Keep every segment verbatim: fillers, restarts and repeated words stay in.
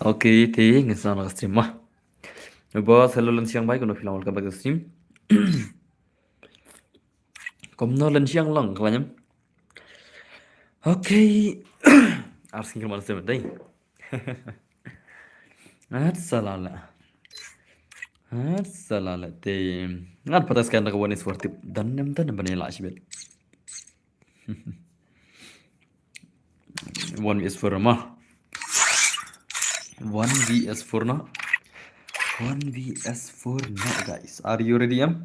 Okay, te ngin sa na ka stream mo. Boss, hello Len Siang bhai, kumno phi long, welcome back to stream. Kumno Len Siang long, khlaiñ em? Okay. Ar sing khlem stream dei. At sa la la. At sa la la te. Ngan patas kan da ka one is four tip. Dan nem dan ban ïa la shibit. One V S four ma. One V S four na. One V S four na, guys. Are you ready em?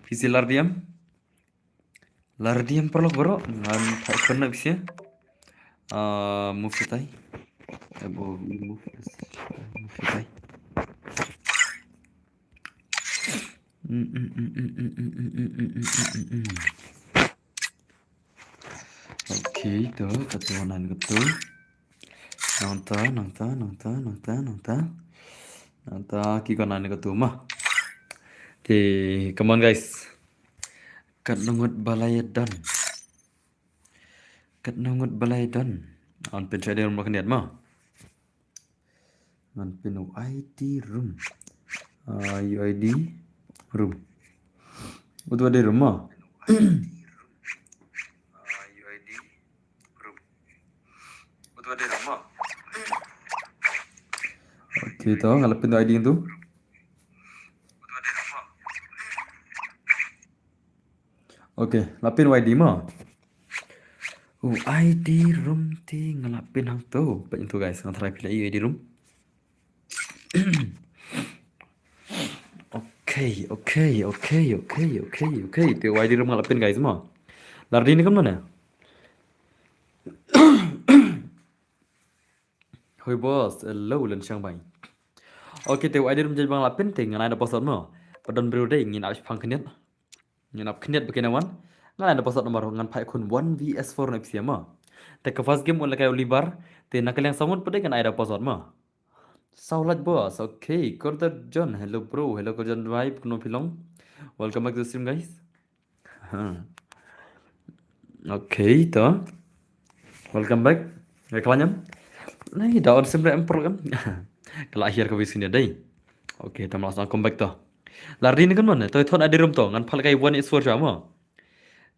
Phi sa lardi em? Lardi em paralok baroh, ngan phai khun na phi sa. Ah, move shatai. Abo move, move shatai. Mm, mm, mm. Okay, to, katu nan katu. Nangta, nangta, nangta, nangta, nangta. Nangta, ki ko nan katu ma. Okay, come on guys. Katno ngut ba la ïa don. Katno ngut ba la ïa don. Ngan pynshai de rum khyndiat ma. Ngan pyn u I D room. Ah, U I D room. Utu I D room ma. Okay, to, nga la pyn u I D tu. Okay, la pyn u I D ma. U I D room te nga la pyn hangto. Peit tu guys, ngan try phi la ïohi u I D room. Okay, okay, okay, okay, okay, okay. Te u I D room nga la pyn guys ma. Lardi ne kumno ne? Hoi boss, hello Len Siang bhai. Okay, te u I D room jong ba nga la pyn te ngan ai da password ma. Ba don briew dei ngin ap shipang khyndiat. Ngin ap khyndiat ba kin wan. Ngan ai da password namar ngan phai khun one V S four na phi sa ma. Te ka first game un la kai u Libar. Te na ka liang saw ngut pat dei ngan ai da password ma. Saw lait boss. Okay, Kordar John. Hello bro. Hello Kordar John bhai. Kumno phi long? Welcome back to the stream guys. Okay, to. Welcome back. Nga khlaiñ em. Nai da on sim re em program. Ka la hiar ka vis kine dei. Okay, to, ma la sdang come back to. Lardi ne kumno ne? To thon I D room to. Ngan phal kai one is four sha mo.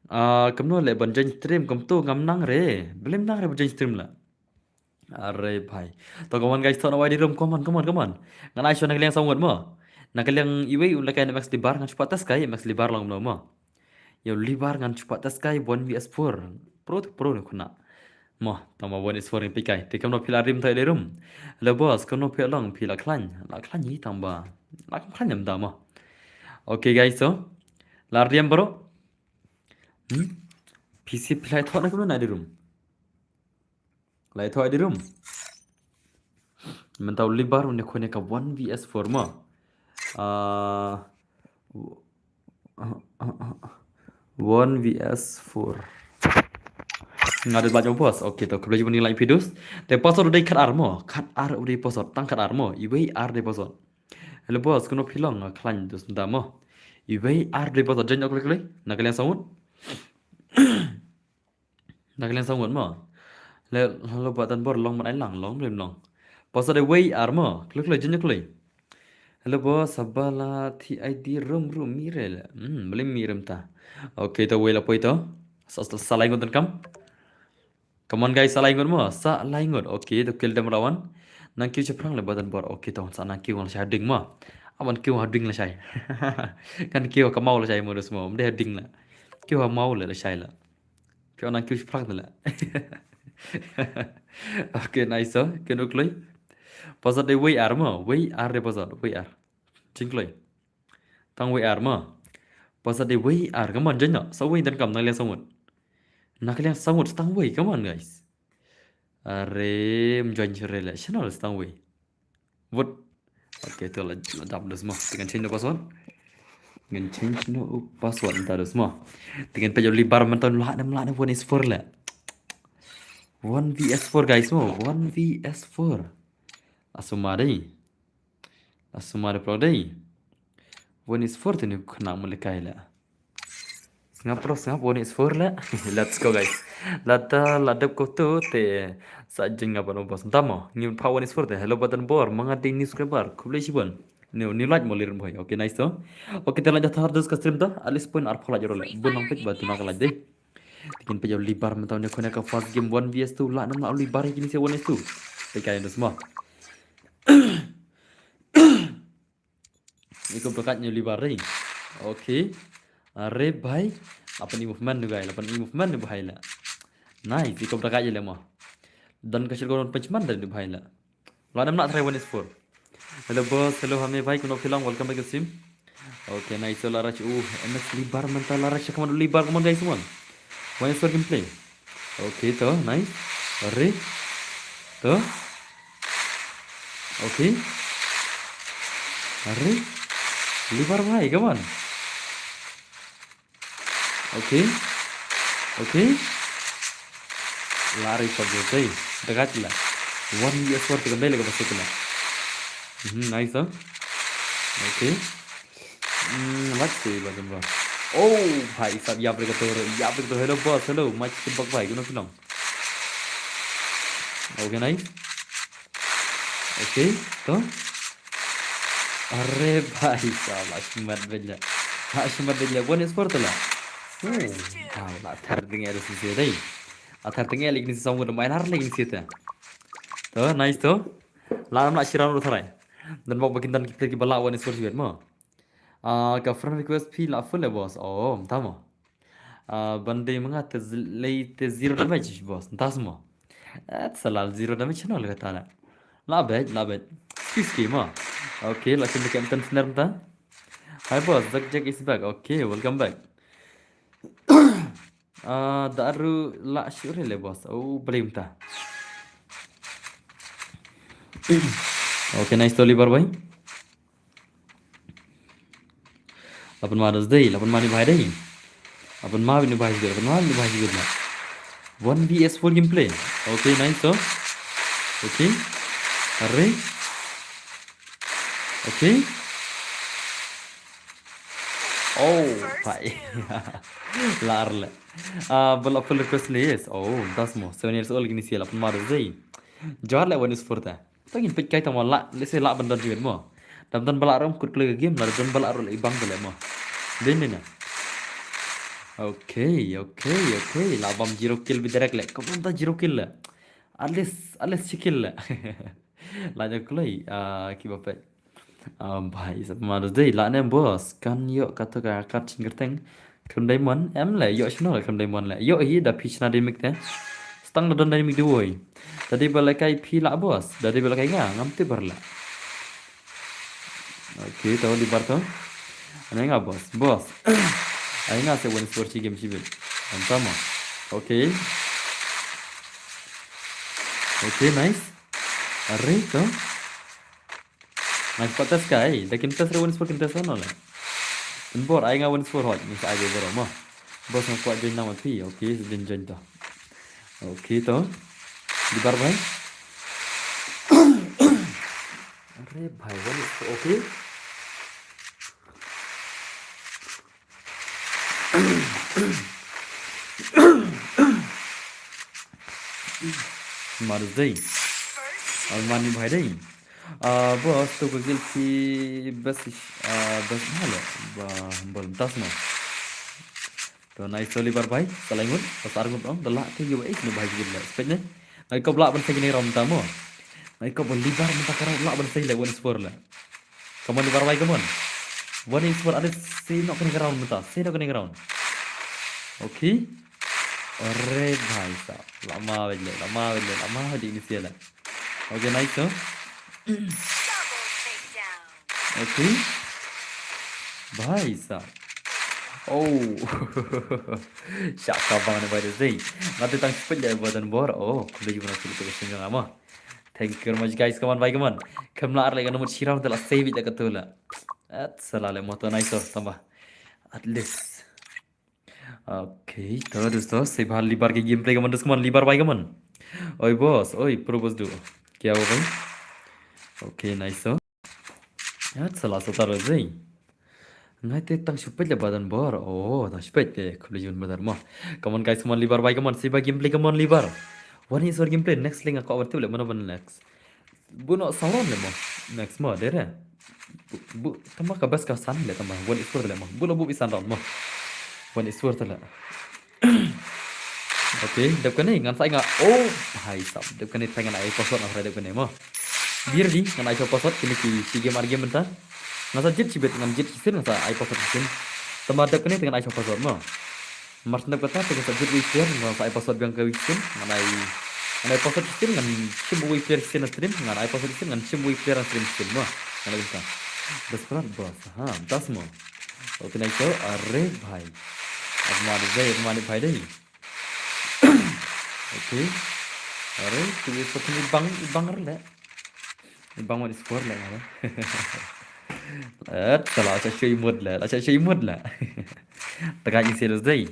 Ah, kumno le ban join stream kumto ngam nang re. Balei ym nang re ban join stream la. Are bhai. To come on guys, thon u I D room, come on, come on, come on. Ngan ai shuwa na ka liang saw ngut mo. Na ka liang iwei un la kai na Max Libar, ngan shu pat test kai Max Libar long mo mo. Ïa u Libar ngan shu pat test kai one V S four. Pro to pro ne khuna. Mo, tang ba one is four ngi peit kai. Te kumno phi la rim thon u I D room. Hello boss, kumno phi long, phi la khlaiñ. La khlaiñ hi tang ba. La khlaiñ em da mo. Okay guys, so. Lardi em bro. Hmm? Phi sa phi la ïa thon na kumno na I D room. La ïa thon I D room. Mynta u Libar un ïa khun ïa ka one V S four mo. Ah, one V S four. Nga da lait u boss. Okay, to khublei shibun ïa la ïa phi dus. Te password u dei khat ar mo. Khat ar u dei password. Tang khat ar mo. Iwei ar dei password. Hello boss, kumno phi long, nga khlaiñ dus da mo. Iwei ar dei password, join u khlei khlei. Na ka liang saw ngut. Na ka liang saw ngut mo. Le, hello ba tan bor long man ai lang long, blim long. Password dei wei ar mo. Khlei khlei, join u khlei. Hello boss, haba la thon I D room room mi re le. Hmm, blim mi rem ta. Okay, to wei la poi to. Sa, sa, sa lai ngut donkam. Come on guys, sa lai ngut mo, sa lai ngut. Okay, to kill dem rawan. Nang kiew shaphrang le ba tan bor. Okay, to sa nang kiew lashai ha ding mo. Aban kiew ha ding lashai. Kan kiew ha ka maw lashai mo dus mo. Ym dei ha ding la. Kiew ha maw le lashai la. Kiew nang kiew shaphrang la. Okay, nice so. Kiew u kloi. Password dei wei ar mo. Wei ar dei password. Wei ar. Jingkloi. Tang wei ar mo. Password dei wei ar, come on, join noh. Sa wei donkam na ka liang saw ngut. Na ka liang saw ngut, tang wei, come on, guys. Are, ym join shuh re le. Shano le sa tang wei. Vote. Okay, to la, la dap dus mo. Te ngan change noh u password. Ngan change noh u password mynta dus mo. Te ngan peit u Libar mynta un lah ne ym lah ne one is four le. One V S four, guys mo. One V S four. La sumar dei. La sumar dei paralok dei. One is four te une u khynnah mut lehkai la. Sngap bro, sngap, one is four la. Let's go guys. Lada la dep ko tu te sa jing nga ban boss. Tamo, ngi pha one is four te. Hello button bor, manga ding news kebar. Khublei shibun. New, new light mo lirin boy. Okay, nice to. Okay, te la jathar dus ka stream to. At least point ar phola jero le. Bun lang pek ba tu na ka light de. Tikin pe jero libar mentau ne kone ka first game one v s two la nam la libar kini se one is two. Te kai dus mo. Iko berkat nyu libar ring. Okay. Are bhai. Lapan i movement nu gai, lapan i movement nu bhai la. Nice, iko berkat je le mo. Dan ka shirko non punch man dan nu bhai la. La nam nak try one is four. Hello boss, hello hame bhai, kuno filong, welcome back to stream. Okay, nice, so la rach, uh, M X libar menta la rach, kaman libar kaman guys mon. One is four gameplay. Okay, to, nice. Are. To. Okay. Are. Libar bhai, come on. Okay. Okay. Lari pablo tay. Dagat la. One year for tiga bele ka pasok la. Mhm, nice, huh? Okay. Hmm, let's see, button bor. Oh, bhai sab, ya bhai ka to, ya bhai ka to. Hello boss, hello. Match to bak bhai, kuno film. Okay, nice. Okay, to. Are bhai sab, la shimat bele. Ha shimat bele. One is four to la. Oh, bhai la thar ding ada sisi dai. Athar tenge lagi ni song udah main har lagi ni sita. To, nice to. La nam la shiran udah tharai. Dan bok bakin dan kita ki bala one is four shibet mo. Ah, ka friend request phi la full le boss. Oh, tamo. Ah, bande manga te z-, lei te zero damage boss. Ntas mo. At salal zero damage no le kata la. La bet, la bet. Ski ski mo. Okay, la kin ke ten snare ta. Hi boss, Jack Jack is back. Okay, welcome back. Ah, daru la shure le boss. Oh, blim ta. Okay, nice to libar bhai. Lapan ma das dei, lapan ma ni bhai dei. Lapan ma ni bhai dei, lapan ma ni bhai dei. One v s four gameplay. Okay, nice to. Okay. Are. Okay. Oh, bhai. Lar le. Ah, bala full request le yes. Oh, das mo. Seven years old gini sia lapan ma das dei. Jor le one is four ta. Tang in pek kai tang mo la, let's say la ban don jiwet mo. Dam don bala rom kut kle game, la don bala rom ibang bele mo. Din din. Okay, okay, okay. La bam zero kill bi direct le. Kau bam ta zero kill le. At least, at least si kill le. La jo kloi, ah, ki ba pek. Ah, bhai, sap ma dei la ne boss. Kan yo kato ka kat ching kerteng. Khun Diamond, em le, ïoh shano le Khun Diamond le. Ïoh hi da phi shna dynamic te. Stang da don dynamic de woi. Da dei ba la kai phi la boss. Da dei ba la kai nga, ngam tip bar la. Okay, to libar to. Ane nga boss, boss. Ai nga se one score shi game shi bit. Antama. Okay. Okay, nice. Are to. Nice, pat test ka, eh. Da kin test re one score kin test no le. Pynbor, ai nga one score hot. Ni sa ai bor mo. Boss nga kwah join nama phi. Okay, so join join to. Okay to. Libar bhai. Are bhai, one score. Okay. Mar dei. Almani bhai dei. Ah, boss, to ko gil ki bas, ah, bas bhalo. Ba, bal das no. To nice to libar bhai. Salai ngut, pas ar ngut ong, dala ke yu ek no bhai gil la. Spek ne. Nai ko bla ban sai ne rom tamo. Nai ko bal libar menta kara bla ban sai le one score la. Come on, libar bhai, come on. One is for other, say no kene ground menta, say no kene ground. Okay. Are bhai sab, lama bele, lama bele, lama bele ini siala. Okay, nice to. Okay. Bhai sab. Oh. Shaka bang ne bhai dei. Ngate tang spin dei button bor. Oh, kule jumna sulu to sing ngama. Thank you very much, guys. Come on, bhai, come on. Come la ar le ka number shirau de la save de ka tula. At sala le moto nice to tamba. At least. Okay, to dosto, se bhal libar ke gameplay ka man dos ka man libar bhai ka man. Oi boss, oi pro boss du. Kya hua bhai? Okay, nice to. At sala so tar zai. Ngai te tang shu peit le ba don bor. Oh, tang shu peit te khublei shibun ba don mo. Come on guys, come on Libar bhai, come on, Siba gameplay, come on Libar. Wan hi sor gameplay, next link nga kwah ban tip le mano ban next. Bu no sauron le mo. Next mo, dere. Bu, bu, tama ka best ka san le tama. Wan isur le mo. Bu lo bu isan round mo. Wan isur le. Okay, dep kane ngan sa ai nga. Oh, bhai sab. Dep kane try ngan ai password na dep kane mo. Biar di ngan ai password kini ki shi game ar game mynta. Ngan sa jit shibit, ngan jit shisien, ngan sa ai password shisien. Tama dep kane ngan ai password mo. Mar shen dep kata ngan sa jit wei player, ngan sa ai password biang ka wei shisien, ngan ai, ngan ai password shisien, ngan shim wei player shisien na stream, ngan ai password shisien, ngan shim wei player na stream shisien mo. Ngan ai kata. Desperate boss. Ha, das mo. Okay, nice. Are bhai. Admani bhai, admani bhai dei. Okay. Are, tu is fucking ibang, ibang re le. Ibang wan score le ngale. Et, sala sa shui mut le, la sa shui mut le. Teka ni serious dei.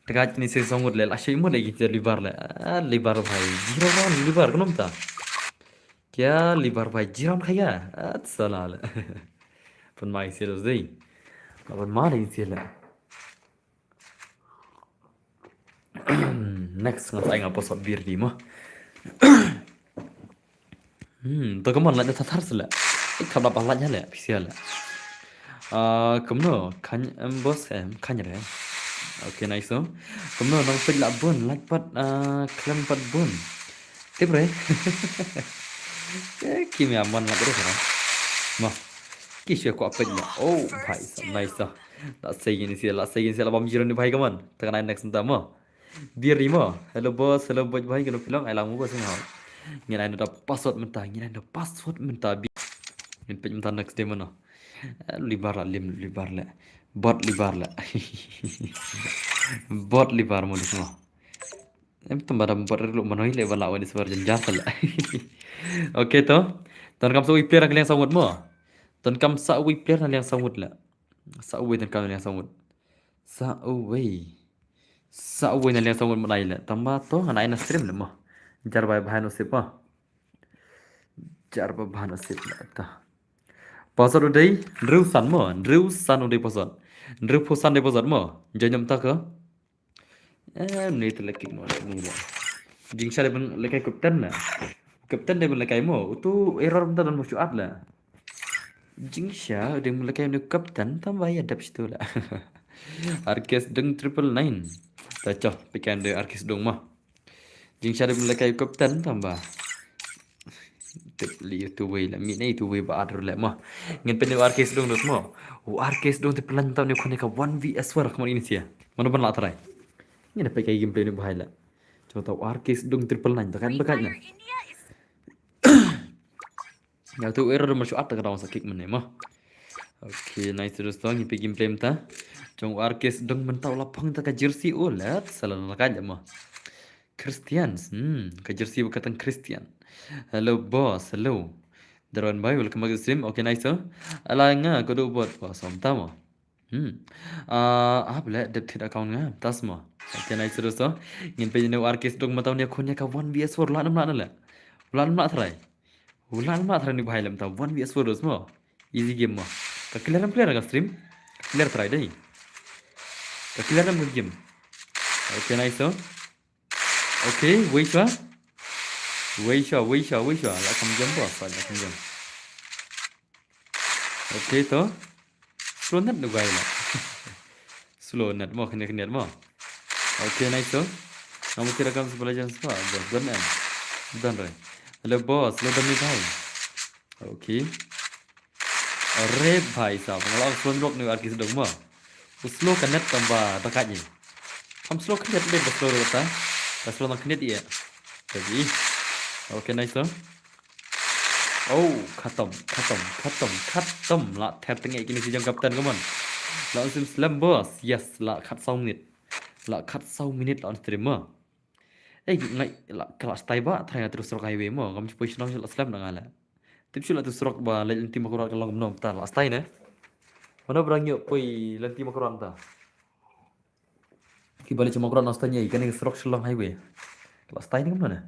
Teka ni serious mut le, la shui mut le ki Libar le. Ah, Libar bhai. Zero round Libar kunum ta. Kya Libar bhai zero round khaya. Et, sala le. Pun mai serious dei. Pun mai serious le. Next ngan sa ai nga password bir di mo. Hmm, to kamon la da thar sele. Ik khabla ba la nya le, pisia le. Ah, kumno, kan em boss em, kan re. Okay, nice so. Kumno nang peit la bun, like pat, ah, klem pat bun. Tip re. Eh, kim ya man la re. Mo. Ki shwe kwah peit mo. Oh, bhai, nice so. La sei gini si, la sei gini si, la bam jiron ni bhai kamon. Tengah next nta mo. Biri mo. Hello boss, hello boss bhai, kano phi long, ai lang mo boss ngau. Ngin ai da password mynta, ngin ai da password mynta. Bi-, ngin peit mynta next day mano. Eh, Libar la lim, Libar le. Bot Libar le. Bot Libar mo dis mo. Em tamba dam bot relo mano le bala wani sbar janjar le. Okay to. Ton kam sa wei player na liang sangut mo. Ton kam sa wei player na liang sangut le. Sa wei ton kam na liang sangut. Sa wei. Sa wei na liang sangut mo nai le. Tamba to ngan ai na stream le mo. Jar bai bhai no sip mo. Jar ba bhai no sip le ta. Password u dei, Drew san mo, Drew san u dei password. Drew phu san dei password mo. Janyam ta ka. Eh, ni te leki mo, ni le. Jingsha dei ban lekai captain na. Captain dei ban lekai mo. Utu error mynta don mo shu at le. Jingsha dei ban lekai ni captain tamba ya dap situ le. Arkes deng triple nine. Ta choh, pikan de Arkes dong mo. Jingsha dei ban lekai captain tamba. Tip li tu wei la, mi nei tu wei ba adru le mo. Ngin pynne Arkes dong dot mo. U Arkes dong te plan tau ni khone ka one v one war khamon ini sia. Mano ban la try. Ngin pynne gameplay ni bhai la. Chong tau Arkes dong triple nine, takan bakat na. Ya tu error mar shu at ka daw sa kick mene mo. Okay, nice terus tong, ngin pynne gameplay mynta. Chong Arkes dong mynta la phong ta ka jersey o let, sala la ka mo. Christians, hmm, ka jersey ba katang Christian. Hello boss, hello. Darwan bhai, welcome back to stream. Okay, nice, sir. Ala nga ko do bot boss, om tamo. Hmm. Ah, ah, bele dep thit account nga, tas mo. Okay, nice, sir, sir. Ngin pynne Arkes dong mynta ni khon ya ka one v one war la nam la na le. La nam la try. La nam la try ni bhai lam ta one v one war mo. Easy game mo. Ka clear am clear ka stream. Clear try dei. Ka clear am game. Okay, nice, sir. Okay, wei shwa. Wei shwa, wei shwa, wei shwa. La kam jam boss, la kam jam. Okay, to. Slow net nu gai la. Slow net mo, khne khne mo. Okay, nice, to. Namu kira kam sebelah jam sebelah. Don, don em. Don re. Hello boss, hello don ni bhai. Okay. Are bhai sab, ngala slow rock ni Arkes dong mo. U slow ka net tamba dakat ni. Kam slow ka net dei ba slow rock ta. Ka slow nang ka net ia. Jadi. Okay, nice to. Oh, khatam, khatam, khatam, khatam. La ther tenge kini si jong captain kamon. La sim slam boss. Yes, la khat saw minit. La khat saw minit la on stream mo. Eh, ngai la kala stai ba, try nga terus rock highway mo. Kam chupo shnong la slam na ngala. Tip shu la tu surok ba leit lynti Mawkyrwat ka long kumno ta la stai ne. Mano ba dang ïoh poi lynti Mawkyrwat ta. Ki ba leit sha Mawkyrwat na stai ne, kane surok Shillong highway. La stai ne kumno ne.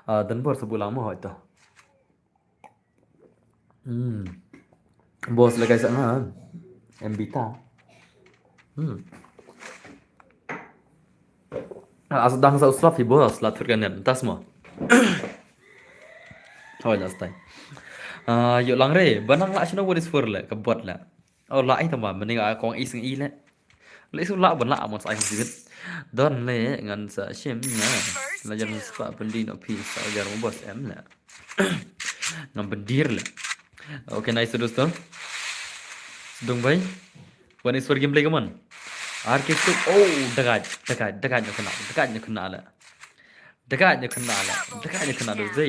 Ah, dan bor sa bulang mo hoi to. Hmm. Boss la kai sa nga. Em bita. Hmm. Ah, as dang sa uslap hi boss la thur kan tas mo. Hoi la stai. Ah, yo lang re, banang la shino what is for le, ka bot le. Oh, la ai tama, mending a kong ising i le. Le su la ban la mon sa ai sibit. Don le ngan sa shim na. La jan spa pendi no pi sa jar mo boss em le. Ngam pendir le. Okay, nice dosto. Sdung bhai. One is for gameplay, come on. Arki stuk. Oh, dagat, dagat, dagat nyo kena, dagat nyo kena le. Dagat nyo kena le. Dagat nyo kena dosto.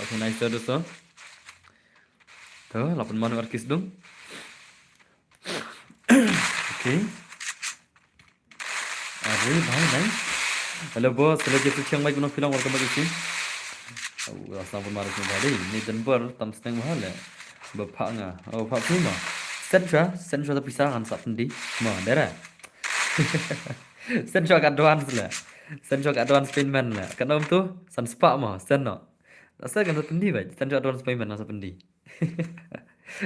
Okay, nice dosto. To, lapan manu arki sdung. Okay. Are bhai, nice. Hello boss, hello Jeff Chiang Mai, kumno phi long, welcome back to stream. Oh, asam pun maris mo bhai. Ni dan ber tam sneng mahal le. Ba pha nga. Oh, pha phi ma. Send sha, send sha ta pisa kan sa pendi. Ma, dera. Send sha ka advance le. Send sha ka advance payment le. Kan om tu, san spa ma, send no. Asa kan sa pendi bhai. Send sha advance payment na sa pendi.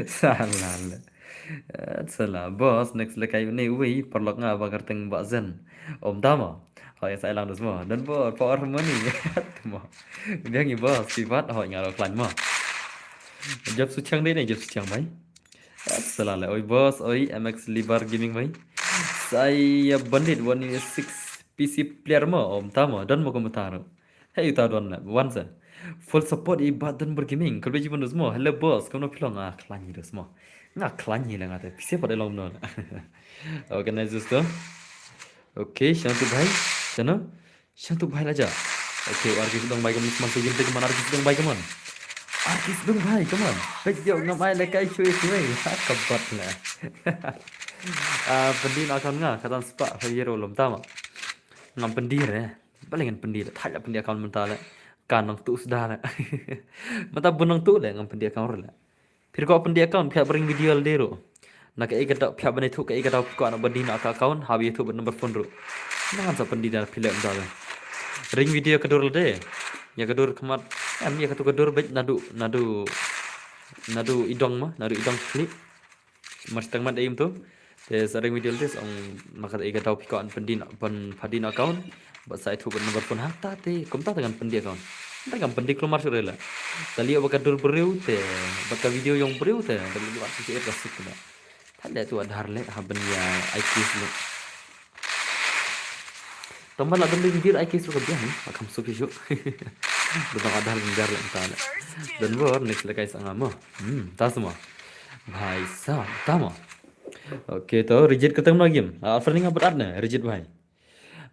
Salah le. Eh, salah boss, next le kai ni wi parlok nga ba kerteng ba zen. Om tama. Hoi sa ilang dus mo. Dan bo power money. Mo. Biang i boss, ki bat hoi nga lo klan mo. Jab suchang dei ni, jab suchang bai. Eh, salah le. Oi boss, oi M X Libar Gaming bai. Saya bandit one six P C player mo. Om tama. Dan mo komentar. Hey, uta don la, wan sa. Full support i bat don ber gaming. Kalbe jibon dos mo. Hello boss, kumno phi long? Ah, klan hi dos mo. Nga klan hi la nga te. Pise pat long no. Organize dos to. Okay, shang tu bhai. Shano? Shang tu bhai la ja. Okay, Arki sdong bhai, come on, man se jinte, come on, Arki sdong bhai, come on. Arki sdong bhai, come on. Pet yo ngam ai le kai shui shui. Ha, kabat la. Ah, pendi na kan nga, katan spa, ha yero lom tama. Ngam pendi re. Bale ngan pendi le, thaj la pendi account mynta le. Kan nang tu sda le. Mynta bun nang tu le, ngam pendi account le. Phi ko pendi account, phi ring video le dero. Na ka ika da, phi bane tu ka ika da ko na badi na ka account, ha bi tu number phone ru. Ngan sa pendi da phi le mynta le. Ring video ka dur le de. Ya ka dur khmat, em ya ka tu ka dur bet nadu, nadu, nadu idong ma, nadu idong klik. Mar tang mat aim tu. Te sa ring video te ong maka ika dau piko an pendi na, pen padi na account. Bat sa itu ban number phone ha ta te. Kumta te kan pendi account. Nda kan pendi klumar sure la. Tali ba ka dur breu te. Ba ka video yong breu te. Tali ba si si ka sik na. Tali tu adhar le ha ben ya I Q le. Tamba la dum ding dir ai ke su ka biang, akam su ki shu. Dum adal ngar la ta la. Dan bor next la kai sa nga mo. Hmm, ta sama. Bhai sa, ta mo. Okay, to Rijit khatam na game. Ah, offering nga bat ne, Rijit bhai.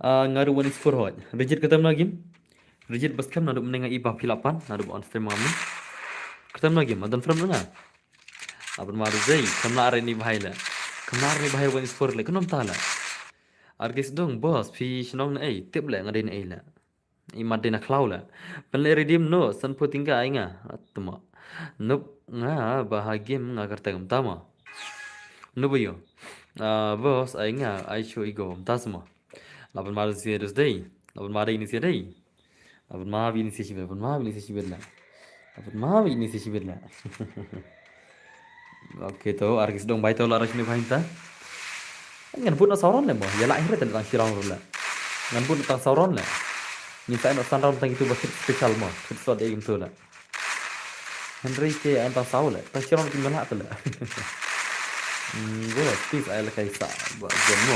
Ah, nga ru one is four hot. Rijit khatam na game. Rijit bas kam na dum ne nga i ba phi la pan, na dum on stream ngam ni. Khatam na game, adan from nga. Aban ma zei, kam la re ni bhai la. Kam la re ni bhai one is four le, kunum ta la. Arki sdong boss, phi shnong na ei, tip le nga dei na ei la. I mat dei na khlaw la. Pen le redeem no, san pho tingka ai nga. Atma. Nup nga ba ha game nga kyrteng um tama. Nup yo. Ah, boss ai nga, ai shu igo um tasma. Laban ma dei si dei. Laban ma dei ni si dei. Aban ma bi ni si shibit, aban ma bi ni si shibit la. Aban ma bi ni si shibit la. Okay, to, Arki sdong bai to la Arki ni bhai ta. Ngan put na sauron le mo, ya la hire tang shirong ru la. Ngan put na tang sauron le. Ni sa no san round tang itu ba hit special mo, hit slot dei itu la. Henry ke an tang sau le, tang shirong ki mala tu le. Hmm, go, please, ai la kai sa, ba, jen mo.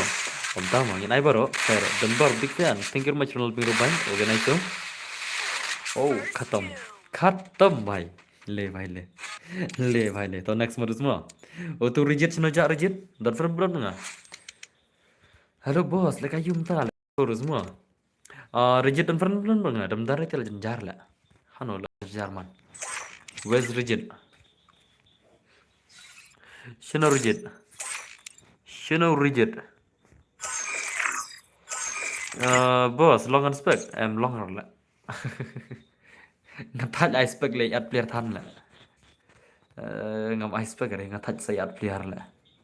Om tama, ngin ai baro, fair, dan bar, big fan. Thank you very much, Ronald Bing Rubai, organizer. Oh, khatam. Khatam, bhai. Le, bhai, le. Le, bhai, le. To next modus mo. Oh, tu Rijit, sino ja Rijit. Dan friend, friend nga. Hello, boss. Le kayum ta le. Terus mo. Ah, Rijit dan friend, friend nga. Dam dar ke le jar le. Hano le jar man. Where's Rijit? Sino Rijit? Sino Rijit? Ah, boss, long and spec. Em, long le. Nga thaj ai spec le at player than le. Eh, ngam ai spec re, nga thaj sa at player le.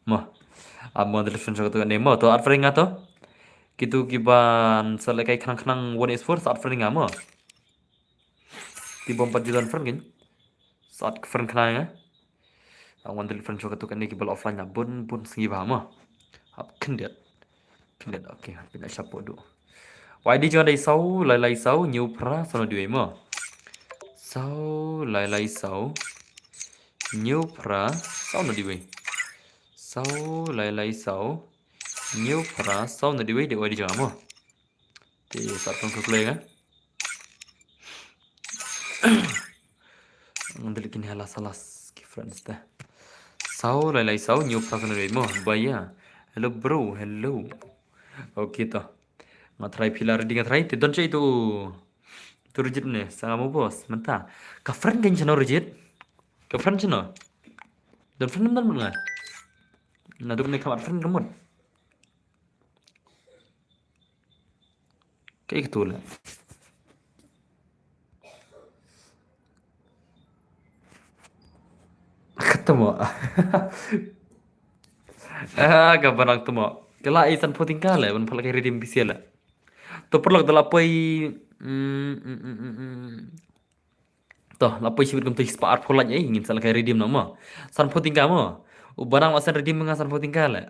Mo. Amo the difference ko to ne mo to at friend nga to. Kitu kiban sa le kai khnang khnang one is four sa at friend nga mo. Ki bom pat jidan friend kin. Sa at friend khnang nga. Wan delete friend shuwa katto katne kiba la offline na bun bun sngi bha mo. Hap khyndiat. Khyndiat, okay, hap pynlait shapoh duh. Wai di jong nga dei saw lai lai saw hynñiew phra saw nod wei mo. Saw lai lai saw hynñiew phra saw nod wei. Saw lai lai saw hynñiew phra saw nod wei dei wai di jong nga mo. Te sa tong khuslai nga. Ngan delete kine ha la sa las ki friends te. Saw lai lai saw hynñiew phra saw nod wei mo. Bye ya. Hello bro, hello. Okay to. Nga try phi la ready nga try. Te don sha itu. Tu Rajit ne, sa nga mo boss, mynta. Ka friend kan shano Rajit? Ka friend shano? Don friend don mut nga. Naduh ne ka mat friend ka mut. Kaei katu la. Kata mo. Ah, ka banang tu mo. Ka la i sanphew tyngka le, ban pha la ka redeem pisa le. To paralok da la poi, mm, mm, mm, mm, mm. To, la poi shibit kumta shispah arphew lait ei, ngin sa la ka redeem nang mo. Sanphew tyngka mo. U banang la send redeem nga sanphew tyngka le.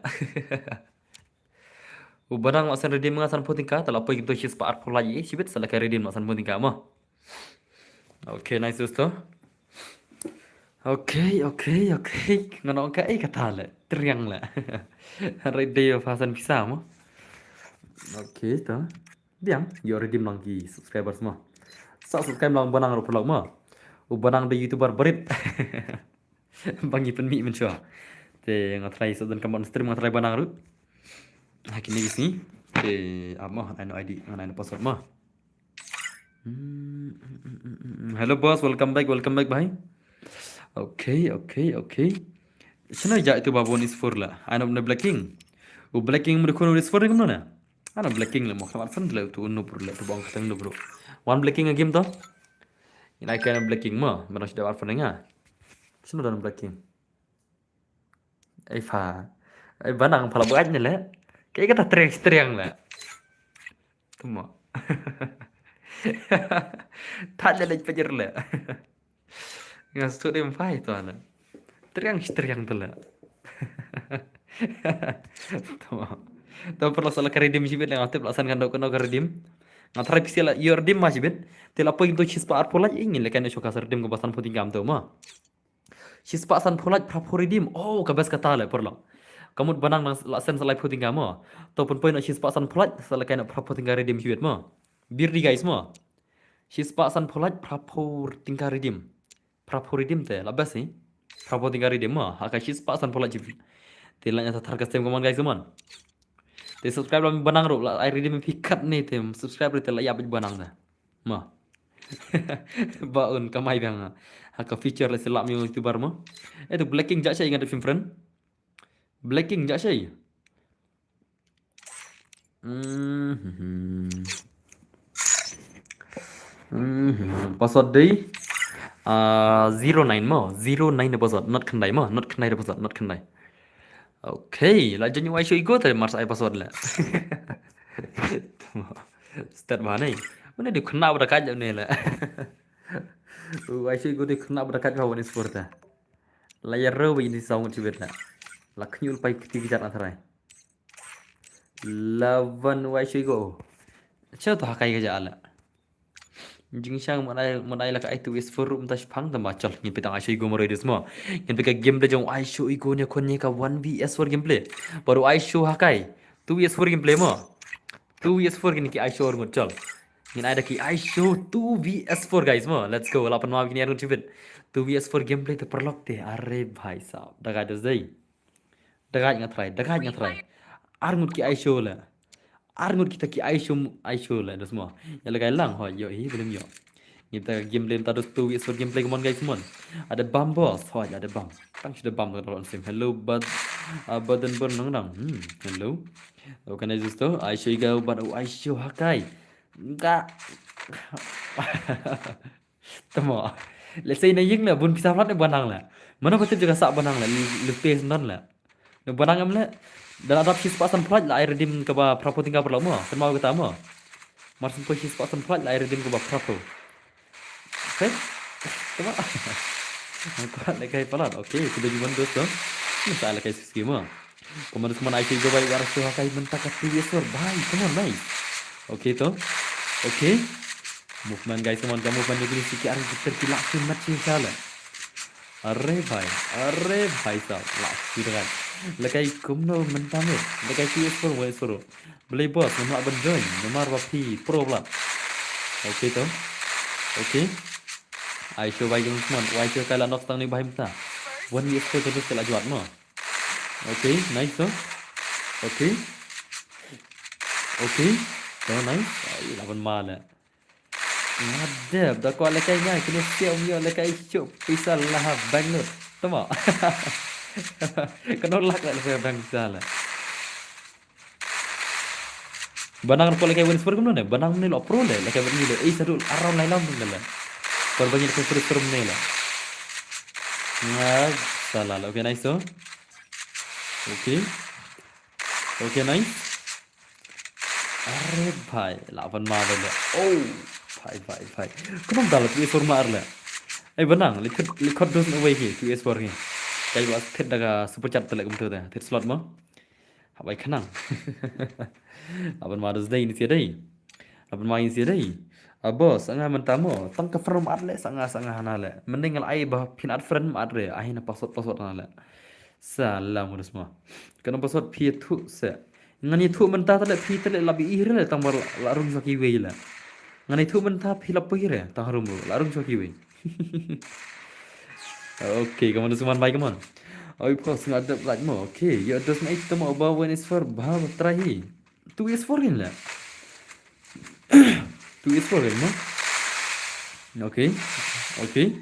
U banang la send redeem nga sanphew tyngka, ta la poi kumta shispah arphew lait ei, shibit sa la ka redeem nang sanphew tyngka mo. Okay, nice dosto. Okay, okay, okay. Ngan ong kaei kata le. Triang le. Hynrei dei ba pha send pisa mo. Okay, to. Biang, ïoh redeem lang ki subscribers mo. Sa subscribe lang banang ruh paralok mo. U banang dei YouTuber barit. Ba ngi pynmih mynshuwa. Te nga try sa don ka mon stream nga try banang ruh. Ha kine ki sngi. Te ap mo, ai no I D, ngan ai no password mo. Hmm, hmm, hmm, hmm, hmm. Hello boss, welcome back, welcome back bhai. Okay, okay, okay. Shano ïa itu ba bun is four la. Ai no ne Black King. U Black King mri khun is four ne kumno na. Ano Black King le mo khamat fan le tu nu bro le tu bong khatang nu bro. Wan Black King a game to. Ina ka Black King mo, mana sudah arfan nga. Shano don Black King. Ai pha. Ai banang pha la buat ni le. Kaei kata triang triang le. Tuma. Thad le leit pajer le. Nga stu dem phai to ana. Triang triang to le. Tuma. To paralok sa la ka redeem shibit le nga tip la san kan dok no ka redeem. Nga try pisa la ïoh redeem ma shibit. Te la poi to shispah arphew lait ei ngin le kan shuh ka sa redeem ka ba sanphew tyngka mo. Shispah sanphew lait phraphew redeem. Oh, ka best kata le paralok. Ka mut banang nang la send sa laiphew tyngka mo. To pynpoi noh shispah sanphew lait sa la kai noh phraphew tyngka redeem shibit mo. Bir di guys mo. Shispah sanphew lait phraphew tyngka redeem. Phraphew redeem te la best hi. Phraphew tyngka redeem mo. Ha ka shispah sanphew lait shibit. Te la ïa thar ka stem kumon guys kumon. Te subscribe la mi banang ruh la ai redeem phi kat ne te subscribe ruh te la ïa bit banang te. Ma. Ba un kamai biang ha ka future la selap mi YouTuber mo. Eh tu Black King ja shai ngan da film friend. Black King ja shai. Mhm. Mhm. Password dei. Ah, zero nine mo, zero nine ne password, not khyndai mo, not khyndai ne password, not khyndai. Okay, la jan yu ai shu igo te mar sa ai password le. Start ba nei. Mane di khna ba da kaj ne le. U ai shu igo di khna ba da kaj ba wan sport ta. La ya ro ba ini saung chibet na. La khnyul pai kiti ki jat na tharai. La van u ai shu igo. Chau to hakai ka ja ala. Jingshang madai madai la ka ai tu wis for room ta shpang ta ma chal ngin pitang ai shu igo mo redis mo. Ngin pika game da jong ai shu igo ne kon ne ka one v s four gameplay. Baru ai shu hakai. Two v s four gameplay mo. Two v s four ngin ki ai shu ngut chal. Ngin ai da ki ai shu two v s four guys mo. Let's go. La pan ma ngin yar ngut chibit. Two v s four gameplay te paralok te. Are bhai sahab. Da guys dei. Dagat nga try, dagat nga try. Ar ngut ki ai shu le. Ar ngut kita ki ai shu, ai shu le, dos mo. Ya le kai lang, ho, yo, hi, belum yo. Ngita game le ta dos tu, so game play kumon guys kumon. Ada bam boss, ho, ada bam. Tang sudah bam kalau sim. Hello, bad, uh, badan ber nang nang. Hmm, hello. Oh, kan ai shu to, ai shu iga, bad, oh, ai shu hakai. Enggak. Tamo. Let's say na ying la bun pisa flat ne banang la. Mano ka tip jaka sa banang la, lu pes non la. Ne banang am la. Dan adap shi spah san flat la ai redeem ka ba prapo tinggal perlu mo. Kan mau kata mo. Mar san shi spah san flat la ai redeem ka ba prapo. Okay? Tamo. Kwah lehkai palat. Okay, kumno jingwan dost to. Sa lehkai sixty mo. Kumno jingwan ai shu go bai war shu ha kai mynta ka two vs four bhai. Come on, nice. Okay to. Okay. Movement guys, come on, ka movement jong kine ki ar ki ter ki lah shu mat shu shala. Are bhai, are bhai sahab, lah shu rat. Lehkai kumno mynta me. Lehkai two vs four, one vs four. Balei boss, namar ban join, namar ba phi pro bla. Okay to. Okay. Ai shu bai jong mon, wai shu kai la nok tang ni bai mynta. One vs four to, just la jwat mo. Okay, nice to. Okay. Okay. To nice. Ai la ban ma le. Nga dep da kwah lehkai nga, kine siaw ym ïoh lehkai shuh pisa la ha bank lut. Tama. Kano lak la lehkai bank pisa la. Banang ko lehkai win score kumno ne? Banang mne lo pro le, lehkai win le. Eh, sadu around lai lam mne le. Kor bangi ko score score mne le. Nga salah la. Okay, nice to. Okay. Okay, nice. Are bhai, la ban ma bhai le. Oh, bhai, bhai, bhai. Kumno dal two vs four ma ar le. Ai banang, li khot, li khot dos na wei hi, two vs four hi. Kai ba thit da ka super chat tele kumto da. Thit slot mo. Habai khnang. Laban ma dus dei ni sia dei. Laban ma ni sia dei. Abo, sanga mynta mo. Tang ka from at le, sanga, sanga hana le. Mending ngal ai ba phin at friend ma at re. Ai na password, password hana le. Salam mo dus mo. Kana password phi thu se. Ngan ïathuh mynta tale phi tale la bi ih re le tang ba la rung sha kiwei le. Ngan ïathuh mynta phi la poi re tang harum la rung sha kiwei. Okay, come on, Usman bhai, come on. Oi, pos nga dep lait mo. Okay, ïa dos na item mo ba one vs four ba try hi. Two vs four hin le. Two vs four hin mo. Okay. Okay.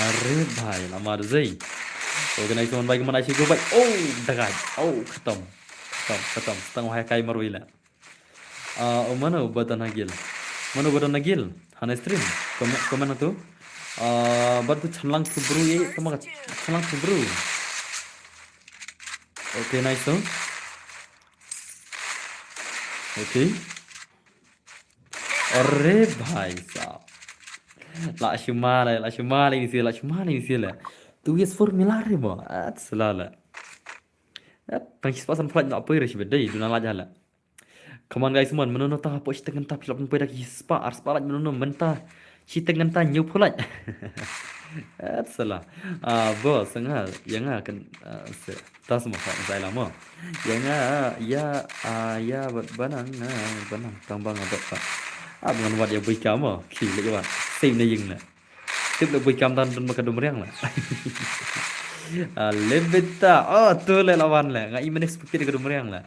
Are bhai, lama da zai. Okay, nice one bhai, come on, I should go bhai. Oh, dagai. Oh, khatam. Khatam, khatam. Setang wahai kai marwei le. Ah, oh, mano badan hagil. Mano badan hagil. Hana stream. Comment, comment tu. Ah, bad tu chanlang tu bro ye, tu maka chanlang tu bro. Okay, nice tu. Okay. Are bhai sahab. La shumale, la shumale ni sila, shumale ni sila. Tu yes formula re mo. At selala. At tang shispa san flight na poi re shi bedai, duna la jala. Come on guys, mon, mano no ta hapoh shi teng kynta phi lap poi da ki spah, ar spah lait mano no mynta shi teng kynta hynñiew phew lait. At sala. Ah, boss, nga, ïa nga kan, ah, se. Ta sma kha, sa ila mo. Ïa nga, ïa, ah, ïa, ba-, banang, ah, banang, tang ba nga dok pa. Ah, ngan wad ïa bui ka mo, ki le wan. Same na ïing na. Tip le bui kam dan dun ba ka dum riang la. Ah, le beta. Oh, tu le lawan le. Nga i men expected ka dum riang la.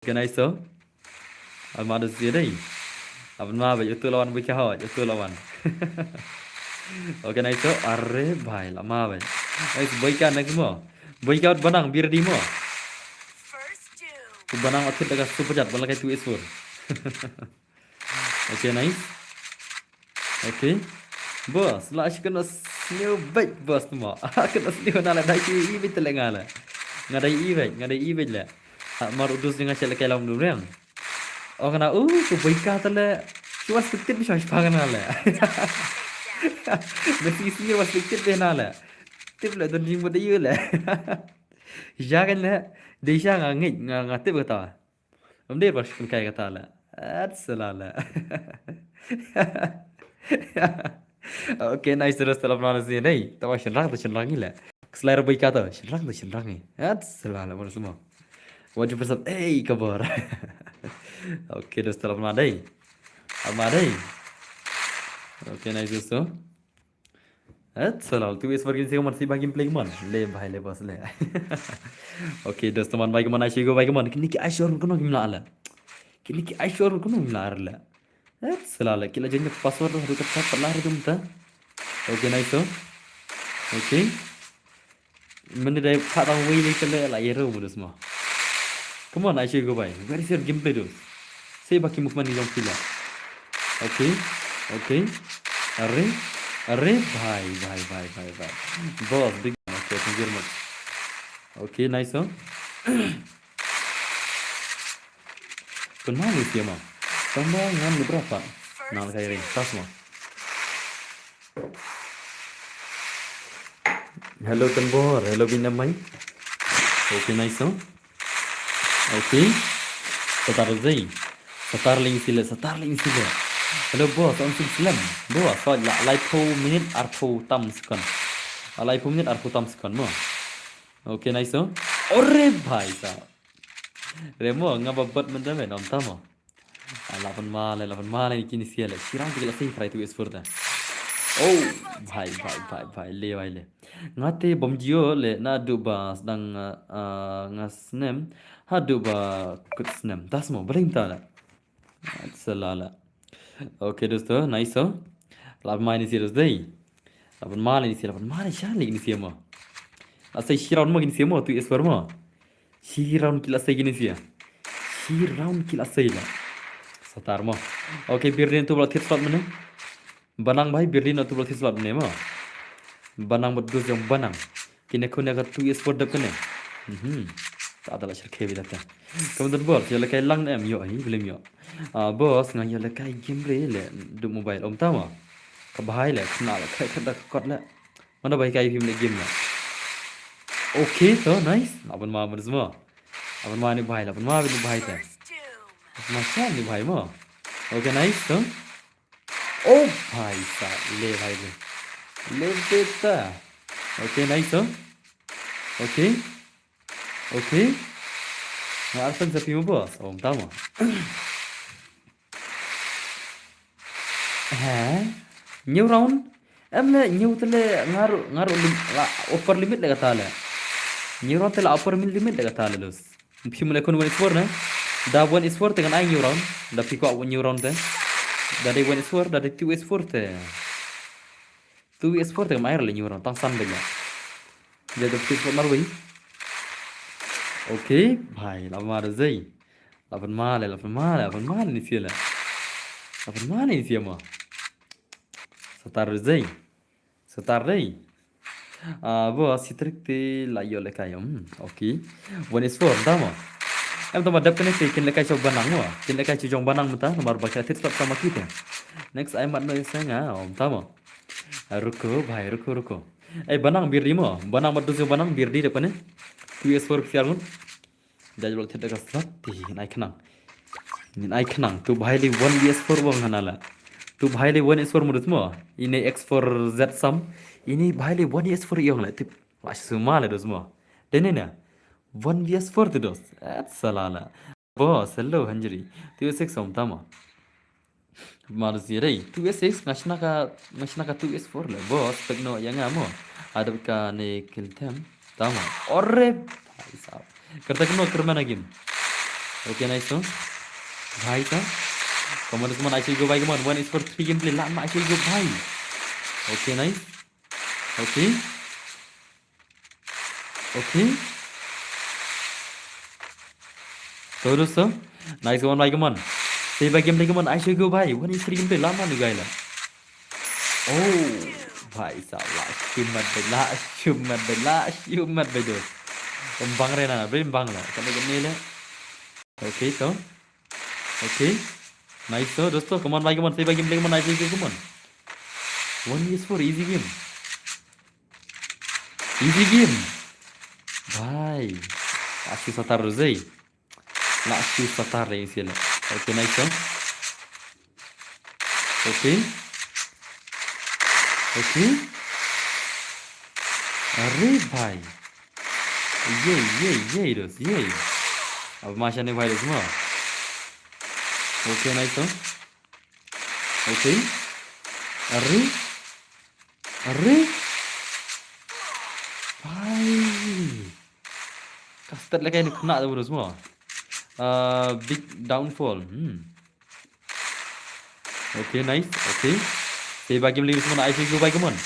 Kan ai so. Alma da sia dei. Aban ma bai utu lawan bui ka hot, utu lawan. Okay, nice to. Are bhai, lama bai. Nice, bui ka next mo. Bui ka banang, be ready mo. Ku banang akhir daga super chat, bala kai tu isur. Okay, nice. Okay. Boss, la shi kano sniew bait boss mo. Kano sniew na la dai i bait le nga la. Nga dai i bait, nga dai i bait le. Ah, mar udus nga sel kai lam du riang. Oh, kana u, ku bui ka tale. Ki was fitit bi shang shpang na le. Mesti isi was fitit be na le. Tip le don jing bud ayu le. Ja kan le. Dei sha nga ngit, nga, nga tip kata. Am dei ba shkun kai kata le. At selala. Okay, nice, terus telap nana sini dei. Tawa shenrang tu shenrang ni le. Selain bui kata, shenrang tu shenrang ni. At selala, mana semua. Wajib pesan, eh, kabar. Okay, terus telap nana dei. Ama dei. Okay, nice, terus tu. Eh, selalu tu wis pergi sih, man, si bagi play, man. Le, bhai, le, boss, le. Okay, dos teman, bhai, man, ai shu go, bhai, man. Kini ki ai shor kuno kim la la. Kini ki ai shor kuno kim la la. Eh, selalu, ki la jeng password, hadu kat pat la, hadu mynta. Okay, nice, so. Okay. Mende dai pat tang wei le kele la ïa ru mo dus mo. Come on, ai shu go bai. Where is your gameplay dus? Sei ba ki movement ni jong phi la. Okay. Okay. Are. Are. Bhai, bhai, bhai, bhai, bhai. Boss, big. Okay, thank you very much. Okay, nice, huh? Pynmah ni sia mo. Tang ba ngan ni berapa? Nang kai ring. Tas mo. Hello Tanbor, hello Binamai. Okay, nice song. Okay. Satar Zai. Satar Ling Sile, Satar Ling Sile. Hello boss, on sim slem. Boss, so la laiphew minit arphew tam second. Ah, laiphew minit arphew tam second mo. Okay, nice song. Ore bhai sa. Remo nga ba bad mynta me nom tamo. Ah, lapan male, lapan male ni kini sia le. Shirang tikil asai try tu is furta. Oh, bhai, bhai, bhai, bhai, le, bhai, le. Nga te bom jio le na du ba sdang, ah, ah, nga snem. Ha du ba kut snem. Das mo, bring ta le. Salala. Okay, dosto, nice, oh. Lapan male ni sia, dosto, dei. Lapan male ni sia, lapan male sha le ni sia mo. Asai shirang mo kini sia mo, tu is fur mo. Shi round kila sei kini sia. Shi round kila sei la. Satar mo. Okay, Birdin tu bala thit slot mene. Banang bhai, Birdin tu bala thit slot mene mo. Banang bad dus jong Banang. Kine khun ya ka tu is fur dep kene. Mhm. Ta da la shar khe bi data. Kamu dan bor, ya lekai lang em yo hi, bilim yo. Ah, boss, nga ya lekai game re le, du mobile om tama. Ka bhai le, kena le, kai kada kot le. Mana bhai kai phim le game na. Okay, to, nice. Lapan ma, mana semua. Lapan ma ni bhai, lapan ma ni bhai ta. Lapan ma sha ni bhai mo. Okay, nice, to. Oh, bhai sa, le bhai le. Le beta. Okay, nice, to. Okay. Okay. Nga arsan sa phim boss. Oh, tama. He? New round? Em le, new te le ngaru, ngaru lim-, la, upper limit le kata le. New round te la upper min-, limit le kata le los. Phim le kun one is four ne. Da one is four te ngan ai new round. Da piko one new round te. Da dei one is four, da dei two is four te. Two is four te ngan ai le new round. Tang san benya. Da da two is four mar wei. Okay, bhai, la mar zei. Lapan male, lapan male, lapan male ni sia la. Lapan male ni sia mo. Satar zei. Satar zei. Ah, bo sitrik te la yo le kai, hmm, okay. One is four, tamo. Em tamo dep kene te kin le kai chok Banang mo. Kin le kai chok jong Banang mata, nomar ba kila thit slot sama kita. Next ai mat no senga, om tamo. Ah, ruko, bhai, ruko, ruko. Eh, Banang Birdi mo. Banang mat dus jong Banang Birdi dep kene. Two is four siar mun. Judge bol thit da ka slot ti nai khnang. Ni nai khnang tu bhai li one V S four bong hana la. Tu bhai li one V S four mudut mo. Ini X four Z sam. Ini bhai li one V S four yong la tip. Wa suma la dus mo. Dene na. One V S four tu dos. At salala. Bo, hello hanjri. Tu six om tama. Mar zia dei, two S six, nga shna ka, nga shna ka two S four le. Bo, spek no ïa nga mo. Adab ka ne kill them. Tama. Ore, bhai sahab. Karta kano kermana game. Okay, nice to. Bhai ta. Come on, come on, I say go bhai, come on. One is for three gameplay. La ma I say go bhai. Okay, nice. Okay. Okay. To dosto. Nice one bhai, come on. Sei bhai gameplay, come on. Ai soi go bhai. One is three gameplay. Lama nu gaila. Oh. Bhai sahab, la shumat bhai, la shumat bhai, la shumat bhai dos. Bang re na, bring bang la. Kane kane le. Okay, to. Okay. Nice to, dosto. Come on bhai, come on. Sei bhai gameplay, come on. Ai soi go, come on. One is for easy game. Easy game. Bhai. Asli satar rozei. La shu satar le isi le. Okay, nice one. Okay. Okay. Are bhai. Yay, yay, yay, dos, yay. Ab masha ne bhai dos ma. Okay, nice one. Okay. Are. Are. Bhai. Kastet lagi ni kena tu terus semua. Uh, big downfall. Hmm. Okay, nice. Okay. Sei bagi beli semua ai soi go bhai, come on.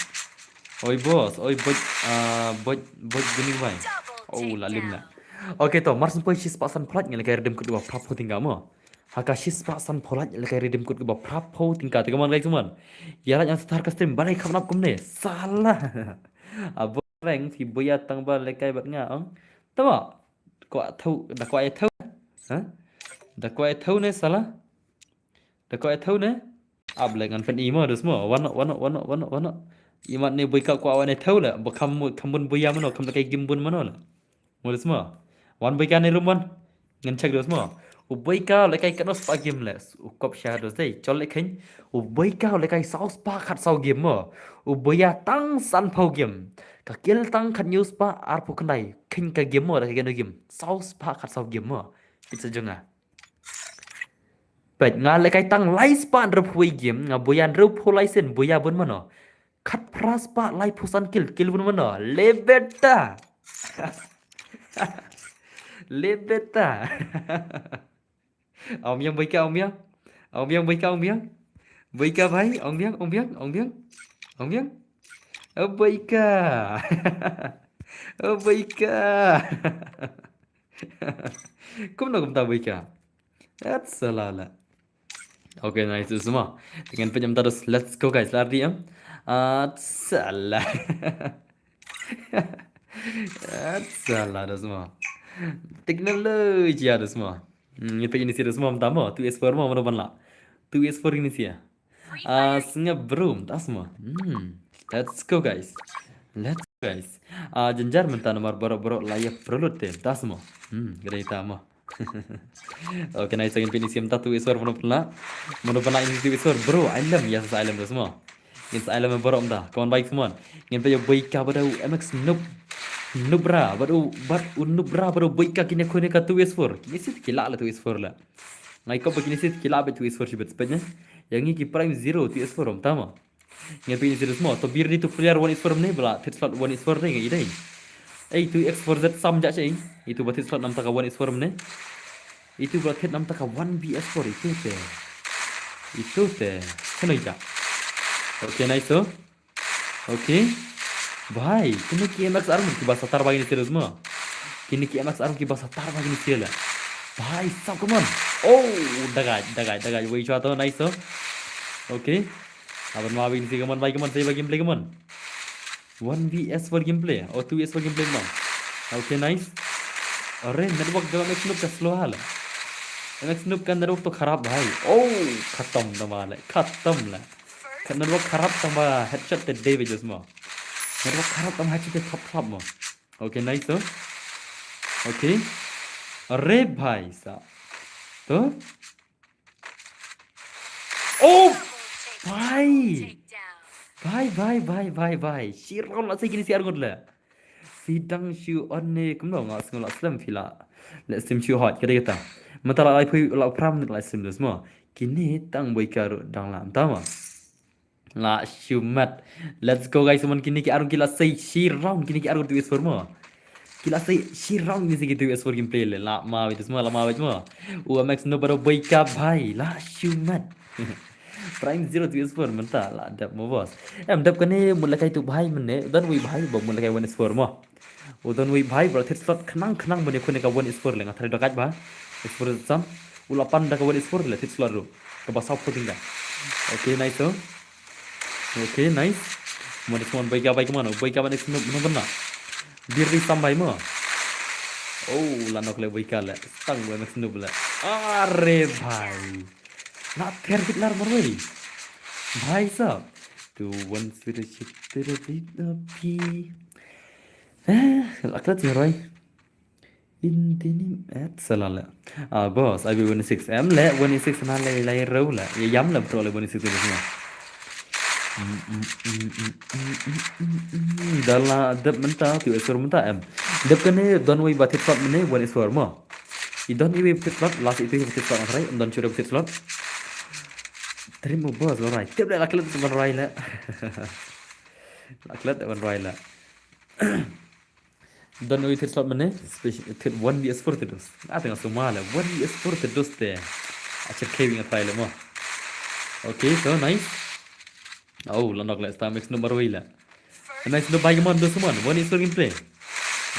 Oi boss, oi boj, uh, boj, boj gini bhai. Oh, la lim la. Okay, to, mar sempoi shis pasan plat ngi lagi redeem kut dua prap ho tingga mo. Haka shis pasan plat ngi lagi redeem kut dua prap ho tingga. Tingga man guys man. Ïa la yang star ka stream balai kham nap kumne. Salah. Abo reng si boya tang ba lekai bat nga ong. Tama. Ko thau, da ko ai thau. Ha? Da ko ai thau ne salah. Da ko ai thau ne. Ap le ngan pyn-i mo, dus mo. Wan, wan, wan, wan, wan. Imat ne Boika kwah wan ne thew le. Ba kham, kham bun buya mano, kham le kai gim bun mano le. Mo, dus mo. Wan Boika ne room wan. Ngan check, dus mo. U Boika le kai katno spah gim le. U kop sha, dus dei. Chol le khein. U Boika le kai saw spah khat saw gim mo. U buya tang san phew gim. Ka kill tang khat hynñiew spah arphew khyndai. Khein ka gim mo, da ka gim. Saw spah khat saw gim mo. Pit sa jong nga. Peit nga le kai tang lai spah hynriew phew gim, nga buya hynriew phew lai sien, buya bun mano. Khat phra spah lai phew san kill, kill bun mano. Le beta. Le beta. Ong biang Boika, ong biang. Ong biang Boika, ong biang. Boika bhai, ong biang, ong biang, ong biang. Ong biang. Oh Boika. Oh Boika. Kumno kumta Boika? At salah la. Okay, nice, dus mo. Te ngan pynjam ta, dus, let's go guys, la ri em. At salah. At salah, dus mo. Teknologi, ya, dus mo. Hmm, ngi peit ini sien, dus mo, mynta mo. Two S four mo, mano ban lah. Two S four ini sien. Ah, sngap bro, mynta mo. Hmm. Let's go guys. Let's go guys. Ah, jynjar mynta namar baroh baroh la ïa pyrlut te, mynta mo. Hmm, ka dei ta mo. Okay, nice, ngin peit ini sien mynta, two S four, mano ban lah. Mano ban lah ini two S four, bro, ai lem, ïa sa ai lem, dus mo. Ngin sa ai lem baroh mynta. Come on, bhai, come on. Ngin peit ïa u Boika bad u M X Noob. Noobra bad u, bad u Noobra bad u Boika, kine khun ïa ka two S four. Kine sien ki lah la two S four la. Nga i kop ba kine sien ki lah beit two S four shibit, peit ne. Ïa ngi ki Prime Zero, two S four mynta mo. Ngi peit ini sien, dus mo. To bir di to player one S four mynne, ba la thied slot one S four te, nga i dei. Ei, two X four Z sam ja shei. Itu ba thied slot namar ka one S four mynne. Itu ba thied namar ka one V S four, itu te. Itu te. Kano ja. Okay, nice, so. Okay. Bhai, kine ki M X R kiba satar ba kine sien, dus mo. Kine ki M X R kiba satar ba kine sien la. Bhai, sab, come on. Oh, dagai, dagai, dagai. Wei shwa to, nice, so. Okay. Aban ma ba kine sien, come on, bhai, come on, save ba gameplay, come on. One V S four gameplay. Oh, two V S four gameplay, man. Okay, nice. Are, network jong M X Noob ka slow ha la. M X Noob ka network to kharap, bhai. Oh, khatam tang ba le. Khatam la. Ka network kharap tang ba headshot te dei beit, dus mo. Network kharap tang ba headshot te thap thap mo. Okay, nice, to. Okay. Are bhai sa. To. Oh! Bhai! Bhai, bhai, bhai, bhai, bhai. Shi round la sei kine sien arngut la. Phi dang shu on ne kumno, nga sngew la slem phi la. La slem shu hot, ka dei kata. Mynta la laiphew, la phra minit la slem, dus mo. Kine tang Boika ruh dang la, mynta mo. La shu mat. Let's go guys, mon, kine ki arngut ki la sei shi round, kine ki arngut two S four mo. Ki la sei shi round, kine ki two S four gameplay le. La ma wei, dus mo, la ma wei mo. U M X Noob bad u Boika bhai, la shu mat. Prime Zero two S four mynta la dep mo, boss. Em, dep kane mut lehkai tu bhai mynne, don wei bhai ba mut lehkai one S four mo. U don wei bhai ba thied slot khnang khnang mynne, khun ïa ka one S four le, nga tharai da kait ba. S four sam. U la pan da ka one S four le thied slot ruh. Kaba saw phew tyngka. Okay, nice, to. Okay, nice. Mo, dus mo, Boika bhai, come on. Boika bhai, next, no, no, bana. Bir ri sam bhai mo. Oh, la nok le Boika le. Stang le, next noob le. Are bhai. Na ter Hitler marwei. Bhai sab. Tu one zero six zero eight P. Eh, la klat sih, Roy. Indini, eh, salah le. Ah, boss, I be one six. Em le, one six na le, le rau le. Ya, yam le, bro, le one six ni semua. Mm, mm, mm. Da la dep mynta, two S four mynta, em. Dep kane don wei ba thied slot mynne, one S four mo. I don iwei ba thied slot, last itu ba thied slot, ngan try, don shuh ba thied slot. Trim mo, boss, la rai. Tip le, la klet ban rai le. La klet ban rai le. Don wei thied slot mynne, special thied one V S four te dos. Nga te nga sumar le, one V S four te dos te. Acher kewing a try le mo. Okay, so nice. Oh, la nok le, star mix number wei le. Nice, no bhai, come on, dos, come on. One V S four gameplay.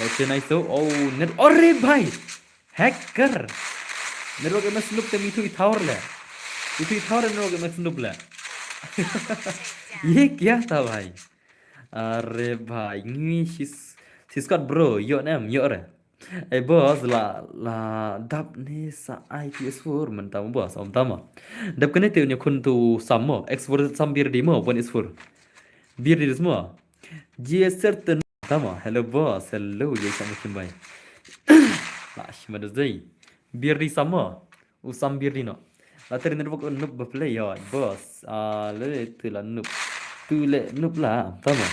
Okay, nice, so. Oh, net, are bhai. Hacker. Network M S noob te mithu i tower le. Mithu i tower network M S noob le. Ye kya tha bhai? Are bhai, ngi sis, sis squad bro, yo nem, yo re. Ei boss, la, la dap ne sa ai two S four mynta mo boss, ym tama. Dap kane te u ne khun tu Sam mo, X four Sam Birdi mo, one S four. Birdi mo. G S certain tama. Hello boss, hello, jai Sam Kimbai. La shima da zai. Birdi Sam mo. U Sam Birdi no. La teri network u nup ba play yo, boss. Ah, le tu la nup. Tu le nup la, tama.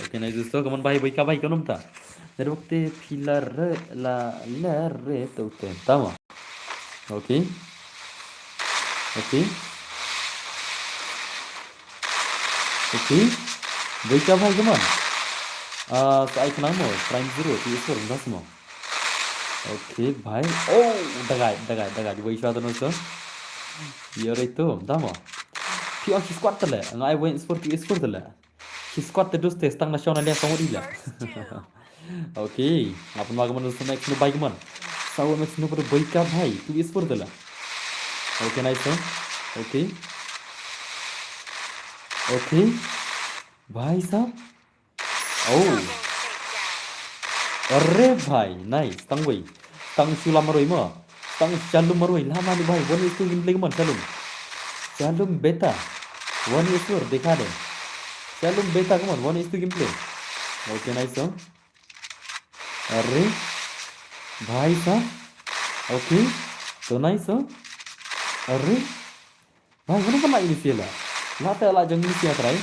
Okay, nice. So, kaman bai, bai ka bai ka num ta. Network te phi la re, la, la re tu te, tama. Okay. Okay. Okay. Bai ka bai kaman. Ah, sa ai khnang mo, Prime Zero, two S four, ndas mo. Okay, bhai. Oh, dagai, dagai, dagai. Wei shwa tano so. Yore to, dama. Phi on shi squad tale. Nga ai wei S four, two S four tale. Shi squad te dus te stang na shona le song ila. Okay. Nga pun ma kaman so Max no bai kaman. Sa Max no bai ka bhai, two S four tale. Okay, nice one. Okay. Okay. Bhai sab. Oh. Arre bhai, nice. Tang wei. Tang shu lam marwei mo. Tang shalum marwei. Lama ni bhai. One is two gameplay kaman shalum. Shalum beta. One is two dekha de. Shalum beta kaman. One is two gameplay. Okay, nice song. Arre. Bhai sab. Okay. So nice song. Arre. Bhai, ngano pynlait ïa lisi la? Lada la jong lisi nga trai.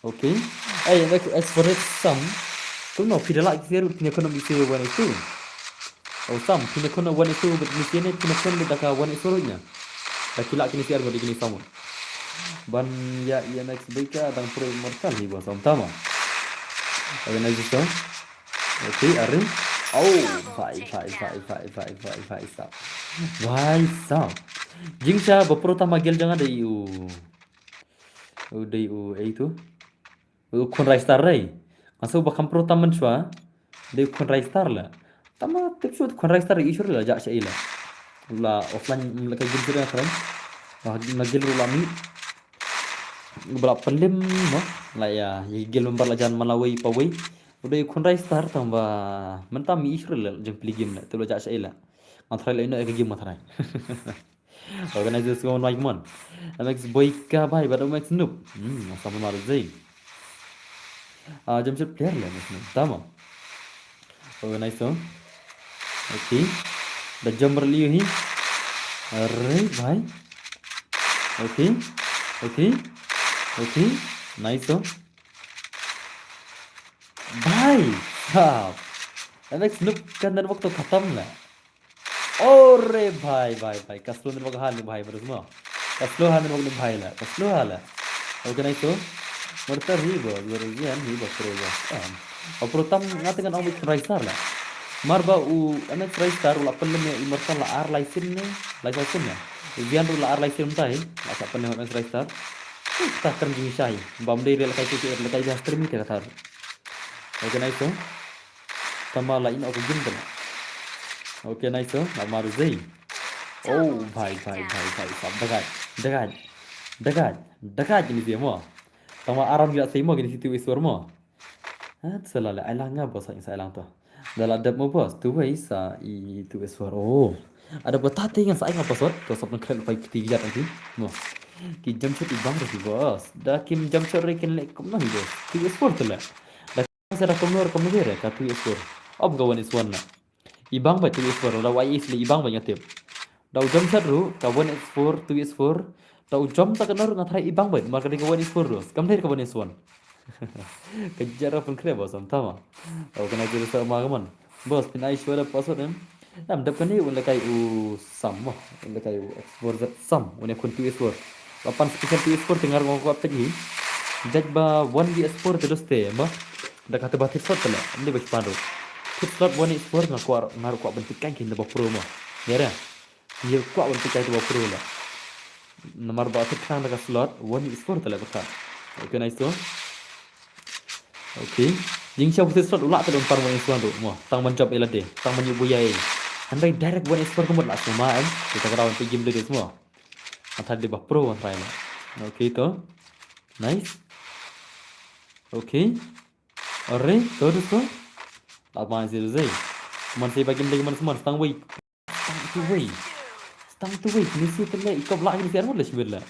Okay. Ei, ek-, expert Sam. Kumno phi da lait ïa lisi ruh, phi ne khun lisi one S two. Oh, Sam, phi ne khun one S two, but lisi ne phi ne khun da ka one S two ruh nya. Da ki lait ïa lisi ar modi kini Sam. Ban ïa, ïa next bika dang pro immortal hi ba Sam tama. Organization. Okay, are. Oh, bhai, bhai, bhai, bhai, bhai, bhai, bhai, sab. Bhai, sab. Jingshisha ba pro tam ha guild jong nga dei u. U dei u, ei tu. U Khun Raistar dei. Nga sngew ba kham pro tam mynshuwa. Dei u Khun Raistar la. Tama tip shuh Khun Raistar i shuh la jah sha ila. La offline la ka guild shuh la kren. La guild ruh la mih. Ba la pynlem mo. La ïa, ïa guild member la jan man la wei pa wei. U dei Khun Raistar tang ba mynta mi i shuh la jong pli game la. Tu la jah sha ila. Nga try la ino ïa ka game nga try. Organizers ko nai mon. M X boy ka bai, bad M X noob. Hmm, sama mar zai. Ah, Jamshed player la M X noob. Tama. Organize so. Okay. Da jumper liu hi. Arre bhai. Okay. Okay. Okay. Nice so. Bhai. Ha. M X noob ka network to khatam la. Ore bhai, bhai, bhai. Ka slow network ha ni bhai, bro, mo. Ka slow ha network ni bhai la. Ka slow ha la. Okay, nice to. Mortar hi bo, European hi bo, pro bo. Em. O pro tam nga te ngan ong bit Khun Raistar la. Mar ba u M X Raistar u la pynlem ïa Immortal la ar lai sien ne, lai saw sien ne. Vian ruh la ar lai sien mynta hi. La sa pynlem M X Raistar. Ta kren jingshisha hi. Bam dei re la kai tu la kai ba stream hi te ka thar. Okay, nice to. Tama la in of gym tama. Okay, nice, sir. Amar zei. Oh, bhai, bhai, bhai, bhai, sab dagat, dagat, dagat, dagat kini dia mo. Tama aram gila sei mo kini situ iswar mo. Ha, sala le, ai lang nga boss, ai lang to. Da la dep mo boss, tu wei sa i tu iswar. Oh. Ada ba ta te ngan sa ai nga boss, to sab nang kren pai kiti gila nanti. Mo. Ki jump shot i bang re ki boss. Da kim jump shot re kin le kum no hi boss. Tu iswar tu le. Sa da kumno kumno re ka two S four. Om ka one S one na. I bang ba two S four da wa is le i bang ba nga tip. Da u jump shot ruh ka one S four, two S four. Da u jump sa ka nor nga try i bang ba mar ka dei ka one S four ruh. Kam dei ka one S one. Ka jara pun kre ba sam tama. Au kana jara sa ma ka man. Boss pynai shwa da password em. Nam dap kane un lakai u Sam mo, un lakai u X four Z Sam, un ïakhun two S four. Ba pan special two S four te nga ruh nga kwah peit hi. Judge ba one V S four te doste mo. Da kata ba tip slot te la, ym dei ba span ruh. Tip slot one S four nga kwah, nga ruh kwah ban peit kan kin da ba pro mo. Ya ra. Ïa kwah ban peit kan da ba pro la. Namar ba tip kan da ka slot one V S four te la ba ka. Okay, nice to. Okay. Jingshisha u tip slot u lah te don pan one S one ruh mo. Tang ban jump ila de. Tang ban yu buya ei. Handai direct one S four ka mut lah semua em. Kita kena untuk game dulu semua. Antara de ba pro antara ila. Okay to. Nice. Okay. Are, to dus to. Lap ma si dus ei. Kumno sa ba game leh kumno sa man stang wei. Stang tu wei. Stang tu wei. Ni si tele ikop la ni si armut le shibit le.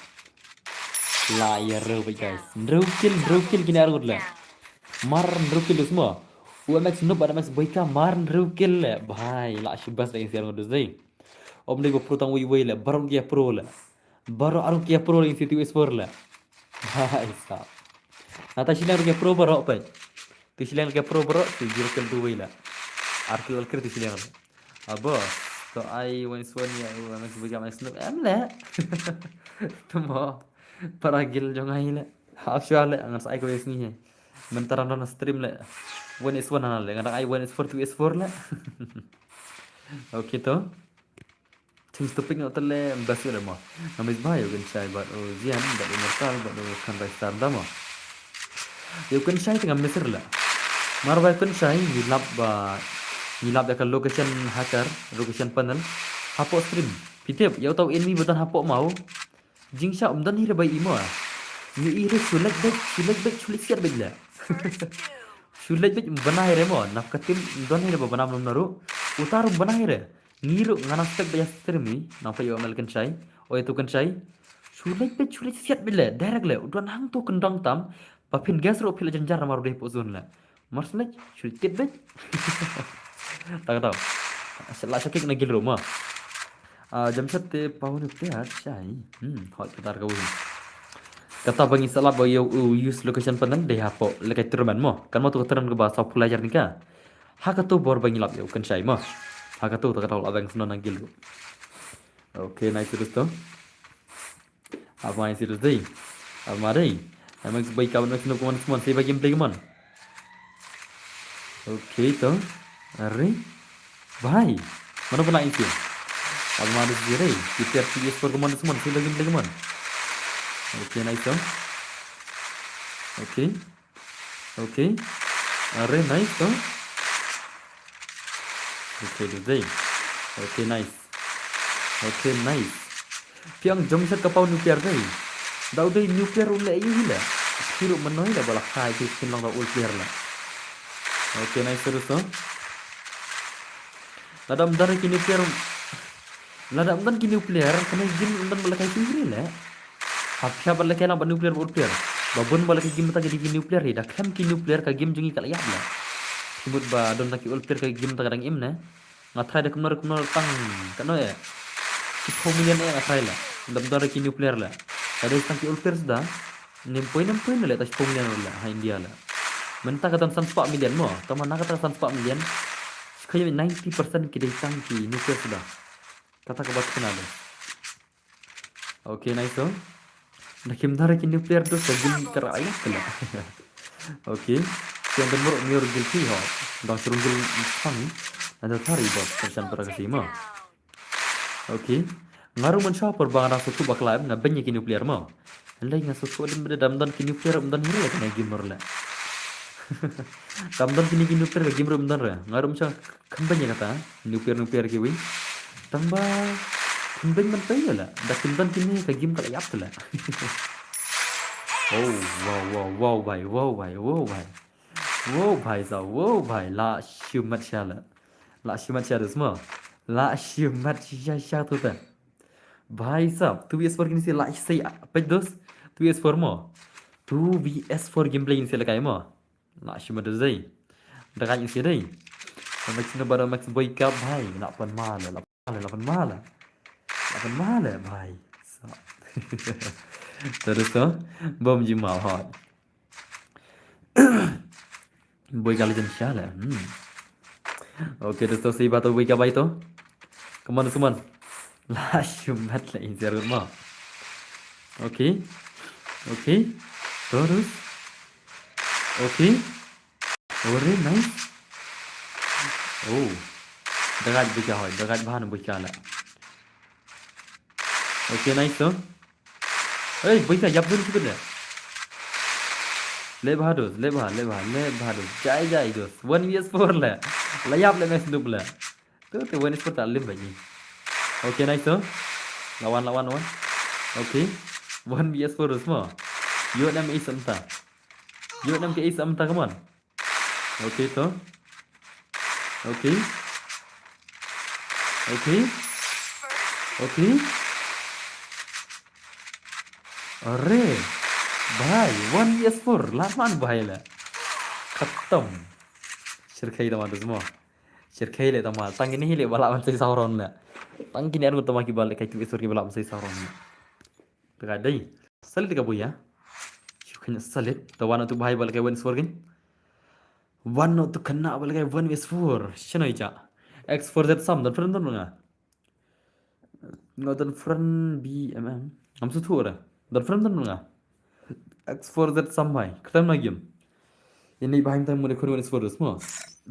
La ïa rew beit guys. Hynriew kill, hynriew kill kine arngut le. Mar hynriew kill dus mo. U M X Noob bad M X Boyka mar hynriew kill le. Bhai, la shibas da ïa si arngut dus ei. Ym dei ba pro tang wei wei le. Baroh ki ïa pro le. Baroh arngut ki ïa pro le ïa si tu wei spor le. Bhai sab. Nata shiliang ki ïa pro baroh peit. Tu shiliang ki ïa pro baroh tu zero kill tu wei le. Ar kill ar kill tu shiliang. Ah, boss. To ai wan swan ïa u M X Boyka M X Noob. Em le. Tu mo. Para gil jong ai le. Hap shuwa le ngan sa ai ko yes ni he. Mynta ran ran stream le. One is one na le. Ngan ai one is four, two is four le. Okay to. Team Stupid ngot le best le mo. Ngan mis bha ïa u Kynshai bad u Jian bad u Immortal bad u Khan Bai Star da mo. Ïa u Kynshai te ngam mis le. Mar ba u Kynshai ngi lap ba ngi lap ïa ka location hacker, location panel. Hapoh stream. Phi tip ïa uta u enemy ba don hapoh maw. Jingshisha um don hi re ba i mo. Ngi i re shu leit beit, shu leit beit, shu leit siat beit le. Shu leit beit um bana hi re mo. Nap ka team um don hi re ba bana mlum na ruh. Uta ruh um bana hi re. Ngi ruh nga nang spek ba ïa stream i. Nang peit ïa u M L Kynshai. O ïa tu Kynshai. Shu leit beit, shu leit siat beit le. Direct le. U don hangto kyndong tam. Ba phin guess ruh phi la jynjar namar u dei hapoh zone le. Mar shu leit, shu leit tit beit. Ta ka daw. La sha kick na gil ruh mo. Ah, Jamshed te pau ni te ar shai. Hmm, hot ka tar ka win. Kata ba ngi sa lap ba ïa u use location panel dei hapoh lehkai tournament mo. Kan mo tu ka tournament kaba saw phew lai jar nyngka. Ha kato bor ba ngi lap ïa u Kynshai mo. Ha kato ta ka daw la bang snon na gil ruh. Okay, nice to do. Apa yang serius dei? Apa dei? Emang sebaik kawan nak kena kuman semua, saya bagi play kuman. Okay to. Are. Bhai. Mana pernah itu? Apa ada sih dei? Kita T V S four kuman semua, saya bagi play kuman. Okay, nice to. Okay. Okay. Are, nice to. Okay, dei. Okay, nice. Okay, nice. Phi ong Jamshed ka pau nuclear dei. Da u dei nuclear u leh ïa u hi leh. Phi ruh mynno hi leh ba la kha ïa ki khin long da u player leh. Okay, nice, serius to. Lada ym don ki nuclear. Lada ym don ki nuclear, kane game ym don ba la kai shuh hi leh. Hap phi hap ba la kai lang ba nuclear ba u player. Ba bun ba la kai game ta ka dei ki nuclear hi, da khlem ki nuclear ka game jong ngi ka la ïap leh. Phi mut ba don ta ki u player ka game ta ka dang im ne. Nga try da kumno kumno tang kano eh. Shiphew million eh nga try leh. Dam dor ki nuclear leh. Ka dei tang ki u player suda. Nym poi nym poi leh ta shiphew million leh ha India leh. Mynta ka don san spah million mo. Tama na kata san spah million. Shikha ninety percent ki dei tang ki nuclear suda. Kata ka bat kena dei. Okay, nice to. Da kim dara ki nuclear dos ka gim kara ayak kala. Okay. Siang dan muruk miur gil pi ho. Dang surung gil pang. Ada tari bos persian para kasi mo. Okay. Ngaru man shopper bang ada sutu bakla em na benya ki nuclear mo. Andai nga sutu dem beda dam don ki nuclear em don hira kena gim murle. Dam don kini ki nuclear ka gim em don re. Ngaru man shopper Kham beiñ ïa kata, nuclear nuclear kiwei. Tang ba kham beiñ man pei ïa la. Da kim don kine ka gim ka la ïap te la. Oh, wow, wow, wow, bhai, wow, bhai, wow, bhai. Wow, bhai, sa, wow, bhai. La shimet sha la. La shimet sha dus mo. La shimet sha sha tu ta. Bhai sab, two V S four kini si la sei peit dus. Two V S four mo. Two V S four gameplay kini si la kai mo. Na shima da zai. Da ka yin si dai. Da Max na ba da Max boy ka bhai. Na pan ma la, la pan ma la, la pan ma la. La pan ma la bhai. So. Terus tu bom ji ma hot. Boy ka legend sha la. Hmm. Okay, dosto, si ba to boy ka bai to. Come on, come on. La shumat la in zero ma. Okay. Okay. Terus. Okay. Ore, nice. Oh. Dagat bika hoi, dagat bahan bika la. Okay, nice to. Hey, bika yap dun kibit le. Le baha dos, le baha, le baha, le baha dos. Jai, jai dos. One V S four le. La yap le nice dub le. Tu, tu, one V S four ta lim bagi. Okay, nice to. Lawan, lawan, lawan. Okay. One V S four dos mo. Yo nam is anta. Ïoh nam ka ace am ta, come on. Okay to. Okay. Okay. Okay. Are. Bhai, one V S four. Lah man bhai la. Khatam. Shyrkhei da ma da zmo. Shyrkhei le da ma. Tang kine hi le ba lah ban sei saw round la. Tang kine ar ngut ta ma ki ba le kai ki V S four ki ba lah ban sei saw round la. Te ka dei. Salit ka buya. Shu khanya salit. Te wan tu bhai ba le kai one V S four kin. Wan tu khynnah ba le kai one V S four. Shano ija. X four Z sam don friend don nga. Nga don friend B M M. Am su thu ora. Don friend don nga. X four Z sam bhai. Khlem na game. Ini bhai mta mu de khun one V S four dus mo.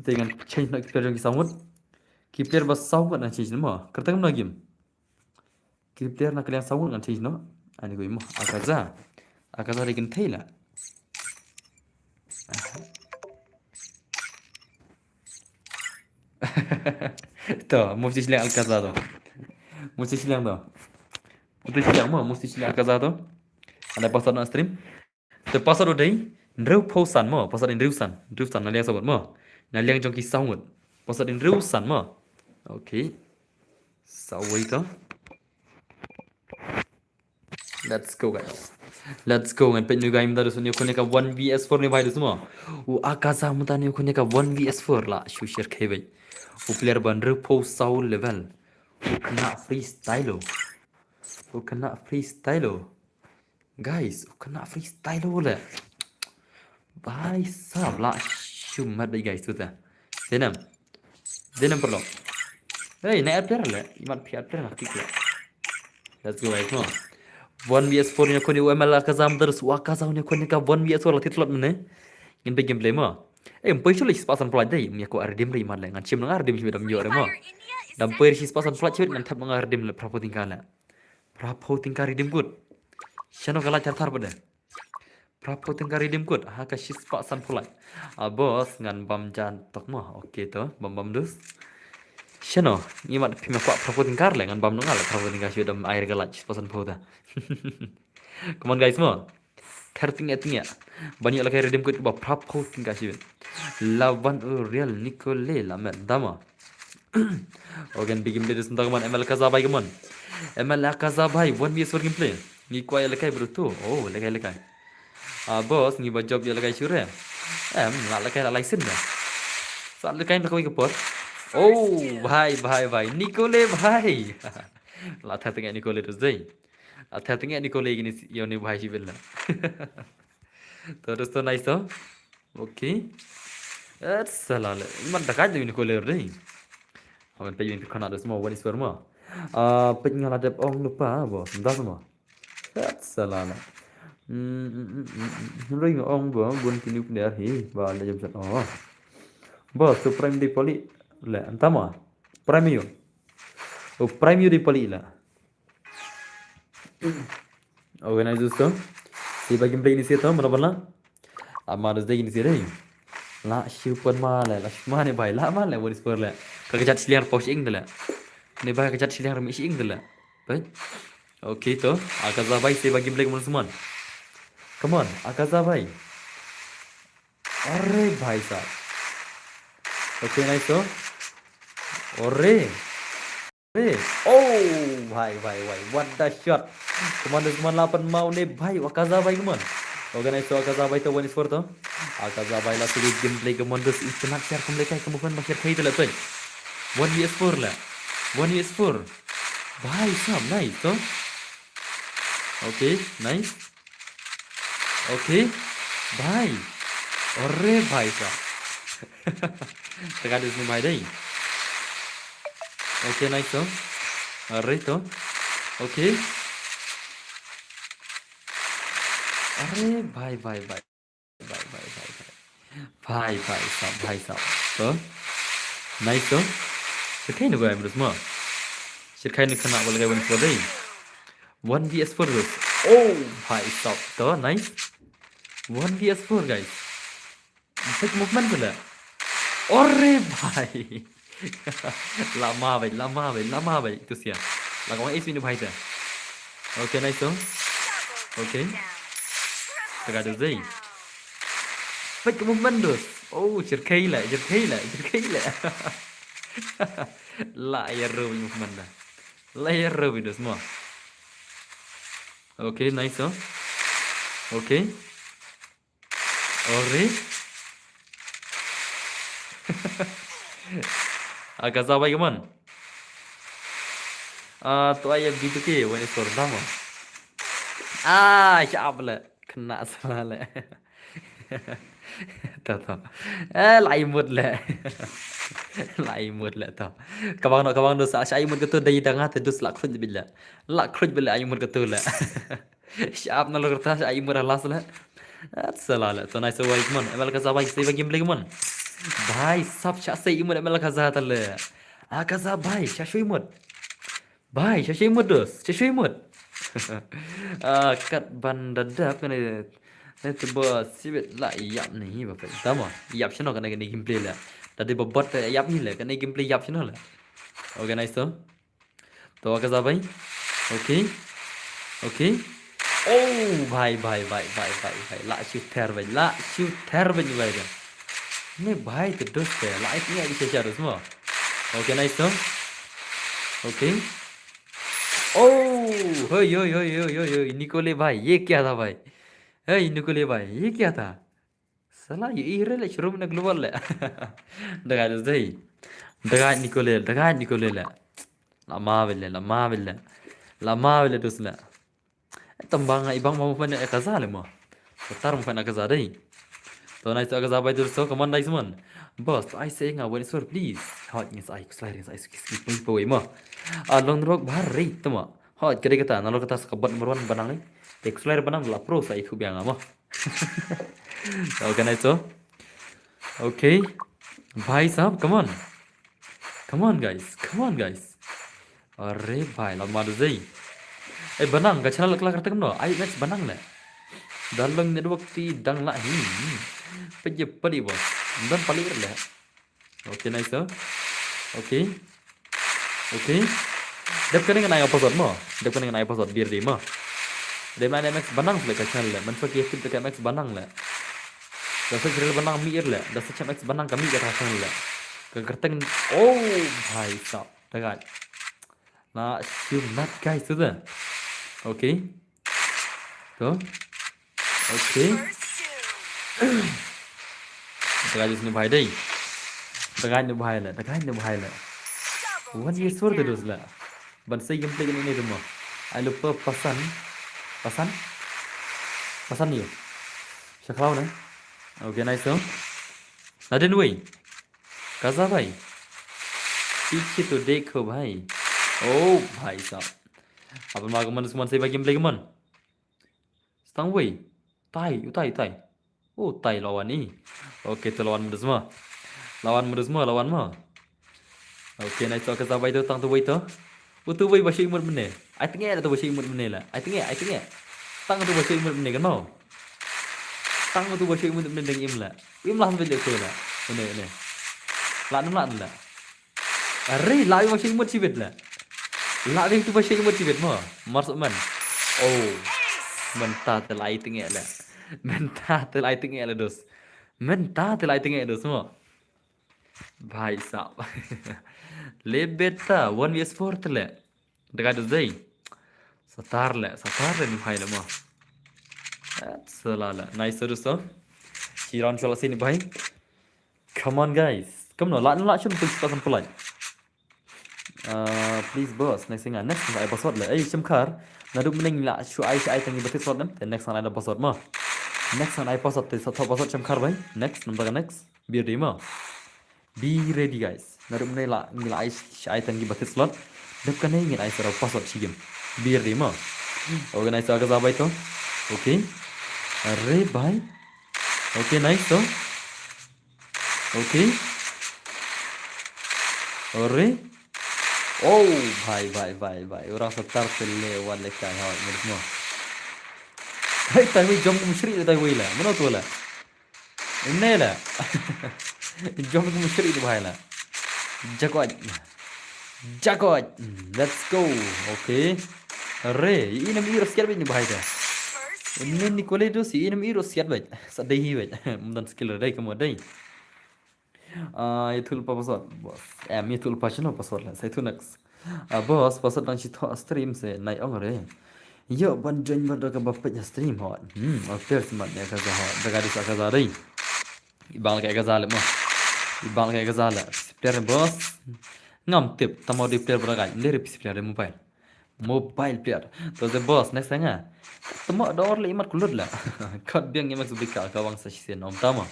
Te ngan change na ki player jong ki saw ngut. Ki player ba saw ngut na change mo. Khlem na game. Ki player na ka liang saw ngan change noh. Ani ko imo. Akaza. Akaza de kin thei la. To, mesti silang Alcazar to. Mesti silang to. Mesti silang mo, mesti silang Alcazar to. Anda password na stream. Te password u dei hynriewphew san mo, password hynriew san, hynriew san na liang saw ngut mo. Na liang jong ki saw ngut. Password hynriew san mo. Okay. Saw wei to. Let's go guys. Let's go, ngan peit nu game da dus ne khun ka one V S four ne bhai dus mo. U Akaza mynta ne khun ka one V S four la shu shyrkhei bhai. U player ba hynriewphew saw level. U khynnah freestyle. U khynnah freestyle. Guys, u khynnah freestyle le. Bhai sab la shu mat bhai guys tu ta. Denam. Denam perlu. Hey, na air player le. Imat phi air player la kick le. Let's go guys mo. One V S four ne khun u M L Akaza mynta dus u Akaza ne khun ka one V S four la titlot mene. Ngin peit gameplay mo. Eh, ym poi shu le shi spah san plat dei. Ym ïa ko ar dim le imat le. Ngan shim nang ar dim shim dam ïoh re mo. Dam poi shi spah san plat shim ngan thap nang ar dim le phra phew tyngka le. Phra phew tyngka redeem code. Shano ka la thar thar bad. Phra phew tyngka redeem code. Ha ka shi spah san phew lait. Ah, boss, ngan bam jan tok mo. Okay to, bam bam dus. Shano, ngi mat phi ma kwah phra phew tyngka le, ngan bam nang le phra phew tyngka shu dam ai ka lait shi spah san phew ta. Come on guys mo. Thar tyngeh tyngeh. Ban ïoh la kai redeem code ba phra phew tyngka shibit. La wan u real Nicole la met dama. Ogan bigim de dus nta kaman M L Akaza bhai kaman. M L Akaza bhai, one V S four gameplay. Ngi kwah ïoh la kai bro tu. Oh, la kai la kai. Ah, boss, ngi ba job ïoh la kai sure. Em, la la kai la license da. Sa la kai la kai ka por. Oh, bhai, bhai, bhai. Nicole bhai. La thar tyngeh Nicole dus dei. Athar tengek ni ko lei kini ïa ni bhai shi bella. To dosto nice to. Okay. Et sala le. Iman dakai de ni ko lei dei. Aman pei ni khana dos mo wani swer mo. Ah, pei nga la dep ong lupa bo. Nda mo. Et sala le. Hmm, hmm, hmm, hmm. Ring ong bo bun kini kner hi ba le jam sat. Oh. Bo supreme di poli le antama. Premium. Oh, premium di poli le. Organize to. Siba gameplay ini sito, mana bala? Ama dos dei ini sito. La shu pon ma le, la shu ma ne bai, la ma le, what is for le. Ka kajat siliang pau shing de le. Ne bai kajat siliang remi shing de le. Bai. Okay to. Akaza bai siba gameplay kemon semon. Come on, Akaza bai. Arre bhai sahab. Okay, nice to. Arre. Arre. Oh, bhai, bhai, bhai. What the shot. Kemon dos kemon lapan mau ne bhai. Akaza bhai kemon. Okay, nice to Akaza bhai to one is four to. Akaza bhai la sigi gameplay kemon dos internet share kemon kai kemon ba share kai to la to. One V S four la. One V S four. Bhai sahab, nice to. Okay, nice. Okay. Bhai. Arre bhai sahab. Teka dis ni bhai dei. Okay, nice to. Arre to. Okay. Arre bhai, bhai, bhai. Bhai, bhai, bhai, bhai. Bhai, bhai sahab, bhai sahab. To. Nice to. Shirkai ni bai bros mo. Shirkai ni khana wala kai one for day. One V S four bros. Oh, bhai sahab. To, nice. One V S four guys. Big movement pula. Arre bhai. Lama bhai, lama bhai, lama bhai. Itu sia. Lama bhai itu bhai ta. Okay, nice to. Okay. Teka dos dei. Peit ka movement dus. Oh, shyrkhei leh, shyrkhei leh, shyrkhei leh. La ïa ruh movement da. La ïa ruh dus mo. Okay, nice, oh. Okay. Ore. Aka sa bai kaman. Ah, to ai B two K, wan ïa sor dama. Ah, sha ap leh. Kena sala leh. To, to. Eh, la imut leh. La imut leh to. Kabang no, kabang no sa, sha imut ka to dei dang ha te dus la khrut bit leh. La khrut bit leh imut ka to leh. Sha ap na lo kertas, sha imut ha last leh. At sala leh. To nice wai kaman. M L ka sa bai, sa bai gameplay kaman. Bhai sab sha sa imut M L ka sa ta leh. Aka sa bai, sha shu imut. Bai, sha shu imut dus, sha shu imut. Ah, kat ban da dap kane. Ne te ba sibit la ïap ne hi ba peit. Tama, ïap shano kane kane gameplay leh. Da dei ba bot te ïap hi leh, kane gameplay ïap shano leh. Okay, nice to. To aka sa bai. Okay. Okay. Oh, bhai, bhai, bhai, bhai, bhai, bhai. La shu ther bai, la shu ther bai bai da. Ne bhai te dus te, la ai tngia di sha sha dus mo. Okay, nice to. Okay. Oh, hoi, hoi, hoi, hoi, hoi, hoi, Nicole bhai, ye kya tha bhai? Hey, Nicole bhai, ye kya tha? Sala, ye ire leh, shrum na global leh. Dagai dus dei. Dagai Nicole, dagai Nicole leh. Lama bele, lama bele. Lama bele dus leh. Tamba nga ibang ma mufan ïa ka za le mo. Tar mufan ïa ka za dei. To nice to aka za bai dur so kaman dai suman. Boss, to ai se nga wen sur please. Hot ngin sa ai kuslai ring sa ai suki suki pui pui mo. A long rock bar rei to mo. Hot kede kata na lo kata sa ka bot number one banang ni. Te kuslai banang la pro sa ai thu biang mo. Okay, nice to. Okay. Bhai sahab, come on. Come on guys, come on guys. Are bhai, lama da zei. Eh, banang ka channel kla kar tengno. Ai next banang le. Dalong network ti dang la hi. Pejep pali bos. Dan pali le. Okay, nice, oh. Okay. Okay. Dep kane ngan ai password mo. Dep kane ngan ai password bir di mo. Dep ngan ai M X banang le ka channel le. Man fa ki tip ka M X banang le. Da sa channel banang mi ir le. Da sa M X banang ka mi ka ta channel le. Ka kerteng. Oh, bhai sahab. Dagat. Na shim nat guys tu da. Okay. To. Okay. Dagat jus ni bhai dei. Dagat ni bhai le. Dagat ni bhai le. Wan ye sur de dus le. Ban sei gameplay ni ni demo. Ai lupa pasan. Pasan. Pasan ni. Shaklau na. Okay, nice, oh. Nadin wei. Kaza bhai. Piche to dekho bhai. Oh bhai sahab. Apa ma kaman suman sei bagi play kaman. Stang wei. Tai, utai, tai. Oh, tai lawan ni. Okay, to lawan mudus ma. Lawan mudus ma, lawan ma. Okay, nice to kaza bai to tang to wei to. Utu wei ba shi imut mene. Ai tenge to ba shi imut mene la. Ai tenge, ai tenge. Tang to ba shi imut mene kan mau. Tang to ba shi imut mene deng im la. Im la ham vele ko la. Mene, mene. La nam la nam la. Are, la ba shi imut shibit la. La ba tu ba shi imut shibit mo. Mars man. Oh. Menta te lai tenge la. Menta te lai tenge la dos. Menta te lai tenge dos mo. Bhai sahab. Le beta one vs four te le. Daga dos dei. Satar le, satar le ni bhai le mo. That's a la la. Nice to do so. Shi round shola sini bhai. Come on guys. Come no, la la shun pun spa sampulai. Uh, please boss, next thing next thing ai password le. Ei shimkhar. Naduh mynne la shu ai shu ai tangi batit slot nem. Then next one ai password mo. Next one ai password te sa thok password shimkhar bhai. Next number next. Be ready mo. Be ready guys. Naduh mynne la ngi la ai shu ai tangi batit slot. Dep kane ngin ai sa password shi game. Be ready mo. Organize ka za bai to. Okay. Are bhai. Okay, nice to. Okay. Ore. Oh, bhai, bhai, bhai, bhai. Ura satar pele wale kai hoi, mudus mo. Hey, tai wei jom kum shri tai wei la. Mano tu la. Inne la. Jom kum shri tu bhai la. Jakoj. Jakoj. Let's go. Okay. Re, ina mi ras kiar ni bhai ta. Une Nicole do si inem iro siat bait. Sa dei hi bait. Mdan skill dei kamo dei. Ah, ïathuh lypa password. Boss. Em, ïathuh lypa shano password la. Sa ïathuh next. Ah, boss, password nang shi thoh stream se nai ong re. Ïoh ban join bad da kaba peit ha stream hot. Hmm, okay, smat ïa ka za hot. Da ka dis ka za dei. Ibang ka ka za le mo. Ibang ka ka za le. Player boss. Ngam tip, tamo di player bra gai. Ndiri player mobile. Mobile player. To the boss, next thing ah. Tamo dor le imat kulut la. Kot biang ngemak subika ka wang sa shisien om tamo.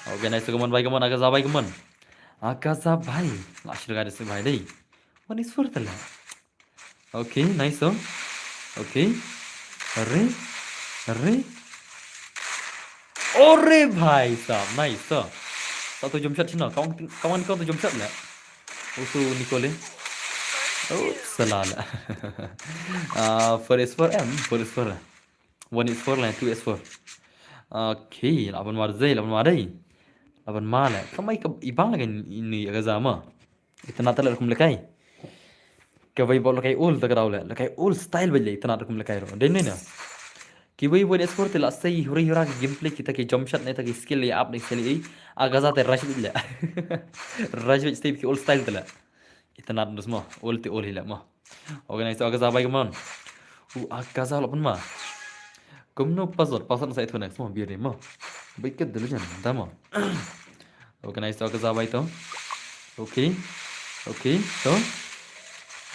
Okay, nice, come on, bhai, come on, akaza bhai, come on. Akaza bhai. La shirga de bhai dei. One is four tala. Okay, nice, oh. Okay. Re. Re. Ore bhai sahab, nice, oh. Satu jump shot sino. Kawan, kawan kau tu jump shot la. Utu Nicole. Oh, salah la. Ah, four is four M, four is four. One is four la, two is four. Okay, laban mar zai, laban mar dai. Laban mar la. Kamai ka ibang la kan ini agak zama. Itynnad tala rukom lekai. Kawei bot lekai old ta ka daw le. Lekai old style bait le itynnad rukom lekai ro. Dei ne na. Kiwei wei sport la sei huri hura ki gameplay kita ki jump shot ne ta ki skill ya up ne skill ei. Agaza te rush bait le. Rush bait step ki old style tala. Itynnad dus mo. Old te old hi le mo. Organize agaza bai kemon. U agaza lo pun ma. Kumno password, password sa itu next mo, biar ni mo. Baik ke dulu jan, dah mo. Organize to agaza bai to. Okay. Okay, to.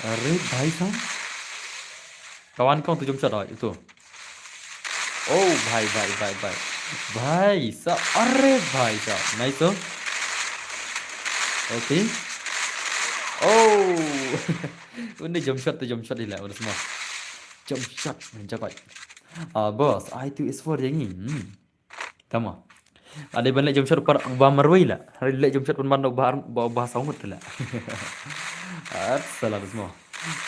Are bhai sahab. Kawan kong tu jump shot itu. Oh, bhai, bhai, bhai, bhai. Bhai sahab, are bhai sahab. Nice to. Okay. Oh. Undi jump shot tu jump shot ila, undi semua. Jump shot, mencapai. Ah, boss, I two is four yang ni. Hmm. Tama. Ada ban le jump shot par ba marwei la. Ada le jump shot ban ban ba ba ba sangut la. At salah semua.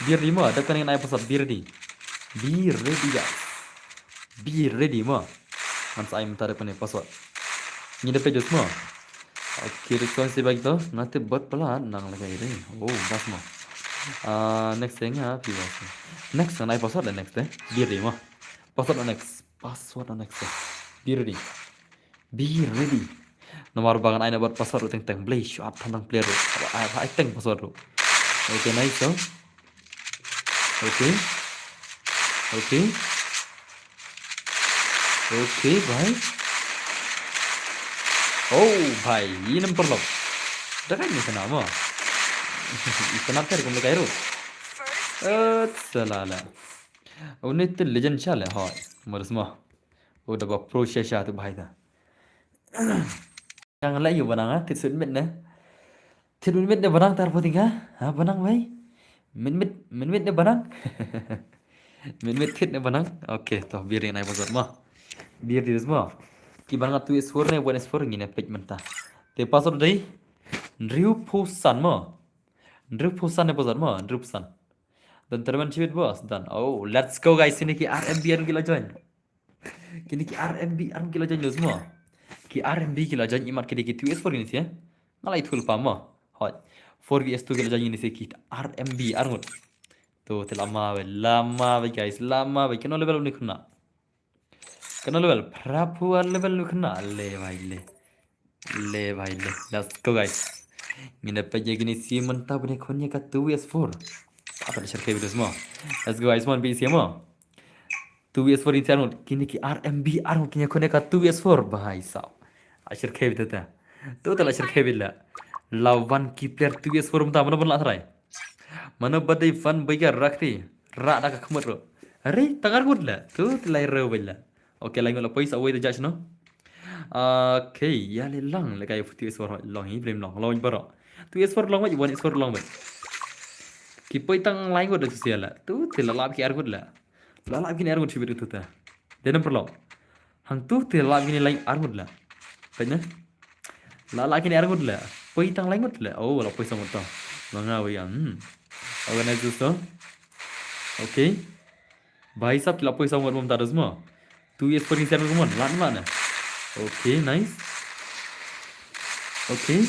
Biar di mo, ada kan yang naik password biar di. Be ready guys. Be ready mo. Man sa ai mentara kene password. Ni da page mo. Okay, response bagi to. Nanti buat pelan nang lagi ini. Oh, das mo. Ah, next thing ha, pi was. Next kan ai password la next eh. Biar di mo. Password la next. Password on next. Be ready. Be ready. Nomor bangan aina buat password ru teng teng blei shuat tang player ru. Ai ai teng password ru. Okay, nice so. Okay. Okay. Okay, bhai. Oh, bhai, ini perlu. Dah kan ni kenapa? Kenapa kau mulai kairu? Eh, salah lah. Une te legend sha le hoi. Maris mo. Uda ba pro sha sha tu bhai ta. Yang la yu banang ha, tit sut mit ne. Tit mit ne banang tar puting ha. Ha banang bhai. Mit mit mit mit ne banang. Mit mit tit ne banang. Okay, to biar ni nai password mo. Biar di mo. Ki banang tu is four ne, one is four ngine page menta. Te password dei. Ndriu pusan mo. Ndriu pusan ne password mo. Ndriu pusan. Dan termen chibit bos dan. Oh, let's go guys. Ini ki R M B R ki la join. Kini ki R M B R ki la join lo semua. Ki R M B ki la join imat kini ki two S four ini sih. Ngalai thul pama. Hot. Four V S two ki la join ini sih ki R M B R ngut. Tu te lama be, lama be guys, lama be. Kena level ni kena. Kena level, prapu level ni kena. Le bhai le. Le bhai le. Let's go guys. Ngin da page kini si menta bne khon ya ka two S four. Apa da share video semua. Let's go guys, mon bisi mo. Two S four in sian kini ki R M B R kini khon ya ka two S four bhai sahab. Ashir khe bita ta. Tu ta la ashir khe bila. Lawan ki player two S four menta mana ban la try. Mana badai fan baiga rakri. Rak da ka khmut ro. Ari takar gut la. Tu ta lai ro bila. Okay, lain la poisa away the judge no. Okay, ya le lang le kai two S four long hi blame long long baro. Two S four long wai, one S four long wai. Ki poi tang lain gut da tu sia la. Tu te la lap ki ar gut la. La lap ki ne ar gut shibit tu ta. De number long. Hang tu te la lap ki ne lain ar gut la. Kai na. La lap ki ne ar gut la. Poi tang lain gut la. Oh, la poi sa mut ta. Manga wai ya. Hmm. Organize this to. Okay. Bhai sahab ki la poi sa mut mum ta da zma. Two S four in sian kumon, lan lan. Okay, nice. Okay.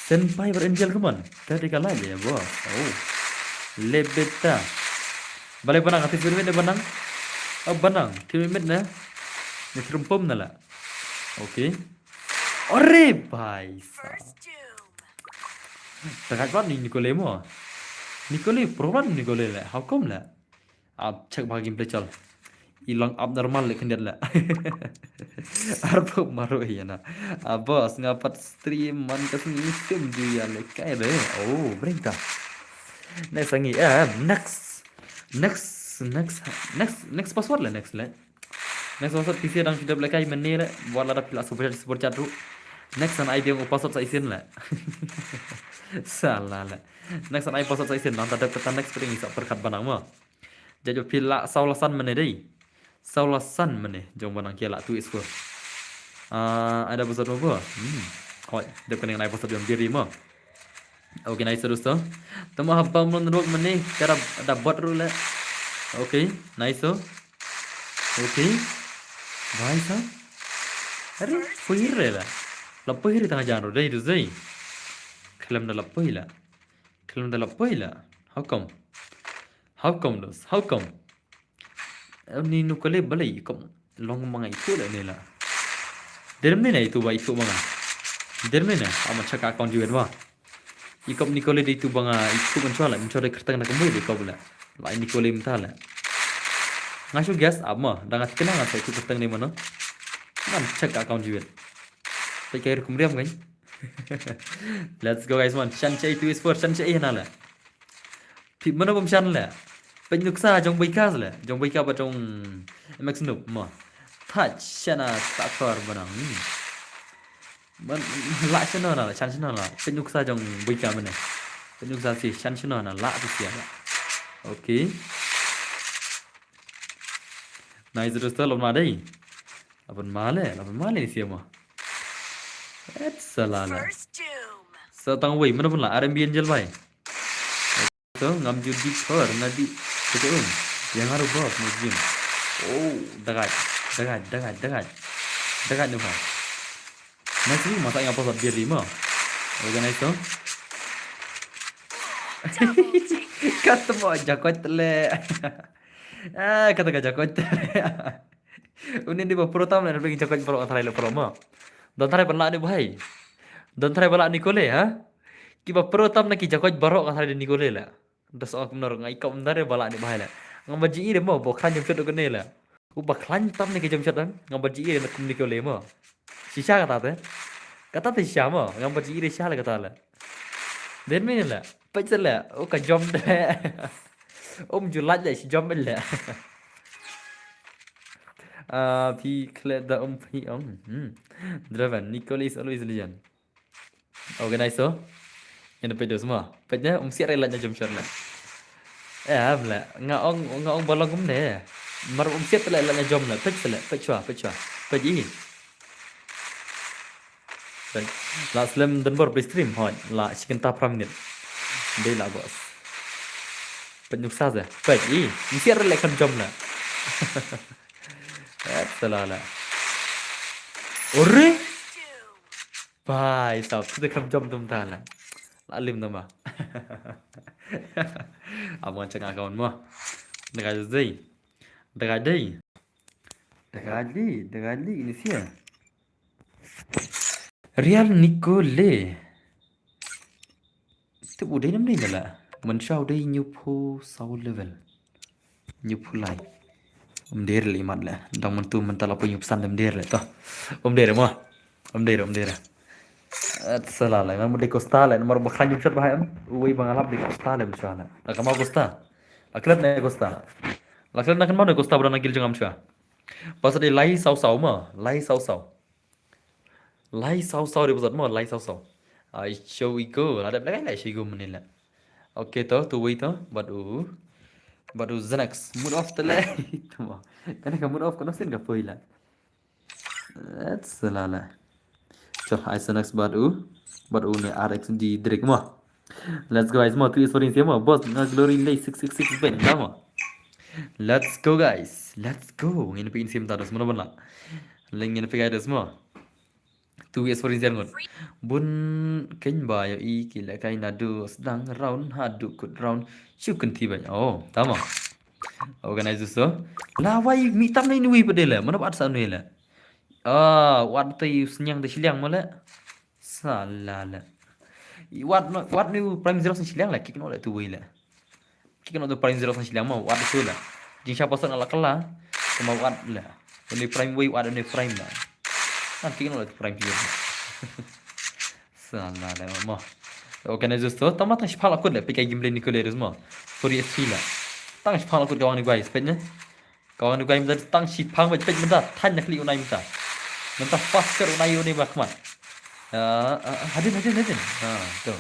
Senpai bar Angel kumon. Tadi kalah je ya bos. Oh. Lebeta. Balik banang, hati suri de banang. Ab banang, team mit na. Ni team pom na la. Okay. Ore bhai sa. Takat pat ni Nicole mo. Nicole, problem Nicole la. How come la? Ab check ba gameplay chal. I long abnormal le khyndiat la. Arpok maru hi na. Ah, boss, nga pat stream man ka sngi sim ju ya le kai re. Oh, bring ta. Next lagi. Eh, next. Next, next, next, next password le, next le. Next password phi dang phi dep le kai mane le. Buat lada phi la super chat, super chat ru. Next an ai biang u password sa isin le. Salah le. Next an ai password sa isin, nang ta dep kata next pring sa perkat banang mo. Jaju phi la saw la san mane dei. Saw la san mane jong banang kia la tu is four. Ah, ada password mo bo? Hmm. Hoi, dep kane ai password jong diri mo. Okay, nice, dosto. Tama haba mlon ruk mane, kara da bot ru le. Okay, nice, oh. Okay. Bhai sa. Are, poi re la. La poi re tang jan ru dei du dei. Khlem da la poi la. Khlem da la poi la. How come? How come, dos? How come? Ni Nicole balei i kop long ma nga itu le ne la. Derem ne na itu ba itu ma nga. Derem ne na ama check account juet wa. I kop Nicole de itu ba nga itu man chwa la, man chwa de kertang na kemboi de kop la. La Nicole mynta la. Nga shu guess ama, da nga tikna nga sa itu kertang de mano. Man check account juet. Pai kai rukum riam kan. Let's go guys man. Shan chai tu is for shan chai na la. Phi mano bym shan le. Peit nuksa jong Boika le. Jong Boika ba jong M X Noob mo. Thach shana ta thor banang. Hmm. Man la shana la, shan shana la. Peit nuksa jong Boika mane. Peit nuksa si shan shana la tu sia la. Okay. Nice, dosto, lom na dei. Laban male, laban male ni sia mo. Et salala. Sa tang wei, mana pun la, R M B Angel bai. So, ngam ju di thor, na di, betul. Yang haru boss, mo jim. Oh, dagat, dagat, dagat, dagat. Dagat ni ha. Nice ni, masa yang apa sat diri mo. Organize to. Kata mo, jakot le. Ah, kata ka jakot le. Uni ni ba pro tam na, jakot pro ka tharai le pro mo. Don tharai ban la ni bahai. Don tharai ban la ni kole, ha? Ki ba pro tam na ki jakot baro ka tharai ni kole le. Das ok nor ngai kom dare bala ni bahai le. Ngam ba ji ire mo, bo khan jom shot ne le. U ba klan tam ne ki jom shot, ngam ba ji ire na kum ni kole mo. Shisha kata te. Kata te shisha mo, ngam ba ji ire sha le kata le. Den me le. Pech le. U ka jom de. Um ju laj le shi jom le. Ah, phi khle da um phi um. Hmm. Driven, Nicole is always legend. Organize so. Yang dapat dos mo. Pet ne um siat re la jom shot le. Eh, am le. Nga ong, nga ong balong um ne. Mar um siat le la jom le. Pet le, pet chwa, pet chwa. Pet i. Pet. La slem den bor play stream hoi. La chicken ta pram nit. Dei la bos. Pet nuksa ze. Pet i. Um siat re le kan jom le. Et salala. Ore. Bai, sap, tu de kam jom tum ta la. La lim nama. Abang chang account mo. Daga dei. Daga dei. Daga dei, daga dei ini sia. Real Nicole. Tip u dei nam dei na la. Mynshuwa u dei hynñiewphew saw level. Hynñiewphew lai. Um der le imat le. Dang mynta mynta la phew hynñiewphew san um der le to. Um der mo. Um der, um der. Et salala, ngan mut dei Costa le, namar ba khlaiñ jumshat ba hai em. Uwei ba nga lap dei Costa le mynshuwa le. La kama Costa. La klet ne Costa. La klet na kan ma ne Costa ba don na gil jong nga mynshuwa. Pas dei lai saw saw mo, lai saw saw. Lai saw saw dei bzat mo, lai saw saw. Ai show ego, la dep lai lai show ego mane la. Okay to, tu wei to, bad u. Bad u Xanax, mood off te le. Tama. Kane ka mood off kono sin ka poi la. Let's la la. Cho, ai Xanax bad u. Bad u ne R X D drink mo. Let's go guys mo, tu is for in mo. Boss, nga glory lei six six six ben, tama. Let's go guys. Let's go. Ngin pyn sim ta dos mo na ban la. Leng ngin pyn guys mo. Tu is for in ngut. Bun ken ba yo i ki le kai na du sdang round ha du kut round. Shu kynti ba. Oh, tama. Organize so. La wai mi tam nei nui pade le. Mana bat sa nui le. Ah, wat te yu senyang te shiliang male. Sala le. Wat no, wat ni prime zero shiliang le. Kick no le tu wai le. Kick no tu prime zero shiliang ma. Wat tu le. Jing siapa sa ngala kala. Sama wat le. Ni prime wai, wat ni prime le. Kan kick no le tu prime zero. Sala le ma. Organize so. Tama tang shipala kut le. Pika gimble ni kule ma. Sorry, es fila. Tang shipala kut kawang ni guys. Pet ne. Kawang ni guys, mynta tang shipang, pet, pet mynta, than na kli unai mynta. Mynta faster unai unai ba khmat. Ah, ah, ah, hadin, hadin, hadin. Ah, tu.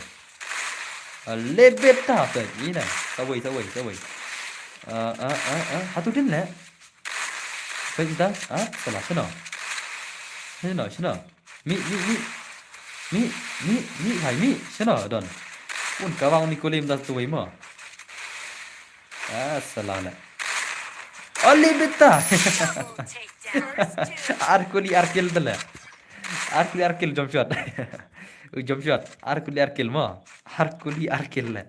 Ah, lebet ta, pet, ina. Sawai, sawai, sawai. Ah, ah, ah, ah, hatu din le. Pet mynta, ah, salah, shano. Shano, shano. Mi, mi, mi. Mi, mi, mi, hai, mi. Shano, don. Un kawang ni kule mynta sawai ma. Ah, salah le. Oli bita. Ar kuli ar kill tu le. Ar kuli ar kill jump shot. U jump shot. Ar kuli ar kill ma. Ar kuli ar kill le.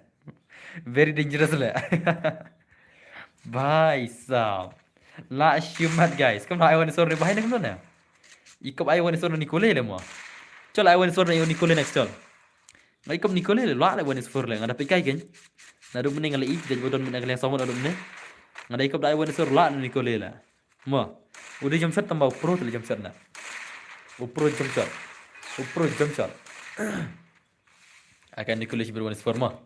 Very dangerous le. Bhai sahab. La shimat guys. Kam la ai one score bahai ne kam ne. Ikop ai one score ni kule le ma. Chol ai one score ni kule next chol. Ngai kop ni kole le la le one is four le nga da pekai ken. Na dum ne nga le i jaj bodon ne nga le song na dum ne. Nga da ikop da one is four la ni kole le. Mo. Udah jump shot tambah pro tu jump shot na. U pro jump shot. U pro jump shot. Akan ni kole shi ber one is four mo.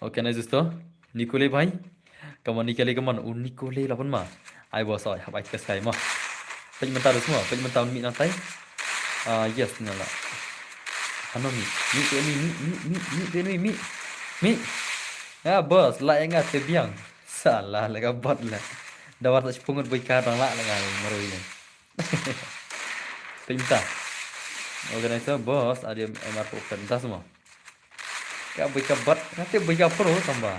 Okay, nice to. Ni kole bhai. Come on, Nikole, come on. U Nikole la pun ma. Ai boss, ai, hap ai tes kai ma. Pej menta dus ma, pej menta mi nang tai. Ah, yes, na la. Ano mi, mi tu mi, mi, mi, mi, mi tu mi, mi. Mi. Ya, boss, la yang ngat te biang. Salah, la ka bot la. Da war ta pungut bui ka dang la, la ngai, marui ni. Pej menta. Organizer, boss, ada M R P open, tas ma. Ka bui ka bat, ka te bui ka pro tamba.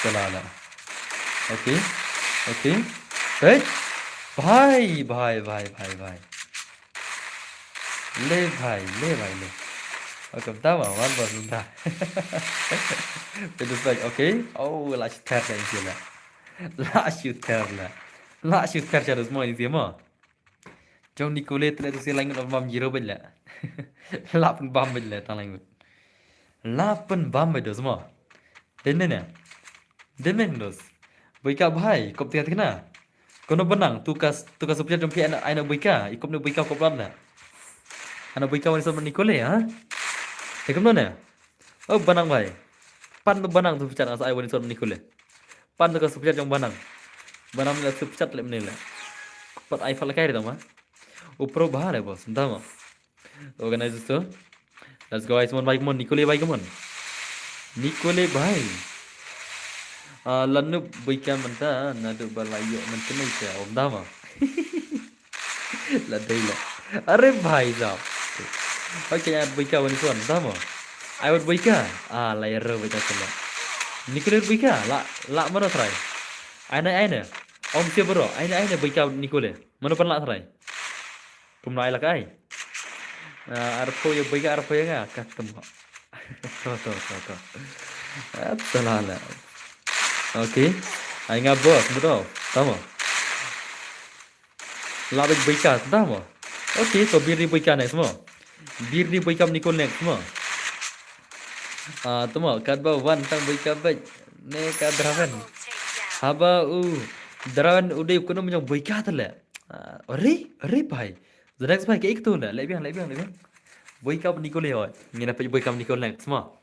Salah la. Okay. Okay. Hey. Bhai, bhai, bhai, bhai, bhai. Le bhai, le bhai, le. Okay, tama, one ball, tama. Itu back, okay. Oh, la shooter la ini la. La shooter la. La shooter sha dus mo ini mo. Jong Nikole tle tu si lain ngut bam zero bej la. La pun bam bej la tang lain ngut. La pun bam bej dos mo. Den ne ne. Den ne dos. Bui ka bhai, kop tiga tiga na. Kono benang, tu ka, tu ka super chat jong phi ai na bui ka, ikop ne bui ka kop lam na. Ana bui ka wan sor Nikole, ha? Te kum ne. Oh, benang bhai. Pan tu benang tu super chat asa ai wan sor Nikole. Pan tu ka super chat jong benang. Benang ni la super chat le mne le. Pat ai pha la kai re tama. U pro bha le boss, tama. Organize to. Let's go, guys, mon bhai, come on. Nikole bhai, come on. Nikole bhai. Ah, lanu bui ka mynta, nadu ba la ïoh mynta ne ka, om tama. La dei la. Are bhai sahab. Okay, ai bui ka wan sor, tama. Ai wat bui ka. Ah, la ïa ro bui ka tama. Nikole bui ka, la, la mano try. Ai na, ai na. Om sia bro, ai na, ai na bui ka Nikole. Mano pan la try. Kum na ai la kai. Ah, arphew ïa bui ka arphew ïa nga, ka tum. To, to, to, to. At salah la. Okay. Ai nga boss, betul. Tama. La bej bui ka, tama. Okay, to bir di bui ka next mo. Bir di bui ka Nikole next mo. Ah, tama, kat ba wan tang bui ka bej. Ne ka draven. Haba u draven u dei kuno menyong bui ka tele. Ah, re, re bhai. The next bhai, ke ik tu na, le biang, le biang, le biang. Bui ka Nikole oi. Ngina pej bui ka Nikole next mo.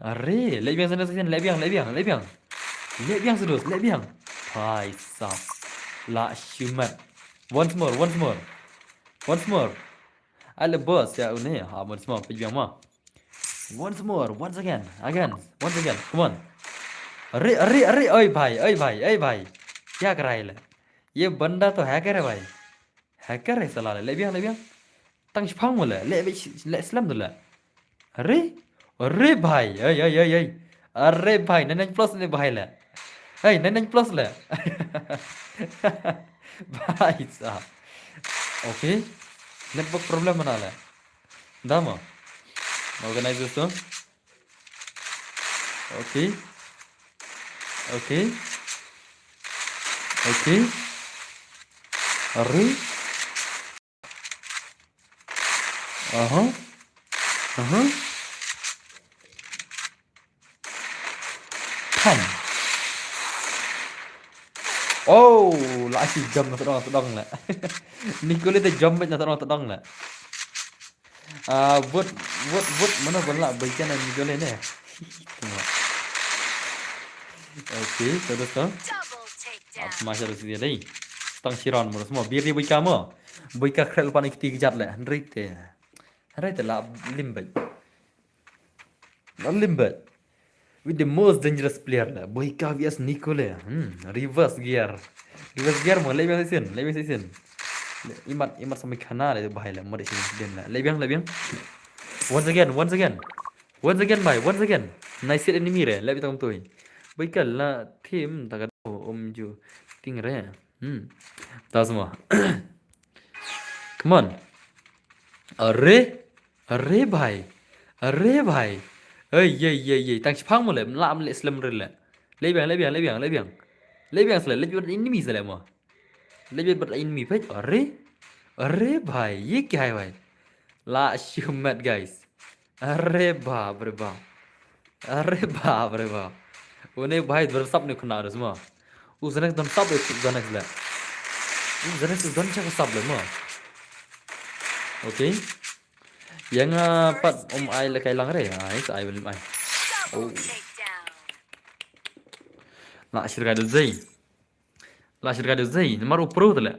Are, le biang sana sana, le biang, le biang, le biang. Le biang sedus, le biang. Bhai sahab. La shimat. Once more, once more. Once more. Ale boss ya une, ha, once more, pej biang mo. Once more, once again, again, once again. Come on. Are, are, are, oi bhai, oi bhai, oi bhai. Kya kar raha hai le? Ye banda to hacker hai bhai. Hacker hai sala le. Le biang, le biang. Tang shipang mo le. Le, le, le slam to le. Are? Are bhai. Ai, ai, ai, ai. Are bhai. Nine nine plus ne bhai le. Hey, nine nine plus le. Bhai sahab. Okay. Network problem mana le. Dama. Organize to. Okay. Okay. Okay. Are. Aha. Aha. Pam. Oh, la shi jump na tdong tdong la. Nicole te jump na tdong tdong la. Ah, vote, vote, vote, mano ban lah baikan Nicole ne. Okay, to dosto. Ap ma sha dosto dei. Tang shiron mo mo. Biar dia baika mo. Baika khrel pan ikti kjat le. Hynrei te. Hynrei te la limbet. La limbet. With the most dangerous player la. Baika V S Nicole. Hmm, reverse gear. Reverse gear mo, leh biang sa shisien, leh biang sa shisien. Imat, imat samai khana le bahai la, mo de shisien la. Leh biang, leh biang. Once again, once again. Once again, bhai, once again. Nice hit enemy re, leh biang tang tui. Baika la team ta ka um ju ting re. Hmm. Ta semua. Come on. Are, are bhai. Are bhai. Ei, ei, ei, ei. Tang shipang mo le, la am le slem re le. Leh biang, leh biang, leh biang, leh biang. Leh biang sle, leh biang enemy sle mo. Leh biang bat enemy page. Are. Are bhai. Ye kya hai bhai? La shumat guys. Are bhai, are bhai. Are bhai, are bhai. Une bhai don sap ne khuna dos mo. U Xanax don sap le, u Xanax le. U Xanax don chak sap le mo. Okay. Yang ah, pat um ai le kai lang re. Ai, ai bel ai. Oh. La shirka do zei. La shirka do zei. Mar u pro tele.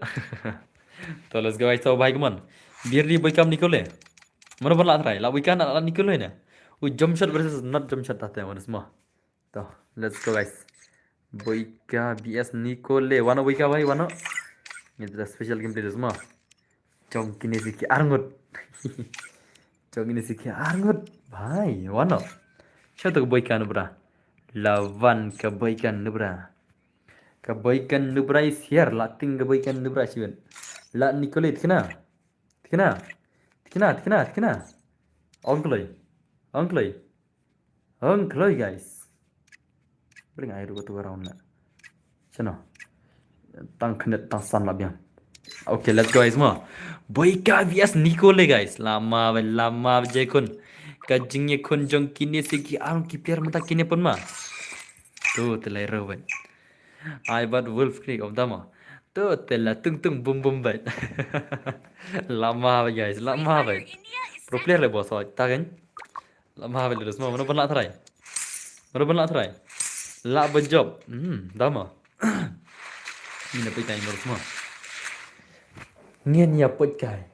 To let's go guys. To bhai come on. Biar di boy kam Nicole. Mano ban la try. La boy kan la Nicole ne. U jump shot versus not jump shot tate mo. To, let's go guys. Boika V S Nicole, wano boika bhai, wano. Ni da special gameplay dos mo. Jong kine si ki arngut. Jong kine si ki arngut. Bhai, wano. Sha to ka boika nubra. Lawan ka boika nubra. Ka boika nubra is here. La ting ka boika nubra shiwen. La Nicole, tikna. Tikna. Tikna, tikna, tikna. Ong kloi. Ong kloi. Ong kloi, guys. Bring ai ru tu around na. Chano. Tang knet, tang san la biang. Okay, let's go, guys, mo. Boika V S Nicole, guys. Lama, lama, jekun. Ka jingïakun jong kine si ki arngut ki player mynta kine pun ma. Tu, te lai ro, wait. Ai bat Wolf Creek of Dama. Tu te la tung tung bum bum bait. Lama bait guys, lama bait. Pro player le boss oi, ta kan. Lama bait le dos mo, mano ban la try. Mano ban la try. La ba job. Hmm, Dama. Ni na peit kai mo dos mo. Ngin ïa peit kai.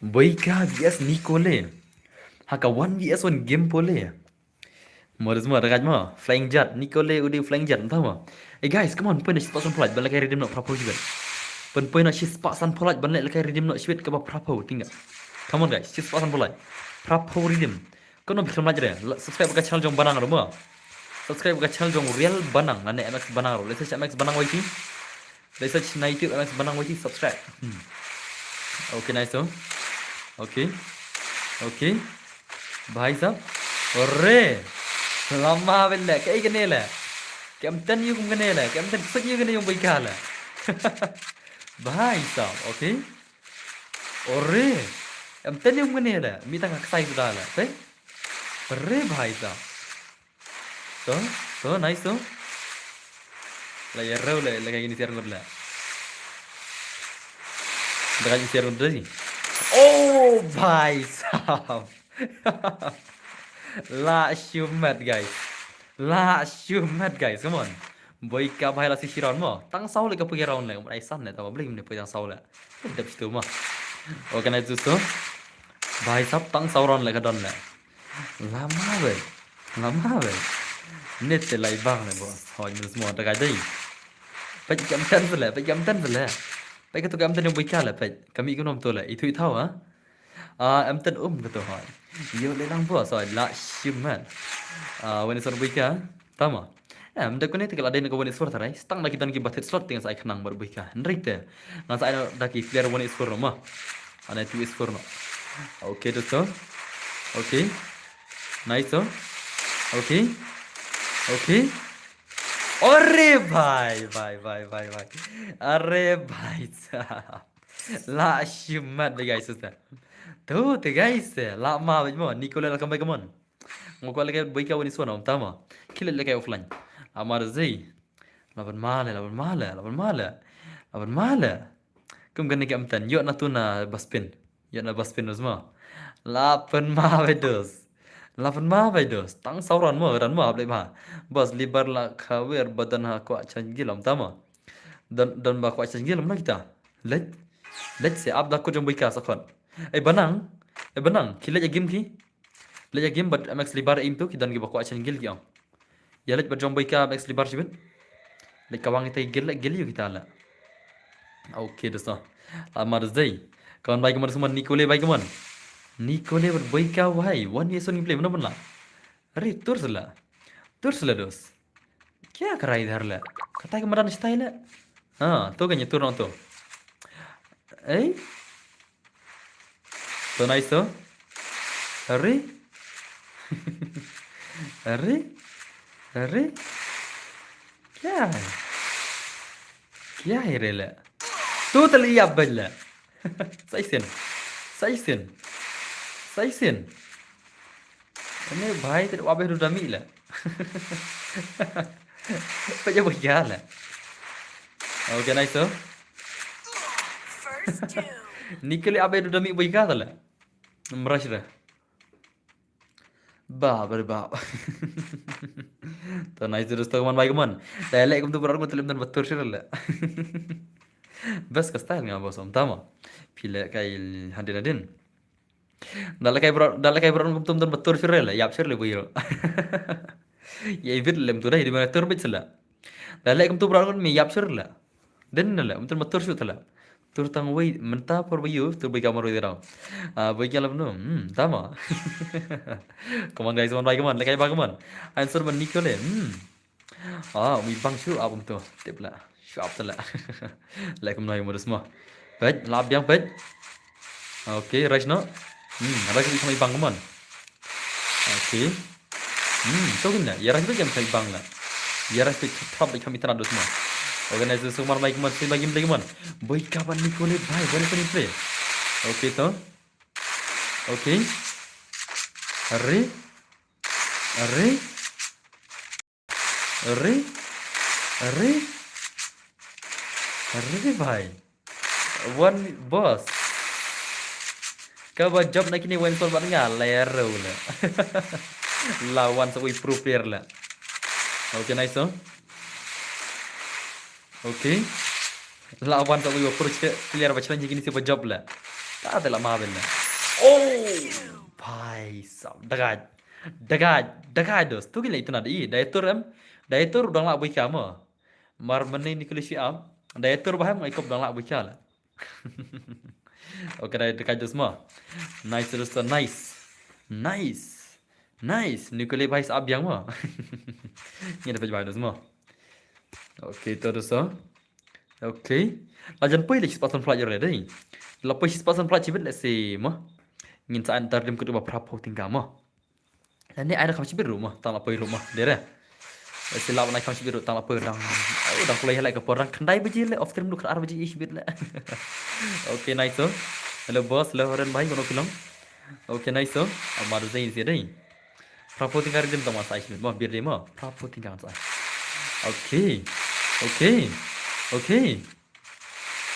Boika V S Nicole. Haka one V S one game pole. Mo dos mo, da gaj mo. Flying Jet, Nicole u dei Flying Jet, entah mo. Hey guys, come on, poi na shi spah san pholait, ban leh kai redeem noh, phra phew shibit. Poi na shi spah san pholait, ban leh kai redeem noh, shibit kaba phra phew, tingga. Come on guys, shi spah san pholait. Phra phew redeem. Kano bikhlem lait re, subscribe ka channel jong Banang ro mo. Subscribe ka channel jong Real Banang, lane M X Banang ro. Let's say M X Banang Y T. Let's search na YouTube M X Banang Y T, subscribe. Hmm. Okay, nice to. Okay. Okay. Bhai sahab. Ore. Lama bele. Kaei kane le. Kam ten yu kum kane le. Kam ten sik yu kane yung bai ka le. Bhai sahab. Okay. Ore. Kam ten yu kum kane le. Mi tang ka sai sudah le. Okay. Ore bhai sahab. To, to, nice to. La ïa rau la, la ka ini share ngut la. Da ka ini share ngut da ji. Oh, bhai sahab. La shumat, guys. La shumat, guys. Come on. Boika bhai la si shiron mo. Tang saw le ka pui round le. Ai san le ta balik mne pui tang saw le. Dep situ mo. Organize tu. Bhai sahab tang saw round le ka don le. Lama bhai. Lama bhai. Net te lai bang le boss. Hoi nus mo ta ka dei. Peit kam ten sele, peit kam ten sele. Peit ka tu kam ten yung boika le, peit. Kami kunom tu le. Itu itau ha. Ah, em ten um ka tu hoi. Yo le lang boss, hoi la shiman. Ah, when is on boika? Tama. Em da kone te ka la dei na ka one is four tharai. Stang da ki don ki ba thied slot te ngan sa ai khnang bad boika. Hynrei te. Ngan sa ai da ki player one is four no ma. Ane two is four no. Okay dosto. Okay. Nice to. Okay. Okay. Are bhai, bhai, bhai, bhai, bhai. Are bhai sahab. La shimat de guys, sister. Tu te guys, la ma bhai mo. Nicole la kam bhai, come on. Ngo ko la kai bhai ka wani suan om tama. Khilai la kai offline. Amar zei. Laban male, laban male, laban male. Laban male. Kum kane ka amtan. Yo na tu na baspin. Yo na baspin usma. Laban ma bhai dos. Laban ma bhai dos. Tang sauran mo, ran mo, ablek ma. Bas libar la khawer badan ha kwa changil om tama. Dan, dan ba kwa changil om na kita. Let. Let se ab da ko jom bhai ka sakhon. Eh, banang. Eh, banang. Ki leit ya game ki. Leit ya game bad M X Libar im tu ki don ki ba kwah chen gil ki ong. Ya leit bad jong boi ka M X Libar shibit. Leit ka wang ita gil, gil yu kita la. Okay, dosto. Amar zei. Kawan bai kaman semua Nicole bai kaman. Nicole bad boi ka wai. Wan ye son play mana mana. Ri tur sela. Tur sela dos. Kya karai dhar la. Katai ka madan stai la. Ha, tu kan ye tur nong tu. Eh? To nice to. Hurry. Hurry. Hurry. Kya hai? Kya hai re la? Tu tali ya bella. Saisin. Saisin. Saisin. Ini bhai te wabe du dami la. Paja bhai la. Okay, nice to. Nikali abe du dami bhai la. Mrash re. Ba, ba, ba. To nice to, dosto, kaman bai kaman. Dai le kum tu berar ko telim dan betul sih la. Bas ka style nga bos om tama. Pile kai hadin hadin. Dale kai bro, dale kai bro kum tum don betul sure la, yap sure le buiro. Ya ibit lem tu dai di mana tur bit sela. Dale kum tu bro mi yap sure la. Den la, um tum betul sure la. Tur tang wei menta por bayu, tur bai kamar wei dau. Ah, bai kalam no. Hmm, tama. Come on guys, come on, bai, come on, lekai ba, come on. Answer man Nicole. Hmm. Ah, umi bang shu ap um tu. Tip la. Shu ap tu la. Lai kum nai modus mo. Pet, lap biang pet. Okay, rush no. Hmm, rush ni kami bang, come on. Okay. Hmm, tu gina. Ya rush biang kami bang la. Ya rush biang trap kami tanah dus mo. Okay, nice dus, come on, mai, come on, sini bagi play, come on. Boy kawan Nicole, bhai, boleh sini play. Okay tu. Okay. Hurry. Hurry. Re, re, re bhai. Wan boss. Kaba job na kini wan sol bat nga lero le. Lawan sa wi pro player le. Okay, nice to. Okay. Lawan sa wi pro player ba challenge kini si ba job le. Ta te la ma ben le. Oh, bhai sab dagat. Dagat, dagat dos. Tu ki lei tena di. Dai tur em. Dai tur dang la bui kama. Mar mane ni kuli si am. Dai tur baham ngai kop dang la bui kala. Okay, dai dagat dos ma. Nice dos, nice. Nice. Nice. Ni kuli bai sab yang ma. Ni dapat bai dos ma. Okay, tu dos. Okay. La jan poi le shispasan flight jore dei. La poi shispasan flight chibit le si ma. Ngin sa antar dim kedua berapa tinggal ma. Lane ai da kham shibit ruh ma, tang la poi ruh ma, dere. Si lap nai kham shibit ruh, tang la poi dang. Au, dang kulai halai ka por dang khyndai baje le, off stream duk ar baje i shibit le. Okay, nice to. Hello boss, hello Horen bhai, kono kilong. Okay, nice to. Amar zain si dei. Prapo tingkar dim tang ma sai shibit ma, bir dei ma. Prapo tingkar sai. Okay. Okay. Okay.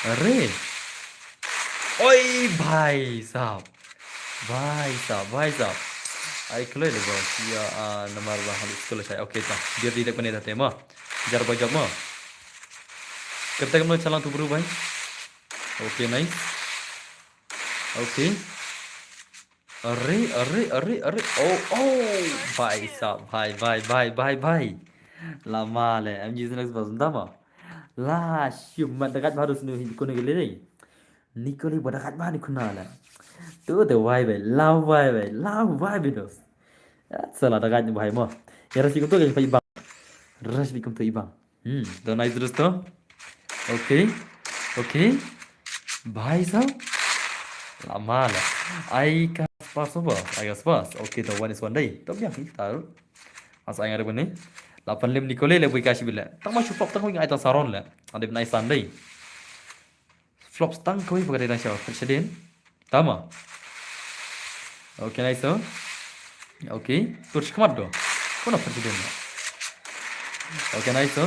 Are. Oi, bhai sahab. Bhai sahab, bhai sahab. Ai kloi le bro. Ya, ah, namar ba halu school chai. Okay, ta. Biar di dek menit ate ma. Jar ba job ma. Kerte kamno chalang tu bro bhai. Okay, nice. Okay. Are, are, are, are. Oh, oh. Bhai sahab, bhai, bhai, bhai, bhai, bhai. Lama le. M G Zenox bas, ntama. La, shumat dagat baru sunu hi kunu gele dei. Nikoli ba dagat ba ni kuna la. Tu te wai bai, la wai bai, la wai bai dos. Ya, sala dagat ni bai mo. Ya, rasi kutu ke pai bang. Rasi kum tu ibang. Hmm, dona idrus to. Okay. Okay. Bhai sahab. Lama la. Ai ka spas ba. Ai ka spas. Okay, the one is one day. To biang kita. As ai nga re bane. La pan lem Nicole le bui ka shi bile. Tang ma shu flop tang ko ngai tang saron le. Ade bnai san dei. Flop tang ko ba ka dei na sha pyrshadin. Tama. Okay, nice. Okay. Tur shkmat do. Kono pyrshadin. Okay, nice.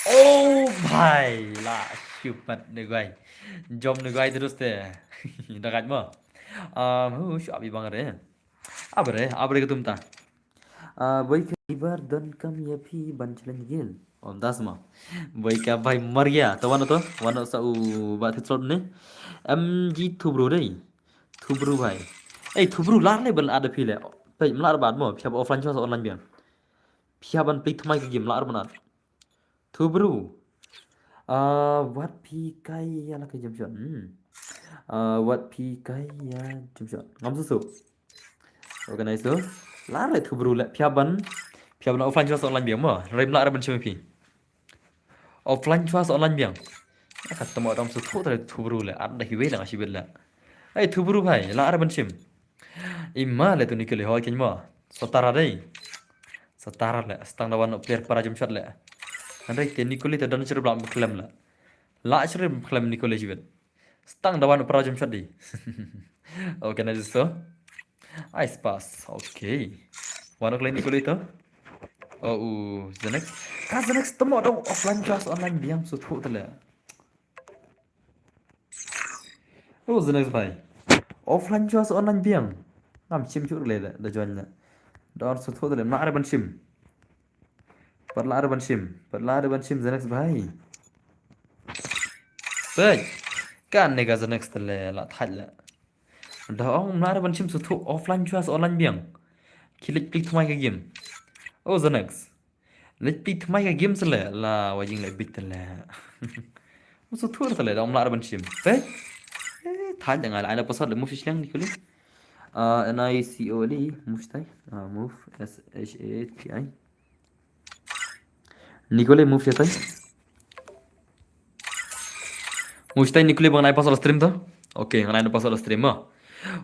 Oh bhai, la shupat ne guai. Jom ne guai terus te. Dagat mo. Um, hu shu abi bang re. Abre, abre ka tumta. Ah, boi ka ibar don kam ya phi ban challenge gel. Om das ma. Boi ka bai maria. To wano to? Wano sa u ba thit slot ne. M G Thubru dei. Thubru bai. Ei Thubru lar le ban ada phi le. Pai mlar bad mo. Phi ba offline chwa sa online biang. Phi ban play thmai ka game lar ban ad. Thubru. Ah, wat phi kai ya la ka jump shot. Hmm. Ah, wat phi kai ya jump shot. Ngam susu. Organize tu. Lar le Thubru le. Phi ban. Phi ban offline chwa sa online biang mo. Rem lar ban chwa phi. Offline chwa sa online biang. Ka tamo dam su thu tare Thubru le. Ad da hiwe la shi bit le. Ei Thubru bhai, la ar ban shim. Ima le tu Nicole hoi kin mo. Satara dei. Satara le. Stang da wan player para jump shot le. Andai te Nicole te don sir bla klem le. La sir klem Nicole shi bit. Stang da wan para jump shot di. Okay, na just so. Ice pass. Okay. Wan klem Nicole to. Oh, u Zenex. Ka Zenex tamo dong offline chwa sa online biang su thu tale. Oh, Zenex bhai. Offline chwa sa online biang. Ngam shim chur le da join na. Da or su thu le ma are ban shim. Pat la are ban shim. Pat la are ban shim Zenex bhai. Bhai. Kan ne ga Zenex tale la thaj le. Da ong ma are ban shim su thu offline chwa sa online biang. Kilik klik thmai ka game. Oh, Zenex. Leit pli thmai ka game sele la wa jing leit bit tele. Musu thur tele da om la ban shim. Pe. Thaj da ngai la password le move shleng Nicole. Ah, N I C O L E move tai. Ah, move S H A T I. Nicole move tai. Move tai Nicole bang nai password stream to. Okay, ngai nai password stream ma.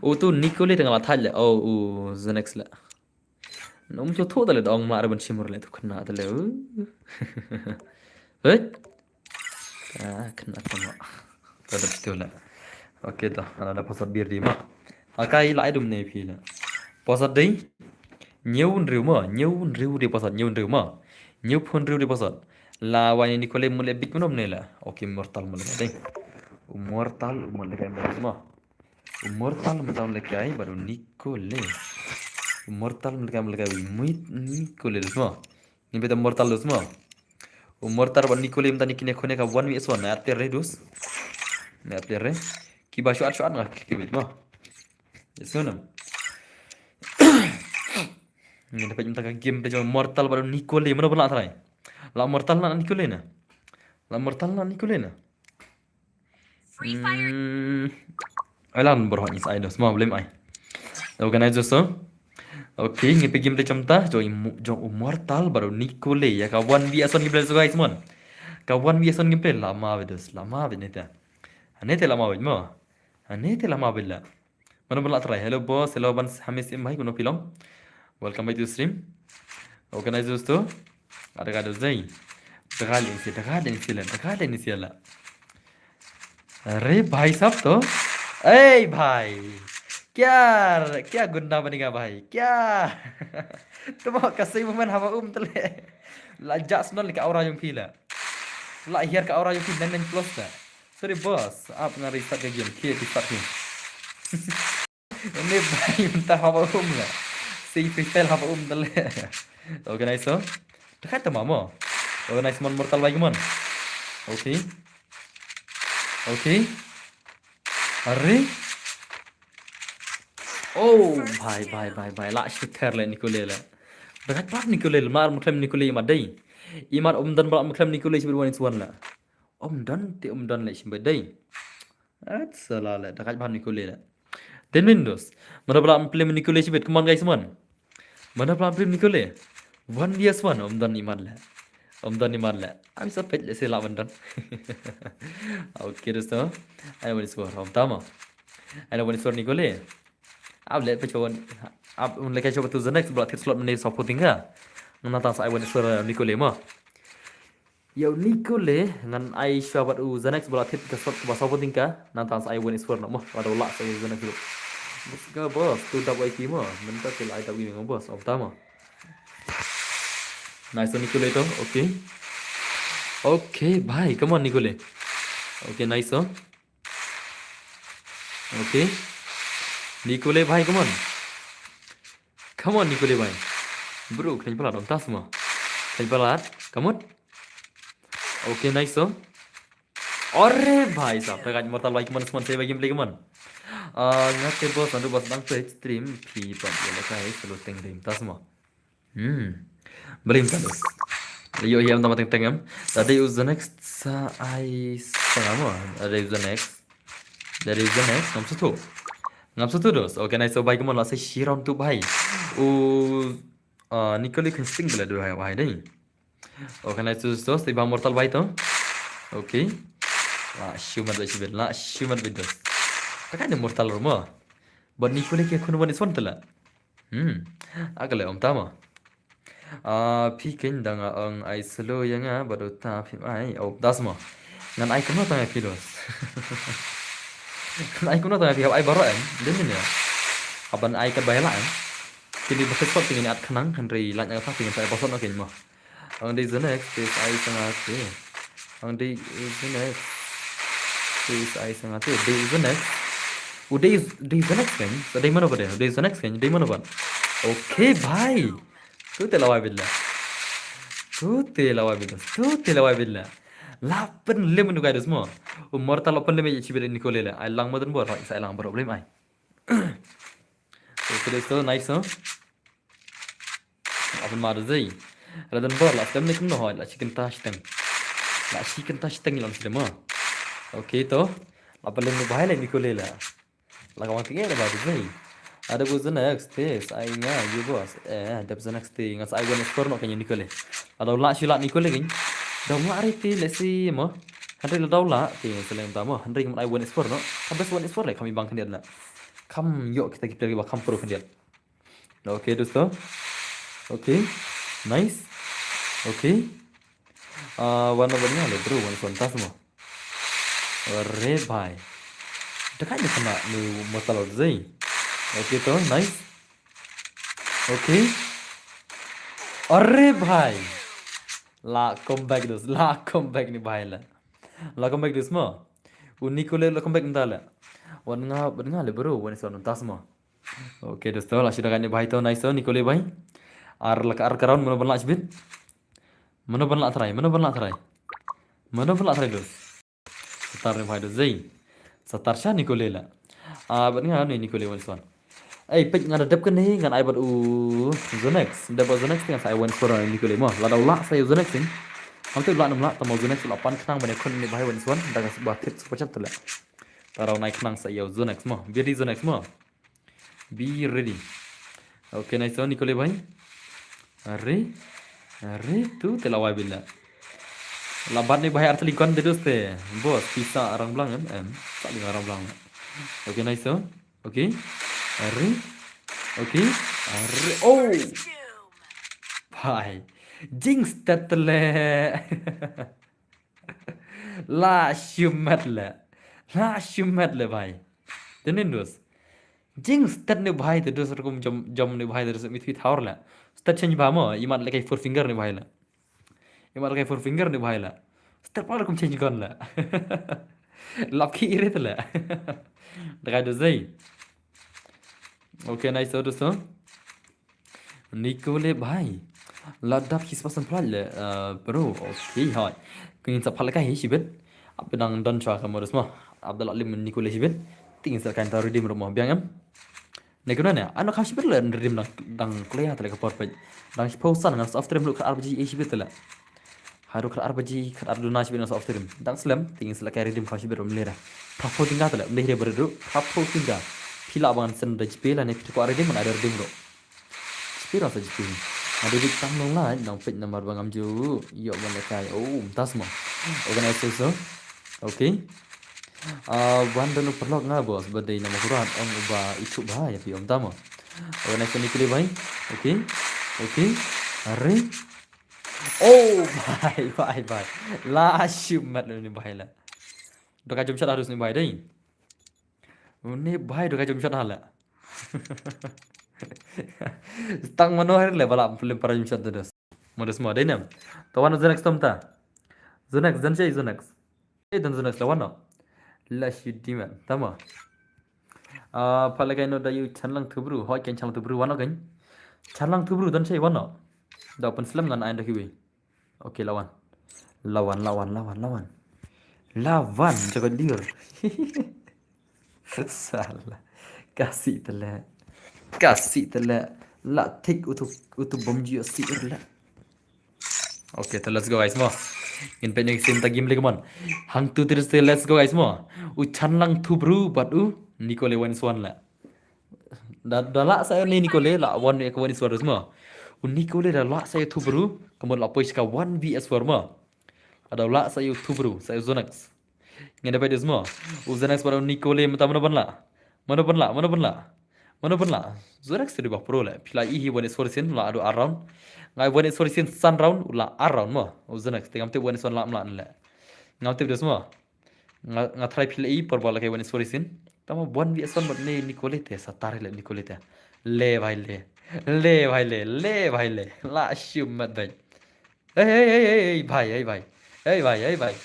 O tu Nicole tengah la thaj le. Oh, u Zenex le. Num chu thu tale dong ma re ban shim le tu khna tale. Hei. Ah, khna tama. Ta da tu le. Okay to, ana da password bir di ma. Akai la idum ne phi le. Password dei. Nyew nriu ma, nyew nriu di password, nyew nriu ma. Nyew phun nriu di password. La wani Nicole mule bit mano ne la. Okay, mortal mule dei. Mortal mule kai ma. Immortal mata mlekai bad u Nicole. Immortal mlekai mlekai u Nicole dus mo. Ngin beta mortal dus mo. Immortal bad Nicole mata ni kine khone ka one v one na atere dus. Na atere. Kiba shuat shuat nga kibit mo. Sunam. Ngin dapat minta ka game te jong mortal bad Nicole mana pun la try. La mortal na Nicole na. La mortal na Nicole na. Hmm. Ai lan bro ni sai dos ma blem ai. Organize so. Okay, ngi pegim de chamta jong jong immortal bad Nicole ya ka one v one gameplay so guys mon. Ka one v one gameplay lama ve dos lama ve neta. Neta lama ve mo. Neta lama ve la. Mano ban la try. Hello boss, hello ban Hamis im bhai kuno pilong. Welcome back to the stream. Organize dosto. Ada kada zai. Dagal insi, dagal insi la, dagal insi la. Are bhai sab to. Ei bhai. Kya kya gunda banega bhai? Kya? Tuma kasai buman haba um tele. La jasnon ka aura jong pila. La hiar ka aura jong pila nen plus da. Sorry boss, ap nga restart ka game, ki restart ni. Ini bai mentah haba um la. Si freestyle haba um tele. Organize so. Dekat tema mo. Organize mon mortal bai mon. Okay. Okay. Are. Oh, bhai bhai bhai bhai la shooter le Nicole le. Dekat par Nicole le mar mutlem Nicole imat dei. Imat um dan bra mutlem Nicole sibir one is one la. Om don te om don le shim ba dei. At sala le dakat ban Nicole le. Den Windows. Mana bla play Nicole shibit, come on guys man. Mana bla play Nicole. One v one om don iman le. Om don iman le. Ami sa pet le se la ban don. Okay dosto. Ai wani suar om tama. Ai wani suar Nicole. Ab le pechon. Ap un lehkai shuwa bad u Zanex ba la thied slot mynne sawphew tyngka. Ngan tang sa ai wan shuwa Nicole mo. Ïa u Nicole ngan ai shuwa bad u Zanex ba la thied ka slot kaba sawphew tyngka. Ngan tang sa ai wan shuwa mo. Lada u lah sa ïa u Zanex ruh. Bos ka bos tu dap ai ki mo. Mynta te la ai dap ki mo bos. Ap ta mo. Nice Nicole to. Okay. Okay bhai, come on Nicole. Okay, nice. Okay. Nicole bhai, come on. Come on Nicole bhai. Bro, khlaiñ palat, ym tas mo. Khlaiñ palat. Come on. Okay, nice. Are bhai sab, ta ka mortal bhai, come on, come on, save game play, come on. Ah, nga te bos, adu bos dang te stream, phi pam, ïa la kai, solo teng rim, tas mo. Hmm. Blim ta dos. Ïoh ïa tama teng teng em. Lada u Zanex sa ai sa mo. Lada u Zanex. Lada u Zanex, ngam satu. Ngam satu dos. Okay, nice, so bhai, come on, la sa shi round tu bhai. U, ah, Nicole kan sting bela du hai bhai dei. Okay, nice, so, so, sa ba mortal bhai to. Okay. La shu mat bhai sibit, la shu mat bhai dos. Ta ka ni mortal ruh mo. Bad Nicole ki khun wan is wan tela. Hmm. Akale om tama. Ah, phi keiñ dang ong ai selo ïa nga bad uta phi ai. Oh, das mo. Ngan ai kumno tang ïa phi dos. Ngan ai kumno tang ïa phi, hap ai baroh em. Dei ne ïa. Haban ai ka bai la em. Kini ba sot tingin at khnang hynrei lait na ka phi ngin ai ba sot no keiñ mo. Ang dei Zanex, tis ai sanga te. Ang dei Zanex. Tis ai sanga te. Dei Zanex. U dei, dei Zanex kan? Sa dei mano ba dei? Dei Zanex kan? Dei mano ba? Okay bhai. Tu te lawai bidla. Tu te lawai bidla. Tu te lawai bidla. Lapen lim nu guys mo. U mortal lapen lim ya chibir ni ko lela. Ai lang madan bor, sa ai lang bor problem ai. Okay, that's so nice, no? Aban ma da zai. Ladan bor la stem ne kumno hoi, la chicken touch teng. La chicken touch teng lam stem mo. Okay to. La paling ni bahai la ni ko lela. La ka wang tinge la ba da zai. Ada bu Zanex te, sa ai nga yu bos. Eh, dep Zanex te, nga sa ai wan score no kanya ni ko le. Ada la shi la ni ko le gin. Da la ri te le si mo. Hynrei la da la te seleng ta mo. Hynrei ngam ai wan score no. Kam bes wan score le kami bang khyndiat la. Kam ïoh kita ki player ba kam pro khyndiat. Okay dosto. Okay. Nice. Okay. Ah, wan wan nga le bro, wan son tas mo. Are bhai. Dekai ni kena ni mortal zai. Okay to, nice. Okay. Are bhai. La comeback dos, la comeback ni bhai la. La comeback dos mo. U ni ko le la comeback nda la. Wan nga, wan nga le bro, wan son tas mo. Okay dosto, la shi da kan ni bhai to, nice to, ni ko le bhai. Ar la ka ar ka round mano ban la shibit. Mano ban la try, mano ban la try. Mano ban la try dos. Satar ni bhai dos zai. Satar sha ni ko le la. Ah, ban nga ni ni ko le wan son. Ei, pek nga da dep kan ni ngan ai bat u Zonex. Dep bat Zonex ngan sa ai wan son ni ko le mo. La da u la sa u Zonex ni. Am te u la nam la, tamo Zonex la pan khnang ban khun ni bhai wan son. Da ka ba tip super chat la. Tarau nai khnang sa u Zonex mo. Biri Zonex mo. Be ready. Okay, nice one, ni ko le bhai. Are, are, tu te la wai bila. La bat ni bhai ar tali kon de dos te. Bos, pisa arang blang em, em. Sa ling arang blang. Okay, nice one. Okay. Are. Okay. Are. Oh. Bhai. Jinx tetle. La shimet le. La shimet le bhai. Tenin dos. Jinx tet ni bhai te dos rukum jom, jom ni bhai te dos mi thui thaur le. Tet change ba mo, imat le kai four finger ni bhai le. Imat le kai four finger ni bhai le. Tet pa rukum change kon le. Lap ki irit le. Dekai dos dei. Okay, nice dos. Ni ko le bhai. La dap ki spas plat le, eh, bro. Okay, hai. Kini sa plat kai shibit. Ap dang don chwa ka modus mo. Abdallah lim ni ko le shibit. Ting sa kan ta redeem ro mo biang em. Ne ko ne, ano ka shibit le redeem dang, dang clear ta le ka por page. Dang posan ngan sa after rim lu ka R B G e shibit le. Haru khat ar baji, khat ar duna shibit na sa off stream. Dang slem, ting sila kai redeem kha shibit rum lera. Phapo tingga tala, mleh re berdru, phapo tingga. Pila bang sen da jipe la ne pita ko redeem, mana ada redeem ro. Jipe rasa jipe. Ada dik tam nong lai, nang pet namar bang am ju, yo mana kai, oh, tas mo. Organize so. Okay. Ah, wan danu perlok nga bos, badai nama kurat, ong uba itu ba, ya pi om tama. Organize ni kali bhai. Okay. Okay. Are. Oh, bhai, bhai, bhai. La shimet ni bhai la. Doka jumshat harus ni bhai dei. Ni bhai doka jumshat hala. Tang mano har le bala film para jumshat dos. Modus mo dei nem. Tawan Zonex tom ta. Zonex dan sei Zonex. Eh dan Zonex lawan no. La shidi man. Tama. Ah, pala kai no da yu chanlang tubru. Hoi kan chanlang tubru wano kan. Chanlang tubru dan sei wano. Da open slam nan ain da kiwi. Okay, lawan. Lawan, lawan, lawan, lawan. Lawan, jaga dir. Salah. Kasi tele. Kasi tele. La tik utu utu bom jiu si irla. Okay, te let's go guys mo. In pe next sim ta game lagi mon. Hang tu terus te let's go guys mo. U chanlang tubru bad u Nicole one swan la. Da da la sa ni Nicole la one v one swan mo. U Nicole da la sa tubru. Kamu la poi ska one v one mo. Ada la sa tubru sa Zonex. Ngan da bai dis mo. U Zonex bad u Nicole mata mana ban la. Mana ban la, mana ban la. Mana ban la. Zonex tu di bah pro le. Pila i hi one swan sin la adu around. Ngai one swan sin san round la around mo. U Zonex te ngam te one swan la mla le. Ngam te dis mo. Nga nga try pila i por bala kai one swan sin. Tama one v one bad ni Nicole te sa tar le Nicole te. Le bhai le. Le bhai le. Le bhai le. La shimet bhai. Hey hey hey hey hey bhai hey bhai. Hey bhai hey bhai.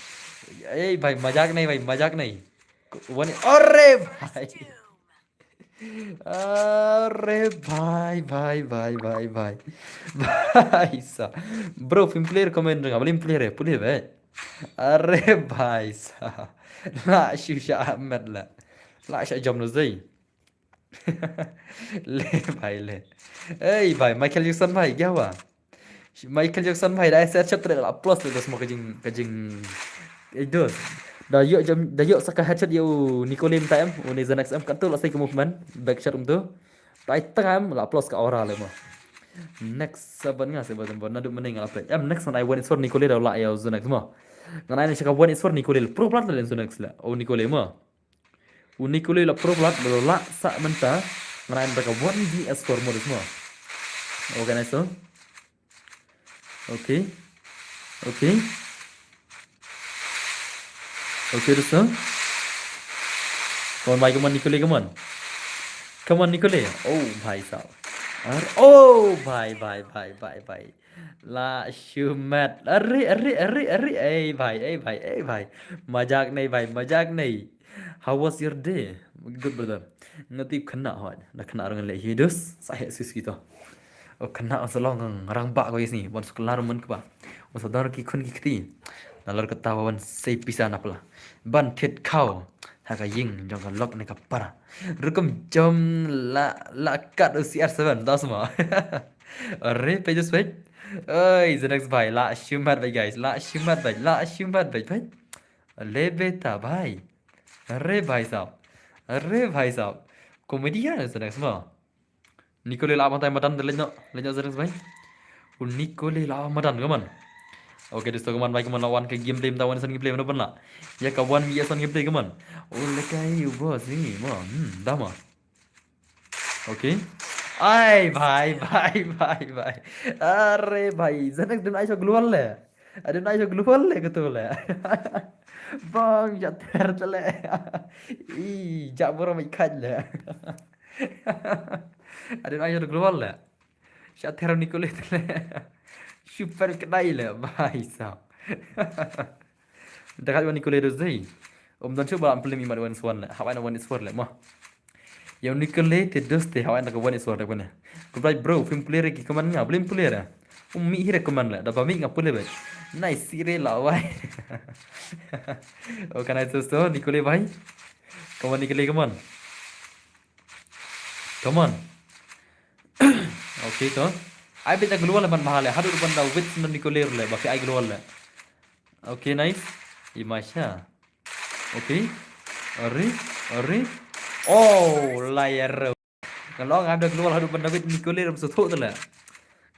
Hey bhai majak nahi bhai majak nahi. One are bhai. Are bhai bhai bhai bhai bhai. Bhai sa. Bro film player comment nga film player eh pule be. Are bhai sa. La shu sha Ahmed la. La sha jom no zai. Le bhai le. Hey bhai Michael Jackson bhai kya hua? Michael Jackson bhai da set shot la plus le dos mo kajing kajing. Eh dos. Da yo jam da yo saka headshot yo Nicole em time. Uni the next em kan tu la sai ke movement. Back shot um tu. Da tengam la plus ka aura le mo. Next saban nga saban saban nadu mending la play. Em next ngan ai one score Nicole da la yo the next mo. Ngan ai saka one score Nicole pro plat le the next la. O Nicole mo. U Nicole la pro plat la la sa menta. Ngan ai da ka one v one score mo mo. Organize so. Okay. Okay. Okay, dosto. Come on, bhai, come on, Nicole, come on. Come on, Nicole. Oh, bhai sahab. Ar, oh, bhai, bhai, bhai, bhai, bhai. La shumat. Are, are, are, are. Ei, bhai, ei, bhai, ei, bhai. Majak nahi, bhai, majak nahi. How was your day? Good, brother. Nga tip khynnah hoi. Da khynnah ruh ngan leh hi dus. Sa heh sis kito. O khynnah sa long ngarang ba ko isni. Wan suk lar mun kba. Wan sa dor ki khun ki kti. Nalor kata wan sei pisa napla. Ban thit khaw. Ha ka ïing jong ka lok ne ka para. Rukum jom la la kat u C R seven. Da semua. Are pejus pej. Oi, the next bhai. La shumat bhai guys. La shumat bhai. La shumat bhai bhai. Le beta bhai. Are bhai sahab. Are bhai sahab. Comedian is the next mo. Nicole la matai madan de leño leño the next bhai. U Nicole la madan kaman. Okay, dosto kaman bhai kaman la wan ka game play mata one v one game play mana pun la. Ya ka one v one game play kaman. O le kai u boss ni mo. Hmm, dama. Okay. Ai bhai bhai bhai bhai. Are bhai, the next dun ai so global le. Adun ai so global le ketu le. Bang ja ter le. I ja boro mai khat le. Adun ai so global le. Sha ter Nicole le. Super kedai le bhai sahab. Dekat wan Nicole dos dei. Um don shu ba am pule mi mat one swan le. Hawan one swan le mo. Ya Nicole te dos te hawan ka one swan le kone. Goodbye bro, film player ki kaman nga, film player. Um mi hire kaman le. Da ba mi nga pule be. Nice sire la wai. O kana so so Nicole bhai. Kaman Nicole kaman. Kaman. Okay to. Ai beta global ban mahal le. Hadu ban da wit na Nicole le. Ba fi ai global le. Okay, nice. Imasha. Okay. Ari, ari. Oh, layar. Ngalong ai beta global hadu ban da wit Nicole rum so tho tele.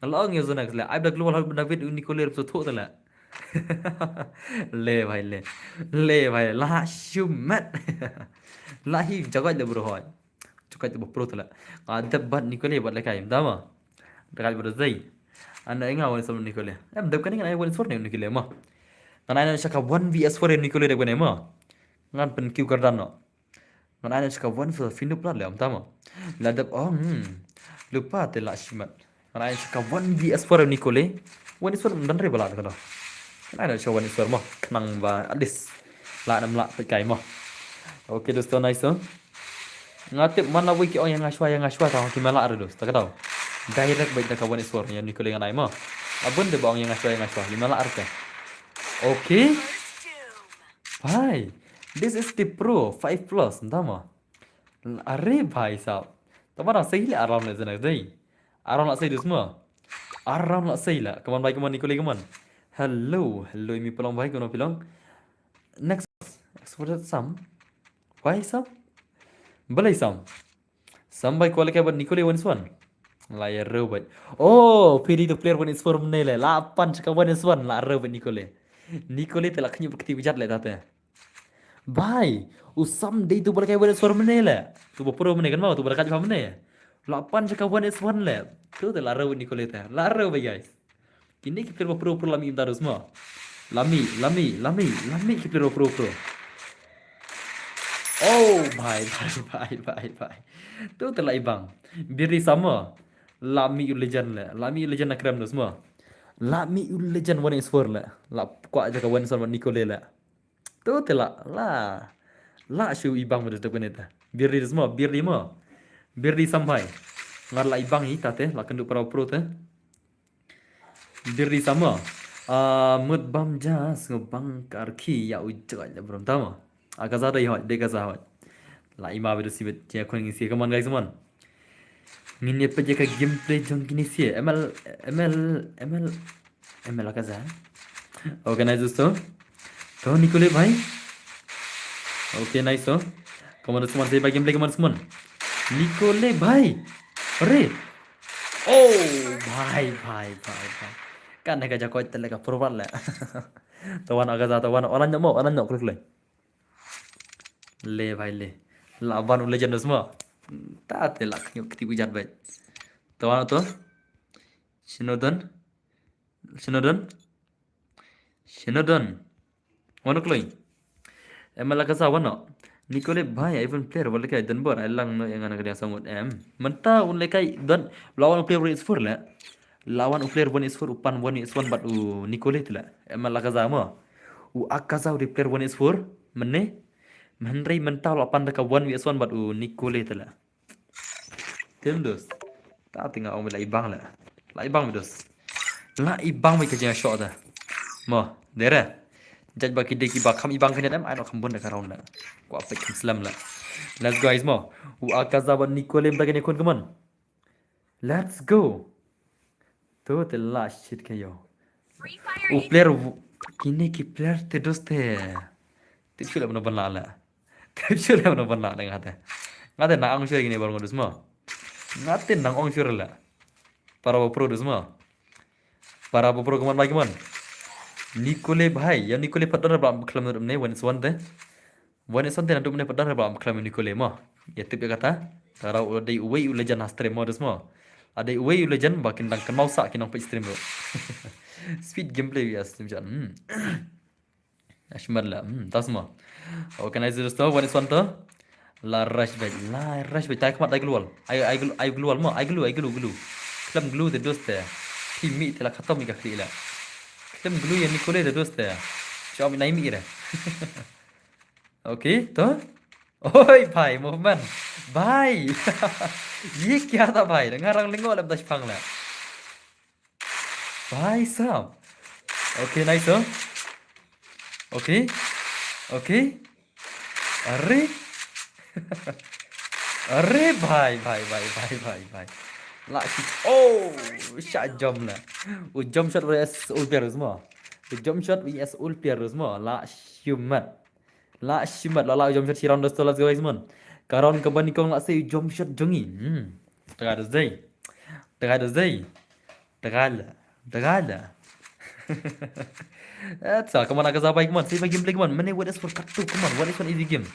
Ngalong yo zona kle. Ai beta global hadu ban da wit Nicole rum so tho tele. Le bhai le. Le bhai la shumat. La hi jagat le bro hoi. Chukai te ba pro te la. Nga dep bad Nicole bad lehkai, ym da mo. Dep bad dei. Ane nga wan sam Nicole. Em dep kane ngan ai wan sor ne Nicole mo. Ngan ai sha ka one v one Nicole dep kane mo. Ngan pyn kiw kyrdan no. Ngan ai sha ka one v one plat le, ym da mo. La dep ong. Lypa te la shimet. Ngan ai sha ka one v one Nicole. One v one ym don re ba la te ka do. Ngan ai sha one v one mo. Khnang ba at least la nam la peit kai mo. Okay, dosto, nice. Nga tip man la wei ki ong ïa nga shuwa, ïa nga shuwa, ta ki ma lah re dosto, ta ka dau. Direct beit da ka one v one ïa Nicole ngan ai mo. Abun de ba ong ïa nga shuwa, ïa nga shuwa, ki ma lah re te. Okay. Bhai, this is the pro five plus, ym da mo. Are bhai sab. Ta ba dang sei le aram le zena dei. Aram la sei dus mo. Aram la sei la. Come on bhai, come on Nicole, come on. Hello, hello, imi pylong bhai, come on pylong. Next, exported sam. Why sam? Balei sam? Sam bhai, kwah lehkai bad Nicole one v one. La ïa rew bhai. Oh, phi dei tu player one v one mynne le. La pan sha ka one v one, la rew bhai Nicole. Nicole te la khñiuh kti bijat le ta te. Bhai, u sam dei tu ba lehkai one v one mynne le. Tu ba pro mynne kan mo, tu ba lehkai mynne. La pan sha ka one v one le. Tu te la rew Nicole te. La rew bhai guys. Kine ki player ba pro pro la mih mynta dus mo. La mih, la mih, la mih, la mih ki player ba pro pro. Oh, bhai, bhai, bhai, bhai, bhai. Tu te la i bang. Biri sam mo. La mih u legend le. La mih u legend na krem dus mo. La mih u legend one v one le. La kwah jaka one v one Nicole le. Tu te la, la. La shu i bang mo dus te kane te. Biri dus mo, biri mo. Biri sam bhai. Ngar la i bang i ta te, la kynduh para pro te. Biri sam mo. Ah, mut bam jas ngo bang karki ya u joi le brum ta mo. A gaza dei hoi, dei gaza hoi. La ima bedo sibet je khon ngin sie, come on guys, come on. Ngin ïa peit ïa ka gameplay jong kine sie. M L, M L, M L, M L a gaza. Okay, nice dosto. To Nicole bhai. Okay, nice to. Come on, come on, sei ba gameplay, come on, come on. Nicole bhai. Are. Oh, bhai, bhai, bhai, bhai. Kan ka jakoi tele ka purwat le. Tawan aga za, tawan, orang nyok mo, orang nyok klik le. Le bhai le. La ban u legend dus mo. Ta te la khñiuh kti bijat bhai. Tawan to. Shino don. Shino don. Shino don. Wano kloi. Em la ka sa wano. Nicole bhai, even player wala kai don bor ai lang no ïa nga na ka dia sangut em. Mynta un le kai don, la wan u player one v four le. La wan u player one v four, u pan one v one bad u Nicole te le. Em la ka sa mo. U Akaza u dei player one v four mynne. Hynrei mynta la pan da ka one v one bad u Nicole te le. Tim dus. Ta te nga ong la i bang le. La i bang dus. La i bang ka jingïashok da. Mo, dere. Judge ba ki dei kiba kham i bang kane em, ai no kham bun da ka round le. Kwah peit kham slem le. Let's go guys mo. U Akaza bad Nicole mynta kane khun, come on. Let's go. To te la shit ka yo. U player w-, kine ki player te dus te. Te shu le mano ban la le. Te shu le mano ban la le nga te. Nga te na ong shu kine bor ngodus mo. Nga te nang ong shu le. Para ba pro dus mo. Para ba pro, come on bhai, come on. Nicole bhai, ya Nicole pat don ba khlem ne one v one te. One v one te na dum ne pat don ba khlem Nicole mo. Ya tip ya kata. Tara u dei uwei u legend ha stream mo dus mo. A dei uwei u legend ba kin dang kynmaw sa kin ong peit stream bro. Speed gameplay ya stream jan. Hmm. Ashmar la. Hmm, tas mo. Organize dus to, one v one to. La rush bhai, la rush bhai, tai khmat ai glue wall. Ai, ai glue, ai glue wall mo, ai glue, ai glue, glue. Khlem glue te dus te. Team mi te la khatam ka khri la. Khlem glue ya Nicole te dus te. Shom nai mi re. Okay, to. Oi bhai, movement. Bhai. Ye kya tha bhai? Nga rang lingo lem dash phang la. Bhai sahab. Okay, nice, oh. Okay. Okay. Are. Are bhai, bhai, bhai, bhai, bhai, bhai. La shi-, oh, shah jump na. U jump shot V S all players mo. U jump shot V S all players mo. La shimat. La shimat, la, la u jump shot shi round dos to, let's go guys mon. Ka round kaba nyngkong la sei u jump shot jong ngi. Hmm. Tega dos dei. Tega dos dei. Tega la. Tega la. That's all. Come on, Akaza bhai, come on. Sei ba gameplay, come on. Mane what is for cut two, come on. What is one easy game?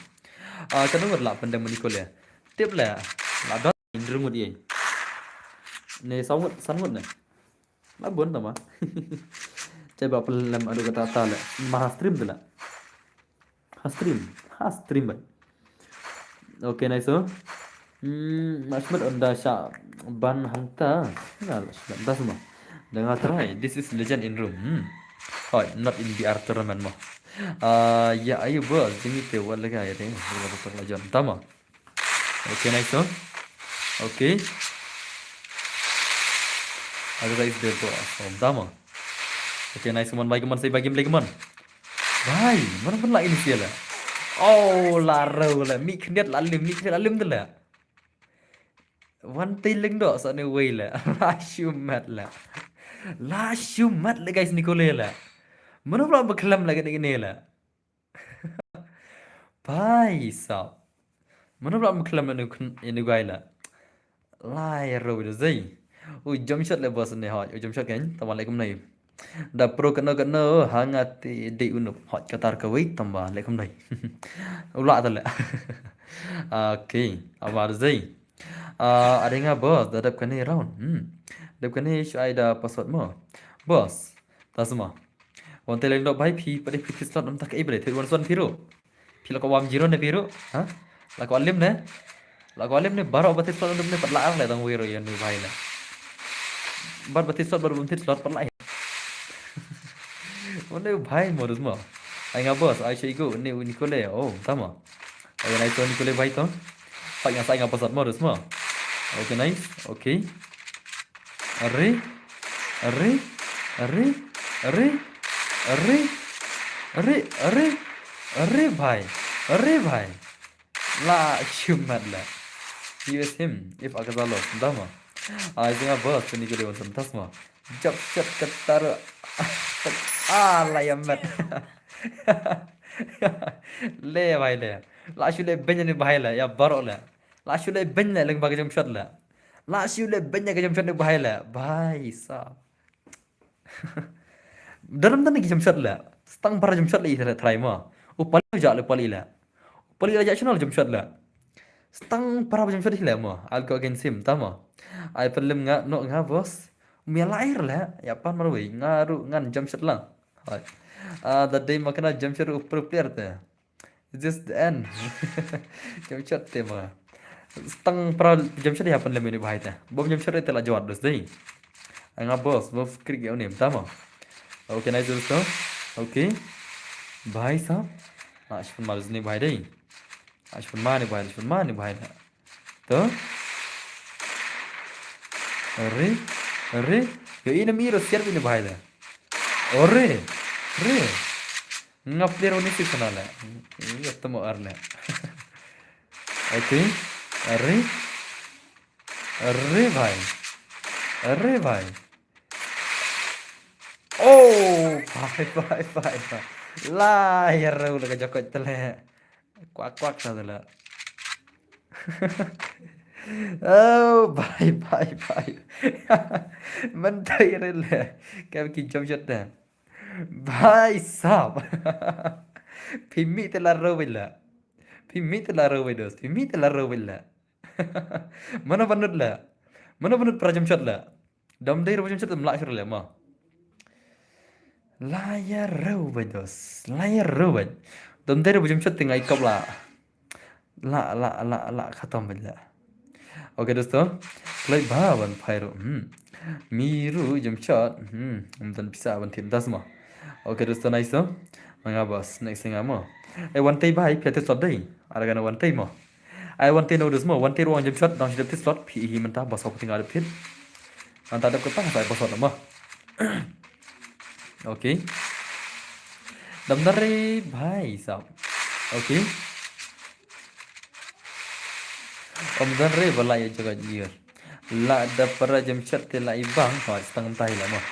Ah, ka dong la pandang mani ko le. Tip la. La don hynriew ngut ïa. Ne saw ngut, san ngut ne. La bun tama. Che ba pynlem adu kata ta le. Ma ha stream te la. Ha stream. Ha stream ba. Okay, nice, oh. Hmm, mashmat onda sha ban hangta. Na la shmat da sma. Da nga try. This is legend in room. Hmm. Hoi, not in B R tournament mo. Ah, ya ayu bos, jingite wat lega ya ding. Tama. Okay, nice, oh. Okay. Ada guys, dia tu. Oh, tama. Okay, nice, come on, bye, come on, say bye, game play, come on. Bye, mana pun la ini sia la. Oh, la rau la. Mik khniat la lim, mik khniat la lim tu la. Wan tei leng dok sa ne wei la. La shumat la. La shumat la guys, ni ko le la. Mana pun la bekhlem la kene kene la. Bhai sahab. Mano pula mkhlem inu, inu guy la. Lai ro de zai. U jump shot le bos ne hot. U jump shot kan. Tama le kum nai. Da pro kano kano hanga te de unu. Hot katar ka wei tamba le kum nai. Ula ta le. Okay. Amar zai. Ah, ada nga bos da dap kane round. Hmm. Dap kane shu ai da password mo. Bos. Ta sma. Wan te leng dok bhai phi, pade phi slot nam tak e bre, te wan son phi ru. Phi la ko wam zero ne phi ru, ha? La ko alim ne? La ko alim ne, baro bati slot nam ne, pat la ang le dang wiro yan ni bhai ne. Bar bati slot, bar bati slot, pat la. Wan ne bhai modus mo. Ai nga bos, ai shai go, ne uni ko le, oh, tama. Ai nai to ni ko le bhai to. Pat nga sai nga password modus mo. Okay, nice, okay. Are, are, are, are, are, are, are, are, bhai, are, bhai. La shumat la. U S him, if akazalo, dama. Ai singa bos, tuni ko le wan sam tasma. Jab shat katar. Ah, la yamat. Le bhai le. La shu le benya ni bhai le, ya baro le. La shu le benya leng ba ka jump shot le. La shu le benya ka jump shot ni bhai le. Bhai sahab. Daram tan ki jump shot le. Stang para jump shot le i try ma. U pali ja le pali le. U pali le ja channel jump shot le. Stang para jump shot le ma. I'll go against him tama. Ai pynlem nga no nga bos. Mia lair le. Ya pan marwei nga ru ngan jump shot lang. Hai. Ah, da dei ma kena jump shot u pro player te. Is this the end? Jump shot te ma. Stang pra jump shot ya pan le mini bhai te. Bom jump shot te la jawat dus dei. Anga bos, bom krik ya unim tama. Okay, nice dosto. Okay. Bhai sahab. Ah, shpun mal ni bhai dei. Ah, shpun mani bhai, shpun mani bhai na. To. Re, re. Yo ini mi ro siar ini bhai da. Ore, re. Nga player one six na le. Ini tamo arne. Okay. Re. Re bhai. Re bhai. Oh, bhai, bhai, bhai, bhai. La, ya rau la ka jakot tele. Kwak kwak sa tele. Oh, bhai, bhai, bhai. Mentai re le. Ka ki jump shot da. Bhai sahab. Phi mih te la rau bhai la. Phi mih te la rau bhai dos. Phi mih te la rau bhai la. Mano banut la. Mano banut pra jump shot la. Dom dei ro jump shot dom la shot le ma. La ya ro ba dos. La ya ro ba. Dom dei ro jump shot te ngai kop la. La, la, la, la, khatam ba la. Okay dosto. Klai ba ban phai ro. Hmm. Mi ru jump shot. Hmm. Um tan pisa ban thim das ma. Okay dosto, nice to. Manga bos. Next thing amo. Eh, one tay ba, pia te slot dei. Ara gana one tay mo. Ai one tay no dus mo, one tay ruang jump shot, dang shi dep tit slot, phi hi mynta, bos hok ting adep tit. Mynta dep kata, sai bos hok mo. Okay. Dam dare bhai sahab. Okay. Om dare bala ya jaga jir. La da para jump shot te la ibang, ha, stang tai la mo.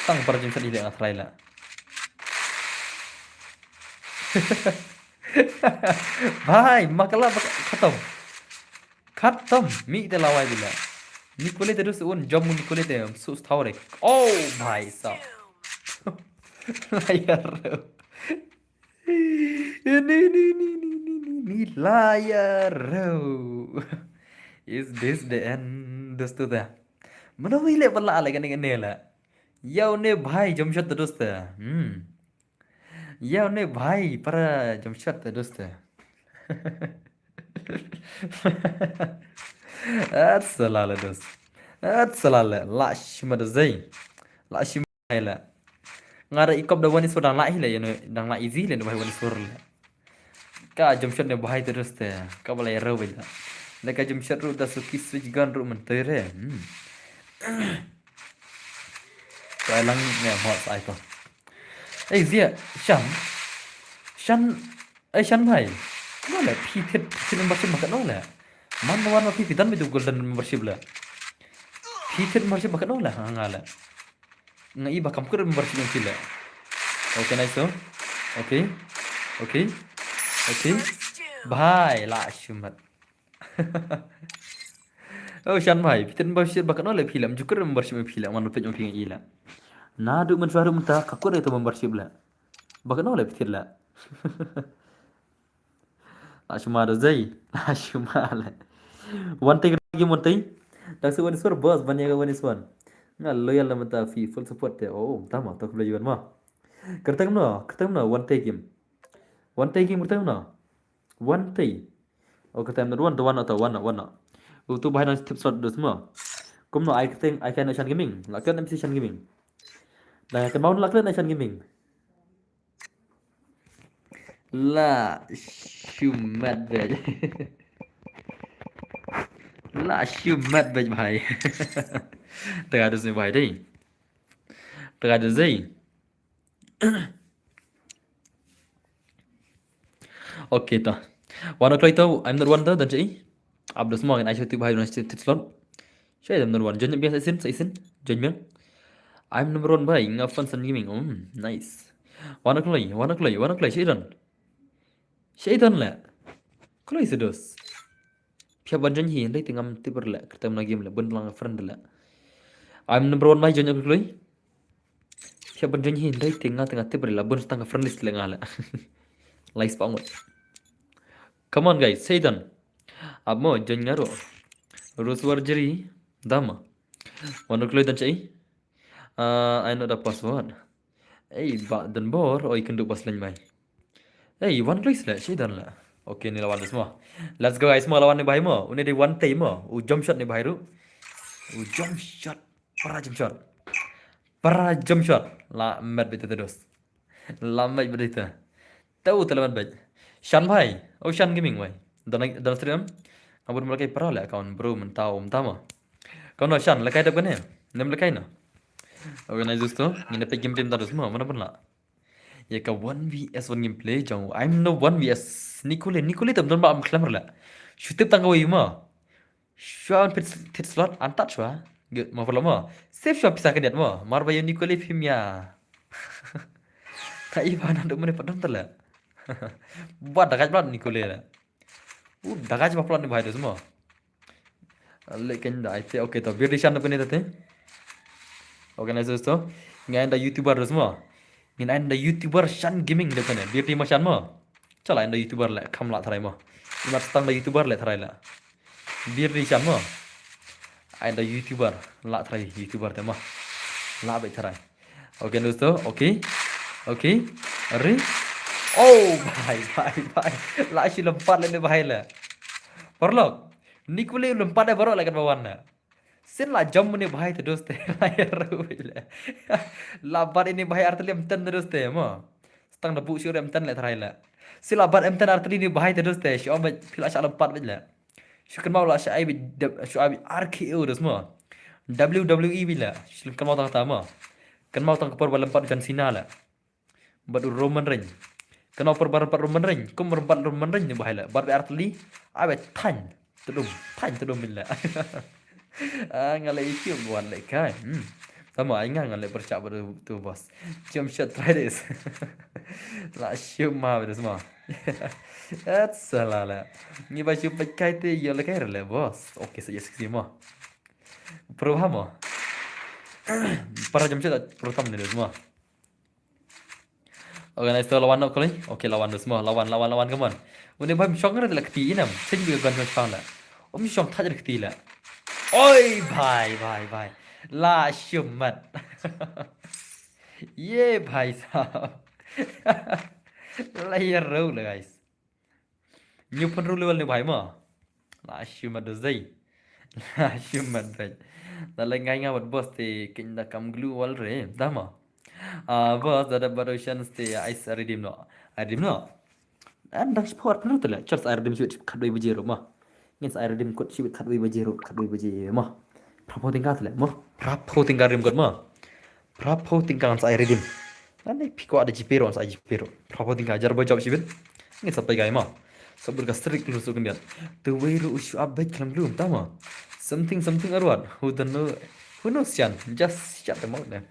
Stang para jump shot ile ngatrai la. Bhai, makala bak-, khatam. Khatam, mi te lawai bila. Nikole te dus un jom nikole te, sus thaure. Oh, bhai sahab. Layar. Ni, ni, ni, ni, ni, ni, ni, layar. Is this the end, dosto te? Mano wi le bala le kane kane le. Yow ne bhai jump shot te dosto. Hmm. Yow ne bhai para jump shot te dosto. At salale dos. At salale. La shima da zai. La shima la. Nga da ikop da wani sur dang la hi le, you know, dang la easy le, da wani sur le. Ka jump shot ne bhai terus te. Ka bala ya rawi la. Le ka jump shot ru da suki switch gun ru mentere. Hmm. Ka lang ne hot ai to. Eh, zia, Shan. Shan, eh, Shan bhai. Kano le, phi thied, phi thied membership ba kano le. Man wan ma phi, phi don beit u golden membership le. Phi thied membership ba kano le, ha nga le. Nga i ba kam kut membership ïa phi le. Okay, nice to. Okay. Okay. Okay. Bhai, la shumat. Oh, Shan bhai, phi thied membership ba kano le phi le, mjukur membership phi le, man phi ong phi ngi le. Naduh mynshwa ruh mynta ka kut ïa to membership le. Ba kano le phi thied le. La shima da zai, la shima le. One take game one take. Dak su one is one boss, ban ïa ka one is one. Nga loyal na mynta phi full support te. Oh, tama, tok bla yuan ma. Kerteng no, kerteng no, one take game. One take game kerteng no. One take. Oh, kata em, one, the one, the one, one. Utu bahai nang tip slot dus mo. Kumno ai kata, ai kata Shan Gaming. La kata M C Shan Gaming. La kata mau la kata Shan Gaming. La shumat bej. La shumat bej bhai. Tega dus ni bhai dei. Tega dus dei. Okay, to. One o'clock to, I'm not one to, dan chai. Abdus mo, ngin ai shu tip bhai, ngin ai shu tip slot. Shai, I'm not one. Join biang sa isin, sa isin. Join biang. I'm number one bhai, nga fan Shan Gaming. Um, nice. One o'clock, one o'clock, one o'clock, shai dan. Shai dan le. Kloi sa dos. Phi hap ban join hi, hynrei te ngam tip re le, kata em na game le, bun lang friend le. I'm number one bhai, join aku kloi. Phi hap ban join hi, hynrei te nga te nga tip re le, bun stang friend list le nga le. Lai spang ngot. Come on guys, Satan. Ap mo, join nga ruh. Rosewar Jeri, dama. Wan kloi dan chai. Uh, I know the password. Ei, ba dan bor, oi kynduh bas leng mai. Ei, wan kloi sle, shi dan la. Okay, ni lawan dus mo. Let's go guys mo, lawan ni bhai mo. Une dei one take mo. U jump shot ni bhai ruh. U jump shot. Para jump shot. Para jump shot. La met bit te dus. La met bit te. Tau te la met bit. Shan bhai. Oh, Shan Gaming bhai. Dan, dan stream. Abun melakai para le account bro, mentau, mentama. Kau no Shan, lekai dep kane? Nem lekai no. Organize dus to, ngin da peit game team ta dus mo, mana pun la. Ïa ka one V S one gameplay jong, I'm no one V S Nicole, Nicole tam don ba am khlem la. Shu tip tang kawei mo. Shu an pit, pit slot, an tat shwa. Ge, mo pala mo. Save shwa pisa kadiat mo. Mar ba ïa Nicole phim ïa. Ta i ba nan dum ne padon tala. Ba da gaj blat Nicole la. U da gaj ba plat ni bhai dus mo. Lekin da ai te, okay to, bir di Shan da pene te. Organizers to. Ngin da YouTuber dus mo. Ngin da YouTuber Shan Gaming da pene. Bir di ma Shan mo. Chala da YouTuber le, kam la tharai mo. Imat stang da YouTuber le tharai le. Bir di Shan mo. Ai da YouTuber, la tharai YouTuber te mo. La beit tharai. Okay, dosto, okay. Okay. Are. Oh, bhai, bhai, bhai. La shi lompat le ne bhai le. Paralok. Nicole lompat de baroh le kat ba wan na. Sien la jump ne bhai te doste. La ïa ru le. La bat ini bhai artylli em ten doste mo. Stang da bu shu em ten le tharai le. Sien la bat em ten artylli ni bhai te doste. Shu am phi la shah lompat beit le. Shu kynmaw la shu ai beit, shu ai beit R K O dus mo. W W E beit la. Shu kynmaw tang ta mo. Kynmaw tang ka por ba lem pat John Cena la. Bad u Roman Reigns. Kynmaw por ba lem pat Roman Reigns. Kum lem pat Roman Reigns ni bhai la. Bad beit artylli. Ai beit thaiñ. Tudum. Thaiñ tudum beit la. Ah, nga la YouTube wan le kai. Hmm. Tama ai nga nga le percak bad tu bos. Jump shot try this. La shim ma beit dus ma. Et sala la. Ngi ba shim peit kai te ïa le kai le bos. Okay, sa ïa sixty ma. Pro ha mo. Para jump shot pro tam ne dus ma. Organize to lawan no kali. Okay, lawan dus ma. Lawan, lawan, lawan, come on. Une bhai mshong re la kti inam. Sej bi gon mshong la. Um shong thait da kti la. Oi, bhai, bhai, bhai. La shimet. Ye, bhai sahab. La ïa ru la, guys. Ñu pynru level ne bhai mo. La shimet da zei. La shimet da. Da la ngai nga wat boss te kin da kam glue wall re. Da mo. Ah, boss, da da bado chance te ai sa redeem no. Ai redeem no. An dang sport pynru te la. Chance ai redeem shibit khatwei baje ruh mo. Ngin sa ai redeem kot shibit khatwei baje ruh, khatwei baje mo. Phra phew tyngka te la mo. Phra phew tyngka redeem kot mo. Phra phew tyngka ngan sa ai redeem. Ngan ai phi kwah da GPay ruh, ngan sa ai GPay ruh. Phra phew tyngka jar ba jop shibit. Ngin sa pei kai mo. Sabur ka strik lu su kyndiat. Te wei ruh u shu update khlem lu ta mo. Something, something arwat. Who don't know, who knows chan. Just shut them out then.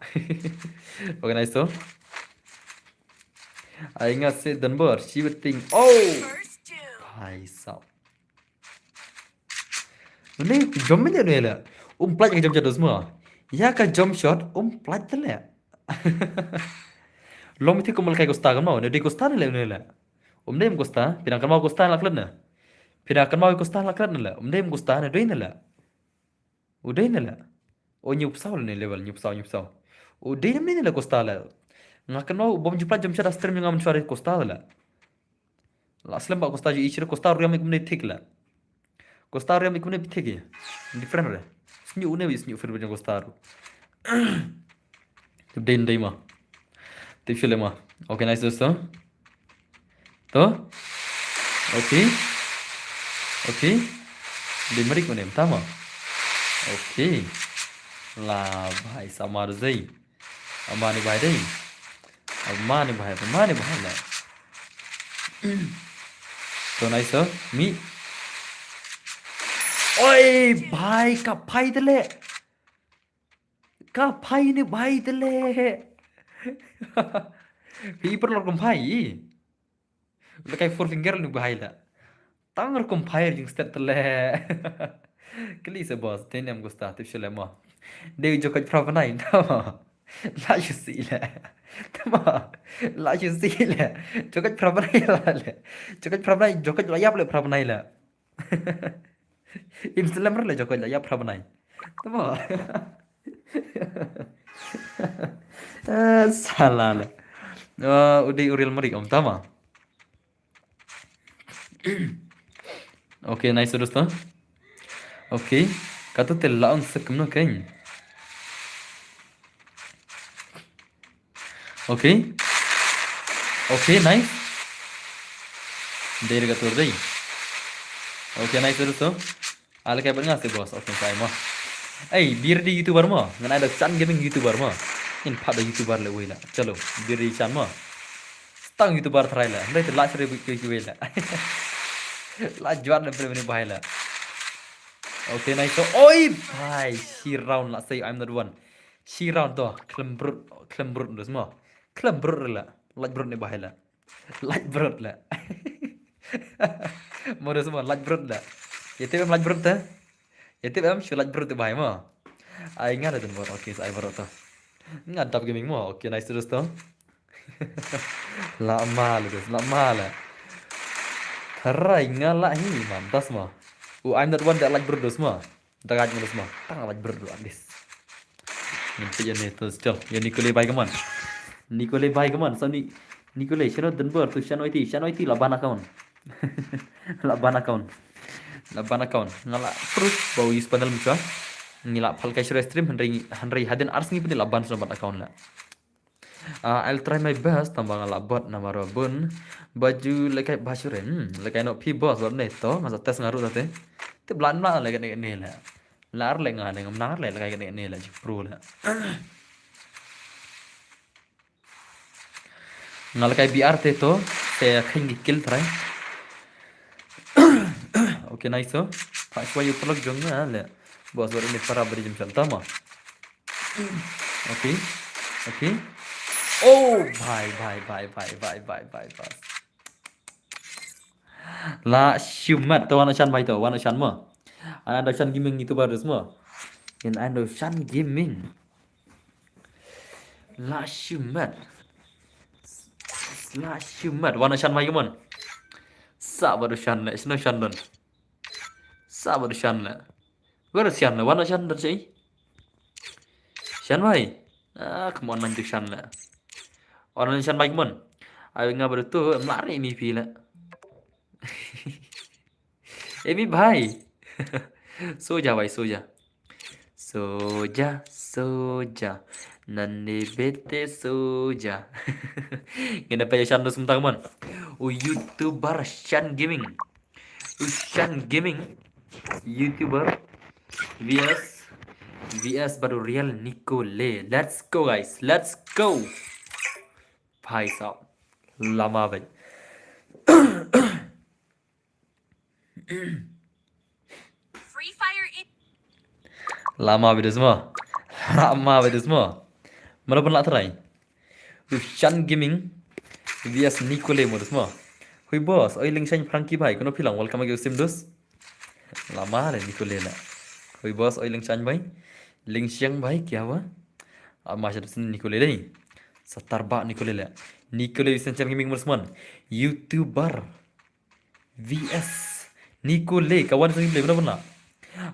Organize to. Ai nga se Denver, shibit ting. Oh! Bhai sahab. Une jump ne une la. Um plat ka jump shot dos mo. Ïa ka jump shot, um plat te la. Long mithik kum la kai Costa kan mo. Ne dei Costa ne la une la. Um dei um Costa, phi dang kynmaw Costa la klet ne. Phi dang kynmaw Costa la klet ne la. Um dei um Costa ne dei ne la. U dei ne la. O ñu psaw ne level, ñu psaw, ñu psaw. U dei ne la Costa la. Nga kynmaw bom ju plat jump shot da stream nga mynshwa Costa la. La slem ba Costa ju i shir Costa ruh ïa me kumne thik la. Costa ruh ïa me kumne thik. Different re. Snyu une bi snyu fir bajang Costa ruh. Dei dei ma. Tip shule ma. Okay, nice dosto. To. Okay. Okay. Dei marik une tama. Okay. La bhai samar zei. Amani bhai dei. Amani bhai, amani bhai la. To nice, mi. Oi, bhai, ka phai te la. Ka phai ne bhai te la. Phi per lor kum phai. La kai four finger ne bhai la. Tang rukom phai jing stet te la. Kali se boss, te nem gusta, tip shule mo. Dei jokot phra bnai, tama. La shu si la. Tama. La shu si la. Jokot phra bnai la la. Jokot phra bnai, jokot la ïap la phra bnai la. Im slem la jokot la ïap phra bnai. Tama. Ah, salah la. Ah, u dei u real marik om tama. Okay, nice dosto. Okay, kato te la on sek no ken. Okay. Okay, nice. Dei re kato dei. Okay, nice dosto. Ale kai bad nga se boss, okay, sai mo. Ei, bir di YouTuber mo. Ngan ai da Shan Gaming YouTuber mo. In pha da YouTuber le wei la. Chalo, bir di Shan mo. Stang YouTuber try la. Ndai te la sre bu ki wei la. La jwat na pre mini bhai la. Okay, nice. Oi, bhai, shi round la sei I'm not one. Shi round to, khlem brut, khlem brut dus mo. Khlem brut la. Laj brut ne bhai la. Laj brut la. Mo dus mo, laj brut la. Ïa tip em laj brut te. Ïa tip em shu laj brut te bhai mo. Ai nga da dun bor, okay, sai bor to. Nga dap gaming mo, okay, nice to dosto. La ma la dus, la ma la. Tharai nga la hi man, das mo. U I'm not one da laj brut dus mo. Da gaj mo dus mo. Tang laj brut du at least. Ngin peit ïa ne to still. Ïa Nikolai bai kaman. Nikolai bai kaman. So ni Nikolai shano dun bor tu shano iti, shano iti la ban account. La ban account. La ban account. Nga la proof ba u use panel mynshwa. Ngi la phal kai shuwa stream hynrei hynrei hadien ar sngi pynti la ban shuwa ban account la. Ah, I'll try my best tang ba nga la bot namar ba bun ba ju lehkai ba shuwa. Hmm, lehkai noh phi boss bad ne to nga sa test nga ruh te. Te blan blan lehkai ne ne la. Lar le nga ne ngam nar le lehkai ne ne la ju pro la. Nga lehkai B R te to, te kheiñ ki kill try. Okay, nice to. Pha shwa ïa u paralok jong nga le. Boss, wat ini para beri jam shanta ma. Okay. Okay. Oh, bhai, bhai, bhai, bhai. La shimet to wan shan bhai to, wan shan mo. Ana da shan gaming YouTuber dus mo. In ando shan gaming. La shimet. La shimet. Wan shan mai mon. Sa baru shan ne, sino shan don. Sa ba shan la. Wer shan la, wan shan da sei. Shan bai. Ah, come on, man, shan la. Wan shan bai, come on. Ai nga ba tu, em lari mi pi la. Emi bai. Soja bai, soja. Soja, soja. Nane bete soja. Ngena pa shan dos mentang, man. U YouTuber Shan Gaming. U Shan Gaming. YouTuber. V S. V S bad u Real Nicole. Let's go, guys. Let's go. Bhai sahab. Lama bhai. Free Fire in. Lama bidus mo. Lama bidus mo. Mana pun la try. U Shan Gaming. V S Nicole mo dus mo. Hui boss, oi Lingshan Frankie bhai, kono pilang, welcome again sim dus. Lama le Nicole la. Hui boss, oi Lingshan bhai. Lingshan bhai, kya hua? Ama shadu sin Nicole le. Satar ba Nicole la. Nicole Vincent Shan Gaming mo dus man. YouTuber. V S Nicole, kawan sini play benar-benar.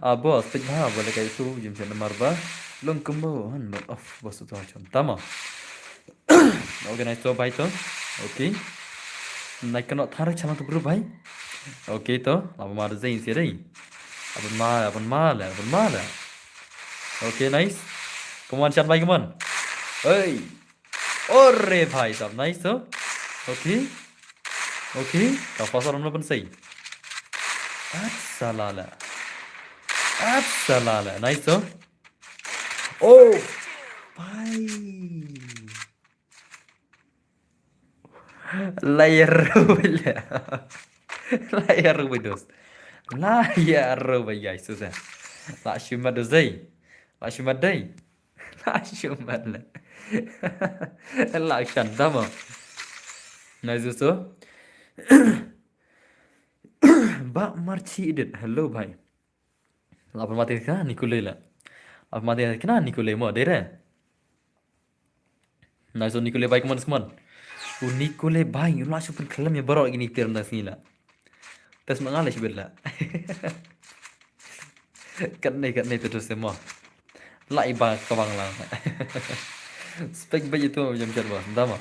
Ah, boss, pit ha, boleh kayak itu, jam siap nomor ba. Long kembo, han, but off, boss tu macam. Tama. Organize tu, bhai tu. Okay. Naik kena thar channel tu group, bhai. Okay tu, lama mar zain si dai. Abang mal, abang mal, abang mal. Okay, nice. Come on, Shan bhai, come on. Hey. Ore bhai sahab, nice tu. Okay. Okay, ka pasal ram lapan sei. At salala. At salala, nice tu. Oh, bhai. Layar rubila. Layar rubidos. Layar rubai, guys, susah. La shumat dozai. La shumat dai. La shumat la. La shan tama. Nice tu. Ba Marchi Edit. Hello bhai. La pun mati ka Nicole la. La pun mati ka Nicole mo dere. Nice tu Nicole bhai, come on, come on. U Nicole bhai, u la shu pun kelam ya baroh gini term da sini la. Tes mengal shu bela. Kat ni, kat ni terus semua. La iba kawang lang. Spek bhai itu jam chat bos. Entah mo.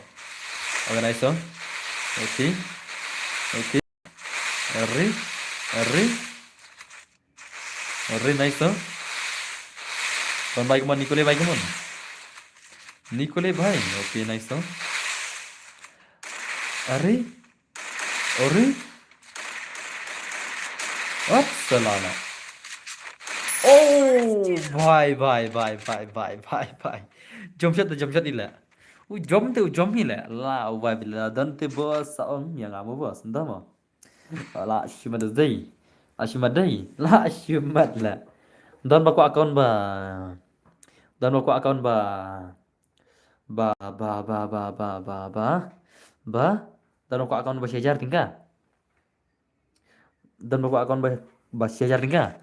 Organize tu. Okay. Okay. Ri. Ri. Ri, nice tu. Ban bhai, come on, Nicole bhai, come on. Nicole bhai. Okay, nice tu. Ri. Ri. At salala. Oh, bhai, bhai, bhai. Jump shot tu, jump shot ila. U jump tu, u jump ila. La, bhai, bila don te bos, sa ong, yang amo bos, entah mo. La shumat dei. La shumat dei. La shumat la. Don ba ko account ba. Don ba ko account ba. Ba, ba, ba. Ba. Don ba ko account ba shajar tingka. Don ba ko account ba, ba shajar tingka.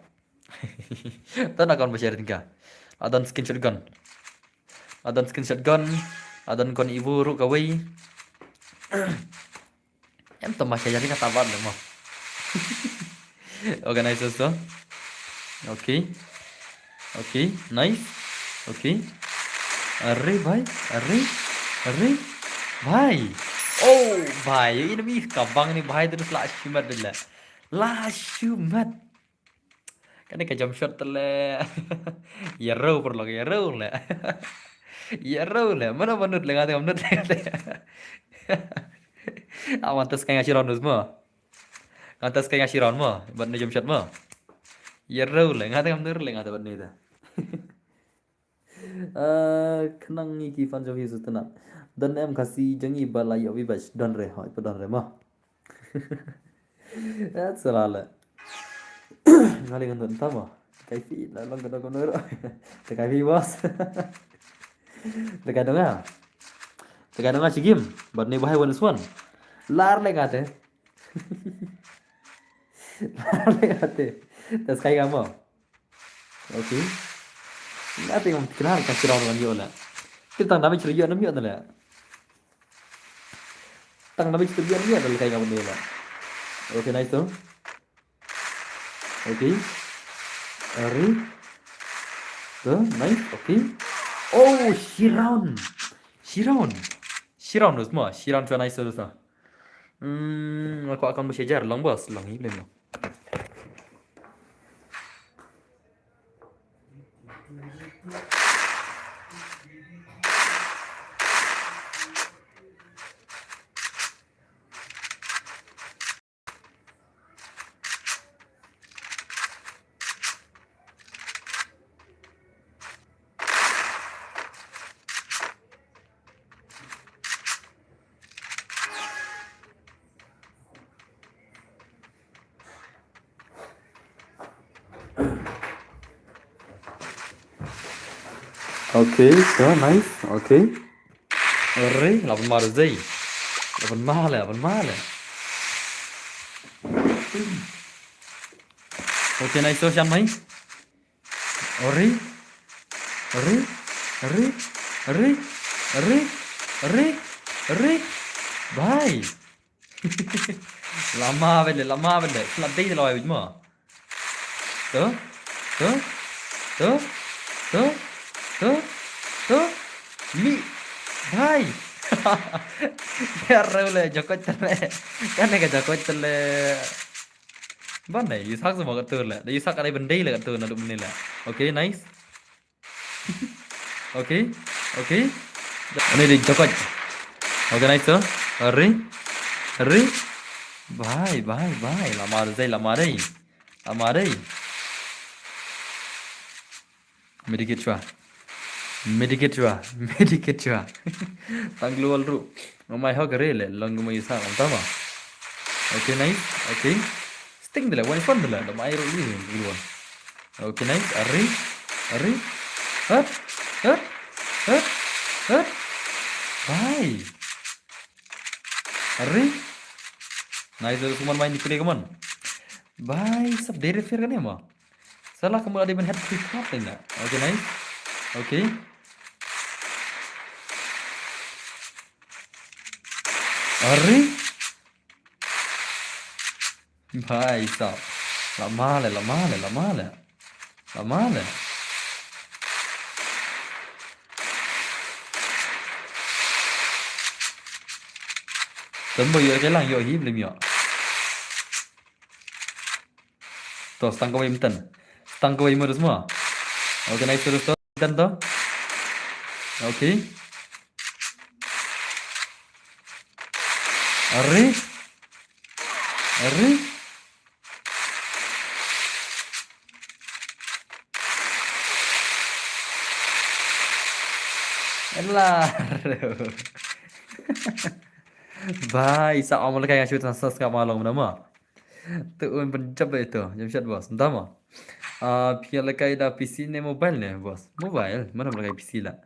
Don account ba shajar tingka. Adon screenshot gun. Adon screenshot gun. Adon kon ibu ru kawai. Em to masha jadi kata ban mo. Organize tu. Okay. Okay, nice. Okay. Are bhai, are, are. Bhai. Oh, bhai, ini mi kabang ni bhai terus la shumat dela. La shumat. Kane ka jump shot te le. Ya ro por lo ya ro le. Ya ro le. Mana manut le ngate manut le. Awan tes kaya shiron dus mo. Ngantas kaya shiron mo, bat ne jump shot mo. Ya ro le ngate manut le ngate bat ne ta. Ah, khnang ngi ki fan jong hi su tnat. Don em Khasi jong ngi ba la ïoh wi bach don re hoi pa don re mo. At salala. Ngali ngan don tama. Kai fi la long ka don ka nor. Te kai fi bos. Te kai donga. Te kai donga chigim. Bat ne bahai one is one. Lar le ngate. Lar le ngate. Tas kai ka mo. Okay. Nga te ngam kena ka sirau ngan ïoh la. Te tang damage ïoh nam ïoh na la. Tang damage ïoh nam ïoh na la kai ngam ïoh la. Okay, nice tu. Okay. Ari. Tuh, nice. Okay. Oh, shi round. Shi round. Shi round, dos mo. Shi round, tuh, nice, dos mo. Hmm, aku akan bersejar. Long, bos. Long, ini, long. Okay, so nice. Okay. Ri, laban ma ri. Laban ma le, laban ma le. Okay, nice, so shan mai. Ri. Ri. Ri. Ri. Ri. Ri. Ri. Bye. Lama bende, lama bende. Slat dei lo ai mo. Tuh. Tuh. Tuh. Tuh. Tuh. Tuh. Mi. Bye. Ya rule jokot tele. Kan ka jokot tele. Ban ne, yu sak semua kat tur le. Yu sak ada bende le kat tur na duk bende le. Okay, nice. Okay, okay. Ini di jokot. Okay, nice, so. Ri. Ri. Bye, bye, bye. Lama dei, lama dei. Lama dei. Medikit chwa. Medikit chwa. Medikit chwa. Tang global ru. Ngamai ho kare le. Long ngamai sa, tama. Okay, nice. Okay. Sting dele, wan fun dele, da mai ro ni ni wan. Okay, nice. Ari, ari. Hop, hop, hop, hop. Bye. Ari. Nice, da suman mai ni kule kaman. Bye, sab dere fair kan ma. Salah kamu ada ban head trick apa ni? Okay, nice. Okay. Ari. Bhai sab. Lama le, lama le, lama le. Lama le. Tamba ïoh ka lang ïoh hi blim ïoh. To, stang kawei mynta. Stang kawei mynta semua. Okay, nice terus to. Mynta to. Okay. Are. Are. Elah. Bhai, sa ong lehkai nga shu tang subscribe ma long nama. Tu un pynjop ito, jam shat boss. Entah ma. Ah, phi lehkai da P C ne mobile ne, boss? Mobile, mana lehkai P C la.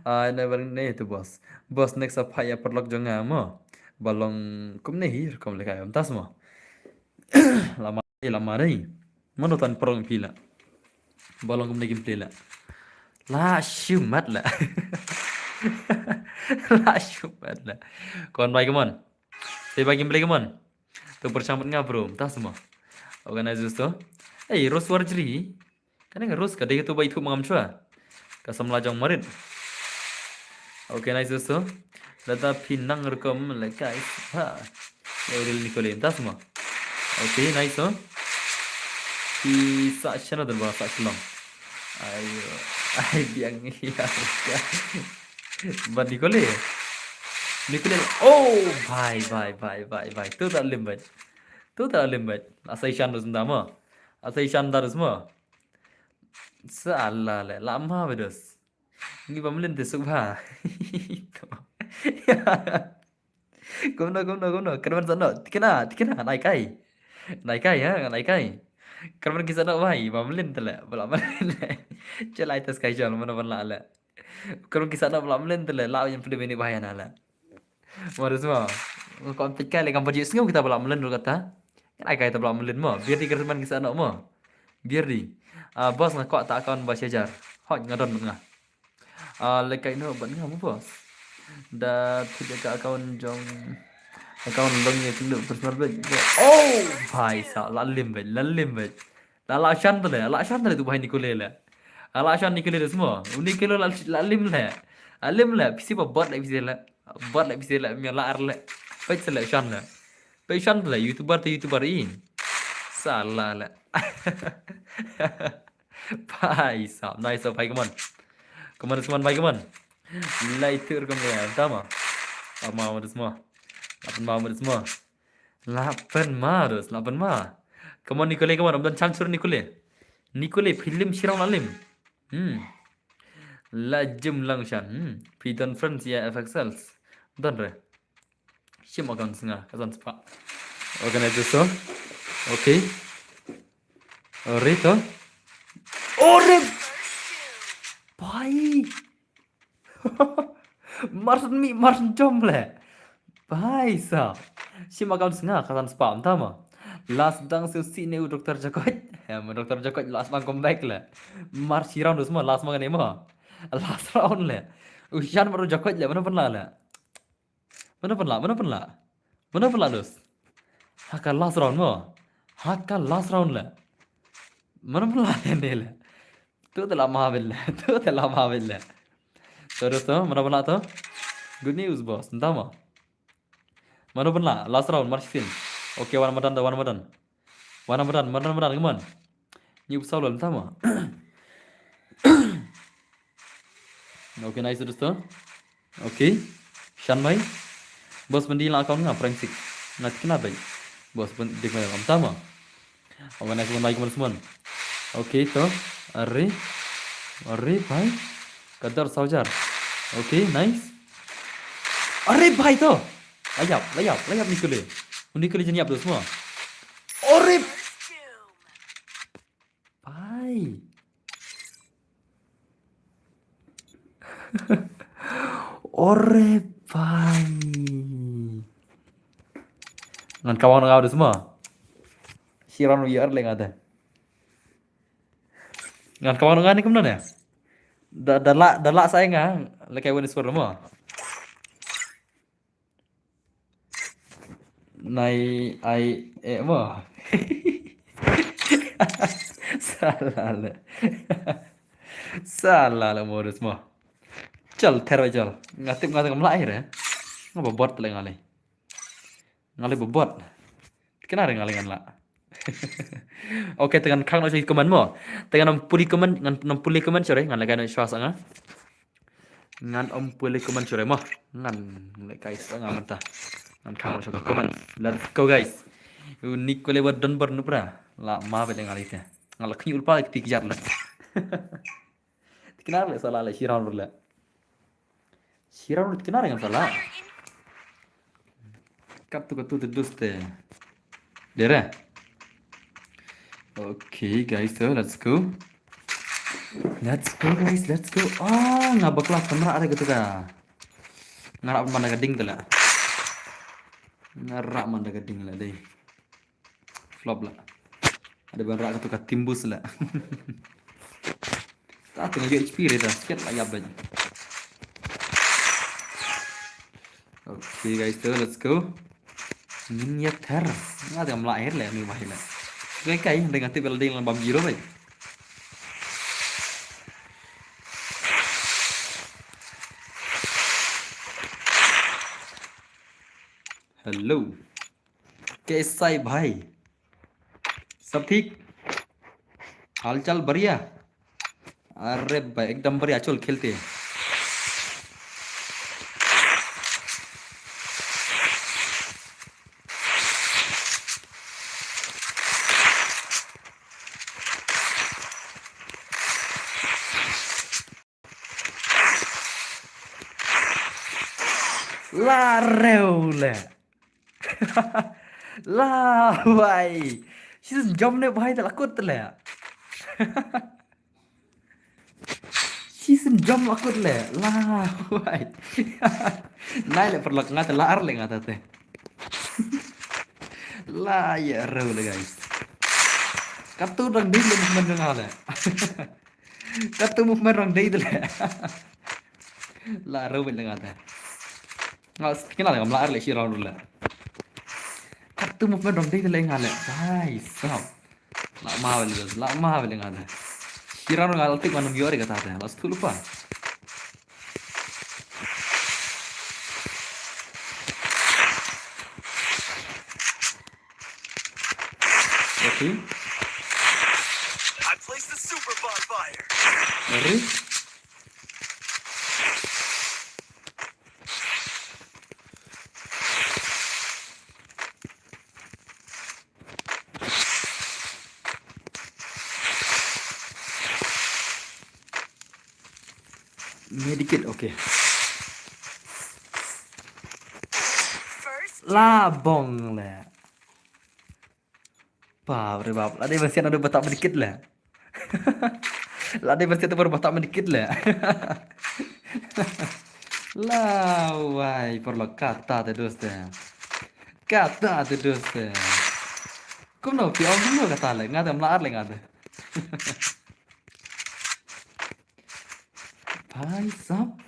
Ah, ne bang ne tu boss. Boss next up ya paralok jong nga mo. Ba long kumne hi rukom lehkai, entah ma. Lama, eh, lama dei. Mano tan prong phi la. Ba long kumne gameplay la. La shumat la. La shumat la. Kon bai kumon. Te bai gameplay kumon. Tu perchang nga bro. Entah ma. Organizers tu. Eh, Rose Warjri. Kane nga Rose ka dei ka tu ba ithuh ma ngam chwa. Ka samla jong marit. Okay, nice so. Lada phi nang rukom lehkai. Ha. Ya udah ni kole entah ma. Okay, nice so. Phi sa channel dan ba sa chelong. Ayo. Ai biang ya. Ba ni kole. Ni kole. Oh, bhai, bhai, bhai, bhai, bhai. Tu ta lim bhai. Tu ta lim bhai. Asai shan dus ma. Asai shan dus ma. Sa la le, lama bedos. Ngi ba mlin te suk bha. Kumno, kumno, kumno. Kyrmen sa no. Tikna, tikna, nai kai. Nai kai, ha, nai kai. Kyrmen ki sa no bhai, ba mlin te le, ba la mlin le. Chelai tas kai jol, mano ban la le. Kyrmen ki sa no ba la mlin te le, la yan pde bini bhai na le. Mare sma. Ko am tekai le kam paji sngew kita ba la mlin ruh kata. Kan ai kai ta ba la mlin mo. Biar di kerman ki sa no mo. Biar di. Ah, boss nga kwah ta account ba shajar. Hoj nga don nga. Ah, lehkai no ban nga mo boss. Da thik ka account jong account long ye tu personal bet. Oh, bhai sa la lim bet, la lim bet. La la shan te le, la shan te le tu bhai Nikole le. La la shan Nikole de sma. U Nikole la la lim le. La lim le, pisi ba bot le pisi le. Bot le pisi le, mi la ar le. Peit se le shan le. Peit shan te le, YouTuber te YouTuber i. Sala le. Bhai sab, nice bhai, come on. Come on, come on bhai, come on. Lai tur kam le, tama. Ama ma de sma. Lapan ma ma de sma. Lapan ma, dos, lapan ma. Come on, Nikole, come on. Ym don chance ruh, Nikole. Nikole, phi lim shirong la lim. Hmm. La jum lang shan. Hmm. Phi don friends ïa F X Ls. Don re. Shim account snga, ka san spah. Organize so. Okay. Ore to. Ore. Bhai. Marsen mi, marsen jom le. Bhai sab. Shim account snga, ka san spah, tama. Last dang shu si ne u Doktor Jakoj. Em, Doktor Jakoj last ma comeback le. Mar shi round sma, last ma ne ma. Last round le. U shan baru Jakoj le, mana pynla le. Mana pynla, mana pynla. Mana pynla, dos. Ha ka last round mo. Ha ka last round le. Mana pynla ne le. Tu te la ma bel le. Tu te la ma bel le. So, dos to, mana pynla to. Good news, boss. Entah mo. Mana pynla, last round, mar shi sien. Okay, wan madan da, wan madan. Wan madan, madan, madan, come on. Ni u saw lol, tama. Okay, nice, dos to. Okay. Shan mai. Boss, mandi la account nga prank six. Nga tikna bai. Boss, pun dik mai, tama. Okay, nice one, like, come on. Okay, to. Are. Are, bhai. Kadar saw hajar. Okay, nice. Are, bhai, to. Layap, layap, layap Nikole. Nikole jan ïap, dos mo. Are. Bhai. Ore bhai. Ngan kawang nga dos mo. Shi round ïar le nga te. Ngan kawang nga ni kumno ne. Da, da la, da la sa nga. Lekai wen score mo. Nai ai e mo. Sala le. Sala le mo dos mo. Chal, ther ba chal. Nga tip nga tip ngam lah ai re. Nga ba bot le nga le. Nga le ba bot. Kena re nga le ngan lah. Okay, te ngan khang noh sha ki comment mo. Te ngan ym pule comment, ngan ym pule comment, sorry, ngan lehkai noh shuwa sa nga. Ngan ym pule comment shuwa mo. Ngan lehkai sa nga mynta. Ngan khang noh sha ki comment. Let's go, guys. U Nikole ba don bor nupra. La ma bad nga lehte. Nga la khñiuh ulpa ki ti ki jar le. Tikna le sala le, shi round le. Shi round tikna re ngan sala. Katu katu te dus te. Dere. Okay, guys, so let's go. Let's go, guys, let's go. Ah, nga bakla kamera ada gitu ka. Nga rap mana ka ding te la. Nga rap mana ka ding la dei. Flop la. Ada ban rah katu ka timbus la. Ta tu nga ïoh H P re ta. Siat la ïap bad. Okay, guys, so let's go. Ngin ïa ther. Nga te ngam lah her le, ni bah le. Kai kai, hynrei nga tip ba la dei lang bam zero bad. Hello. कैसा है भाई? सब ठीक? हालचाल बढ़िया? अरे भाई, एकदम बढ़िया, चल खेलते हैं। La rew le. La bhai. Shisien jump ne bhai, te la kut le. Shisien jump la kut le. La bhai. Nai le paralok, nga te la ar le nga te te. La ïa rew le, guys. Katu dang dei le movement nga le. Katu movement rang dei de le. La rew bad le nga te. Nga kina le ngam la ar le shi round le. Katu movement rang dei de le nga le. Guys, stop. Lah ma bel, lah ma bel nga da. Shiran nga la tik man ym ïoh re kata te. Lah stul pa. Okay. I placed the super bonfire. Ready? Medikit, okay. First. Labong le. Bap re bap. Lada ba sian ada batak medikit le. Lada ba sian tu baru batak medikit le. Lawai, paralok, kata te dos te. Kata te dos te. Kumno phi ong kumno kata le, nga te mla ar le nga te. Bhai sab.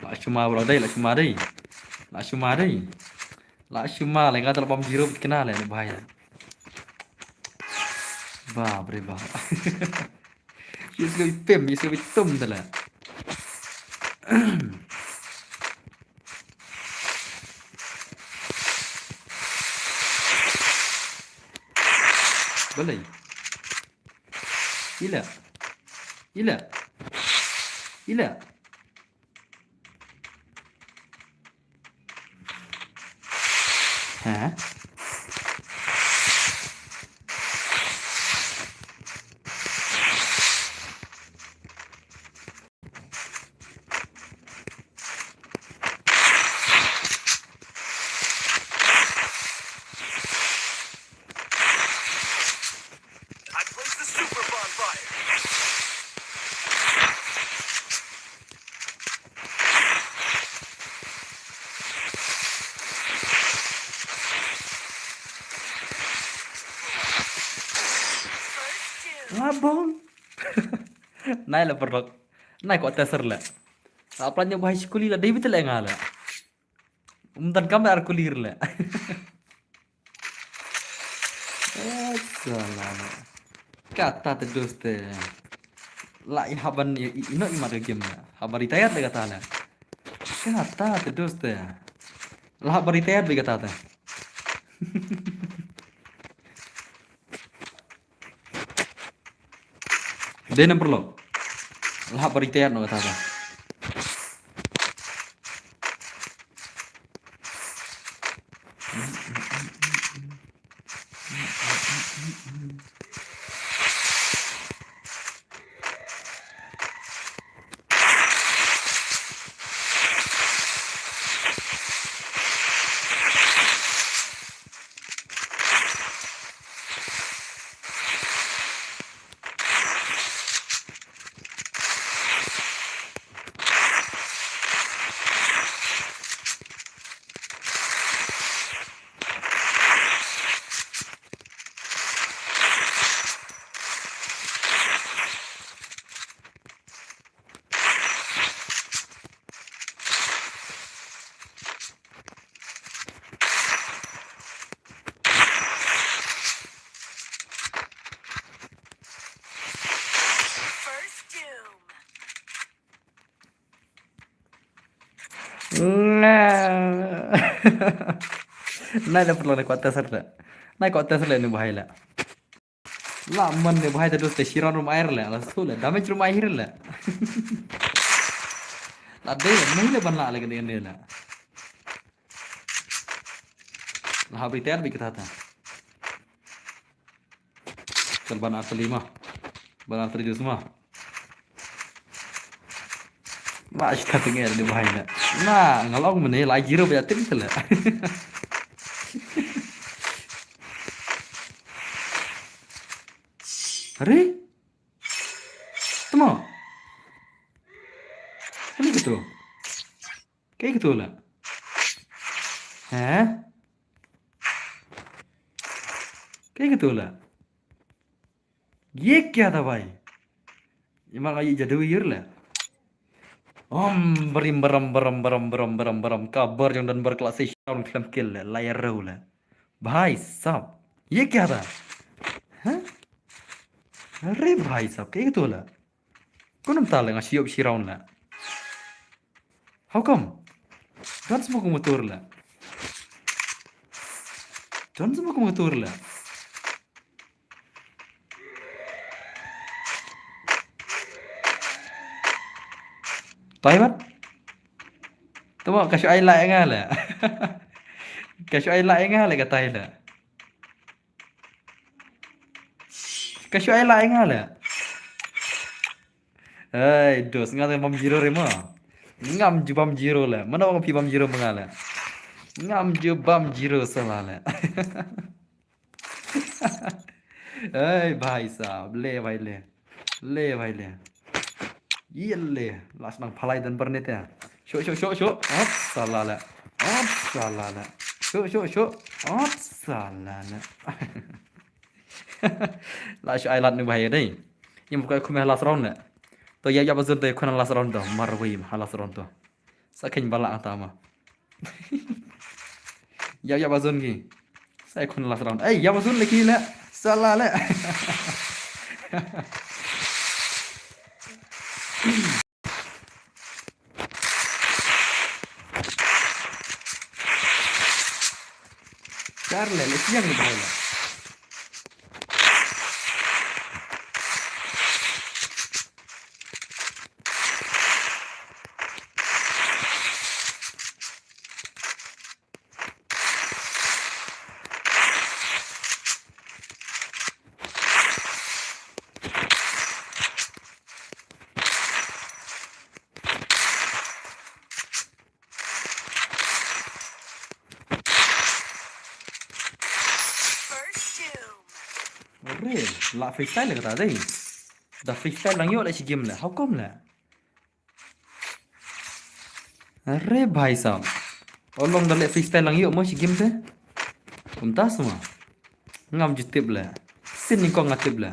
Lah shu ma bro dei, lah shu ma dei. Lah shu ma dei. Lah shu ma le, nga te lah bam zero bit kena le bhai. Bap re bap. Yes go pim, yes go tum te le. Balei? Ila. Ila. Ila. Ha? I placed the super bonfire. Labong. Nai la paralok. Nai ko teser la. Apa nyo bahai skuli la David la ngala. Um tan kam ar kulir le. Eh, salah. Kata te dos te. La i haban i, i, ino i mat game na. Haban retired le kata le. Kata te dos te. La haban retired le kata te. Dei na paralok. Lah bari tayar no kata ka. Nah. Nah, dah perlu nak kuat test ada. Nah, kuat test ada ni bahaya lah. La man ne bhai, ta dos te shiron rum air le, la su le, damage rum air le. La de, nahi le ban la le kene le. La habri ter bi kata ta. Kal ban ar lima. Ban ar jus ma. Ba shi ta teng er de bhai na. Na, nga long mene la zero ba ya tim tele. Are? Tama. Kani kito? Kai kito la. Ha? Kai kito la. Ye kya tha bhai? Ima ngai jadu yir la. Om barim baram baram baram baram baram baram, ka bar jong dan bar klase shaun khlem kill la, la ya rau la. Bhai sab. Ye kya tha? Ha? Are bhai sahab, kaei katu la? Kumno mynta la nga shu ïoh shi round la? How come? Don smoke motor la. Don smoke motor la. Tai bat. Tama ka shu ai la ïa nga la. Ka shu ai la ïa nga la ka tai la. Ka shu ai la ïa nga la. Hey, dos, nga te bam zero re ma. Ngam ju bam zero la. Mana bang phi bam zero ma nga la. Ngam ju bam zero sala la. Hey, bhai sahab, le bhai le. Le bhai le. Ye le. Last nang phalai dan berne te. Sho, sho, sho, sho. Hop, sala la. Hop, sala la. Sho, sho, sho. Hop, sala la. La shu ai lad ni bhai dei. Ym buka khum ha last round ne. To ïa ïa ba zone to khun ha last round to. Marwei ha last round to. Sa khein ba la ta ma. Ïa ïa ba zone ki. Sa khun last round. Ei ïa ba zone le ki le. Sala le. Charle, le siang ni bhai la. Re, la freestyle kata dei. Da freestyle lang ïoh la shi game la. How come la? Are bhai sahab. Olong da leh freestyle lang ïoh mo shi game te. Kumta sma. Ngam ju tip le. Sin ni kong nga tip le.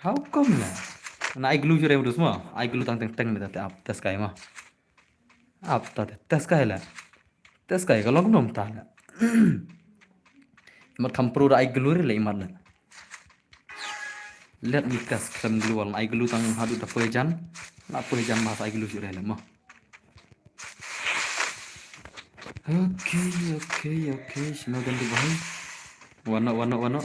How come le? Na ai glue jure mudus mo. Ai glue tang teng teng le ta ap tes kai mo. Ap ta tes kai le. Tes kai ka long nom ta le. Mat kam pro da ai glue le imat le. Let me cast klem glue wal ai glue tang haduh da poi jan. La poi jan mas ai glue shuh reh le mo. Okay, okay, okay. Shino gan tu bahai. Wano, wano, wano.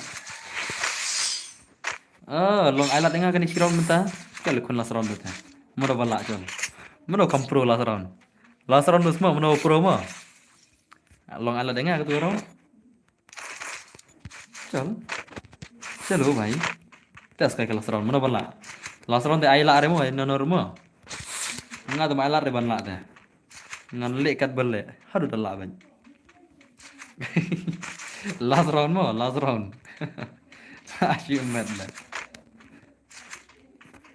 Ah, long ai lad nga kani shi round mynta. Ka le khun last round mynta. Mano bala chon. Mano kam pro last round. Last round tu semua mano pro mo. Long ai lad nga katu round. Chal. Chalo bhai. Tes kai ka last round mano bala. Last round te ai la re mo ai no no mo. Nga tu ma ai la re ban la te. Ngan leh kat ba leh. Haduh da lah bad. Last round mo, last round. Ashi met le.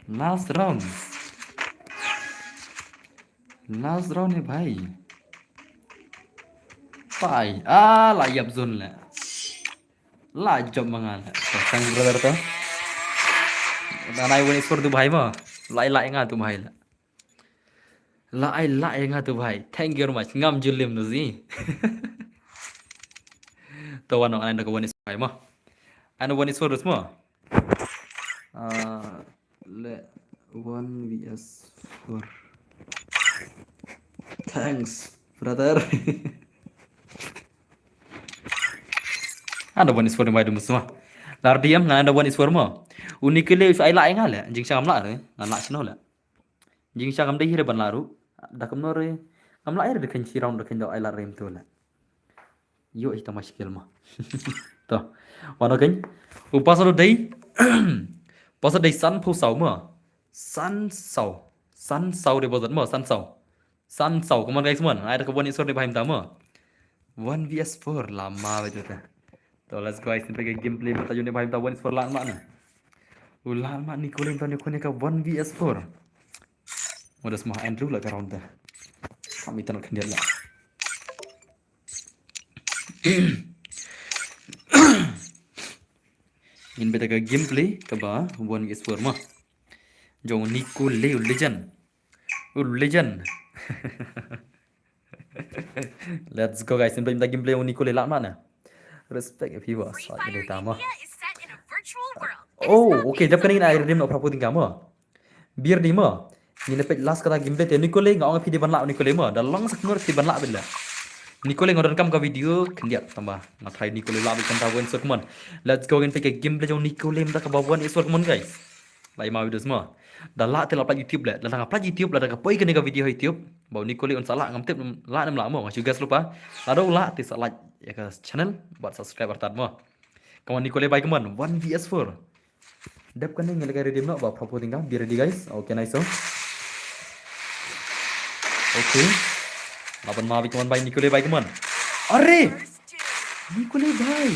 Last round. Last round ni bhai. Pai. Ah, la ïap zone le. La jop ma nga le. Thanks brother to. Nanai wani score tu bhai mo. Lai lai nga tu bhai le. La ai la ai nga tu bhai. Thank you very much. Ngam ju lim nu zi. To wano ai da ka one is five mo. Ai da one is four mo. Ah, le one V S four. Thanks, brother. Ai da one is four mai dum sma. Lar D M nga ai da one is four mo. Uni kile ai la ai nga le. Jing sham la re. Nga la shino le. Jing sha kam dei hi re ban la ruh. Da kam no re. Kam la ai re da khein shi round da khein da ai la rem tu la. Yo ita mashkil ma. To. Wano khein. U pasa dei. Pasa dei san phu sau ma. San sau. San sau de bozat ma san sau. San sau. Come on guys man. Ai da ka one is four de bahim ta ma. One V S four lama betul ta. To let's go guys. Ni pega gameplay mata juni bahim ta one is four lan ma na. U lan ma ni kuling ta ni kuni ka one V S four. Udah semua Andrew la ka round ta. Kami tanah kendir la. Ngin beta ka gameplay kaba one v four ma. Jong Nico Leo legend. U legend. Let's go guys. Ngin beta gameplay jong Nico Leo la mana. Respect if he was. Sa ni tama. Oh, okay, dep kane ngin ai redeem noh phra phew tyngka mo. Biar di mo. Ngin peit last kata gameplay te Nicole, nga ong phi dei ban lah Nicole mo. Da long sa khnur phi ban lah bit la. Nicole, nga donkam ka video khyndiat tangba nga try Nicole lah bit kata One Sword, come on. Let's go, ngin peit ka gameplay jong Nicole mynta kaba One Sword, come on guys. Lai ma videos mo. Da lah te la plat YouTube le. Da nga plat YouTube la da ka poi kane ka video ha YouTube. Ba u Nicole un sa lah, ngam tip lah ne em lah mo. Nga shu guess lypa. Lada u lah te sa like ïa ka channel bad subscribe artat mo. Come on Nicole bhai, come on. One V S four. Dep kane ngin leit redeem noh ba phra phew tyngka. Be ready guys. Okay, nice. Okay. Lah ban ma bhai, come on bhai, Nicole bhai, come on. Are! Nicole bhai.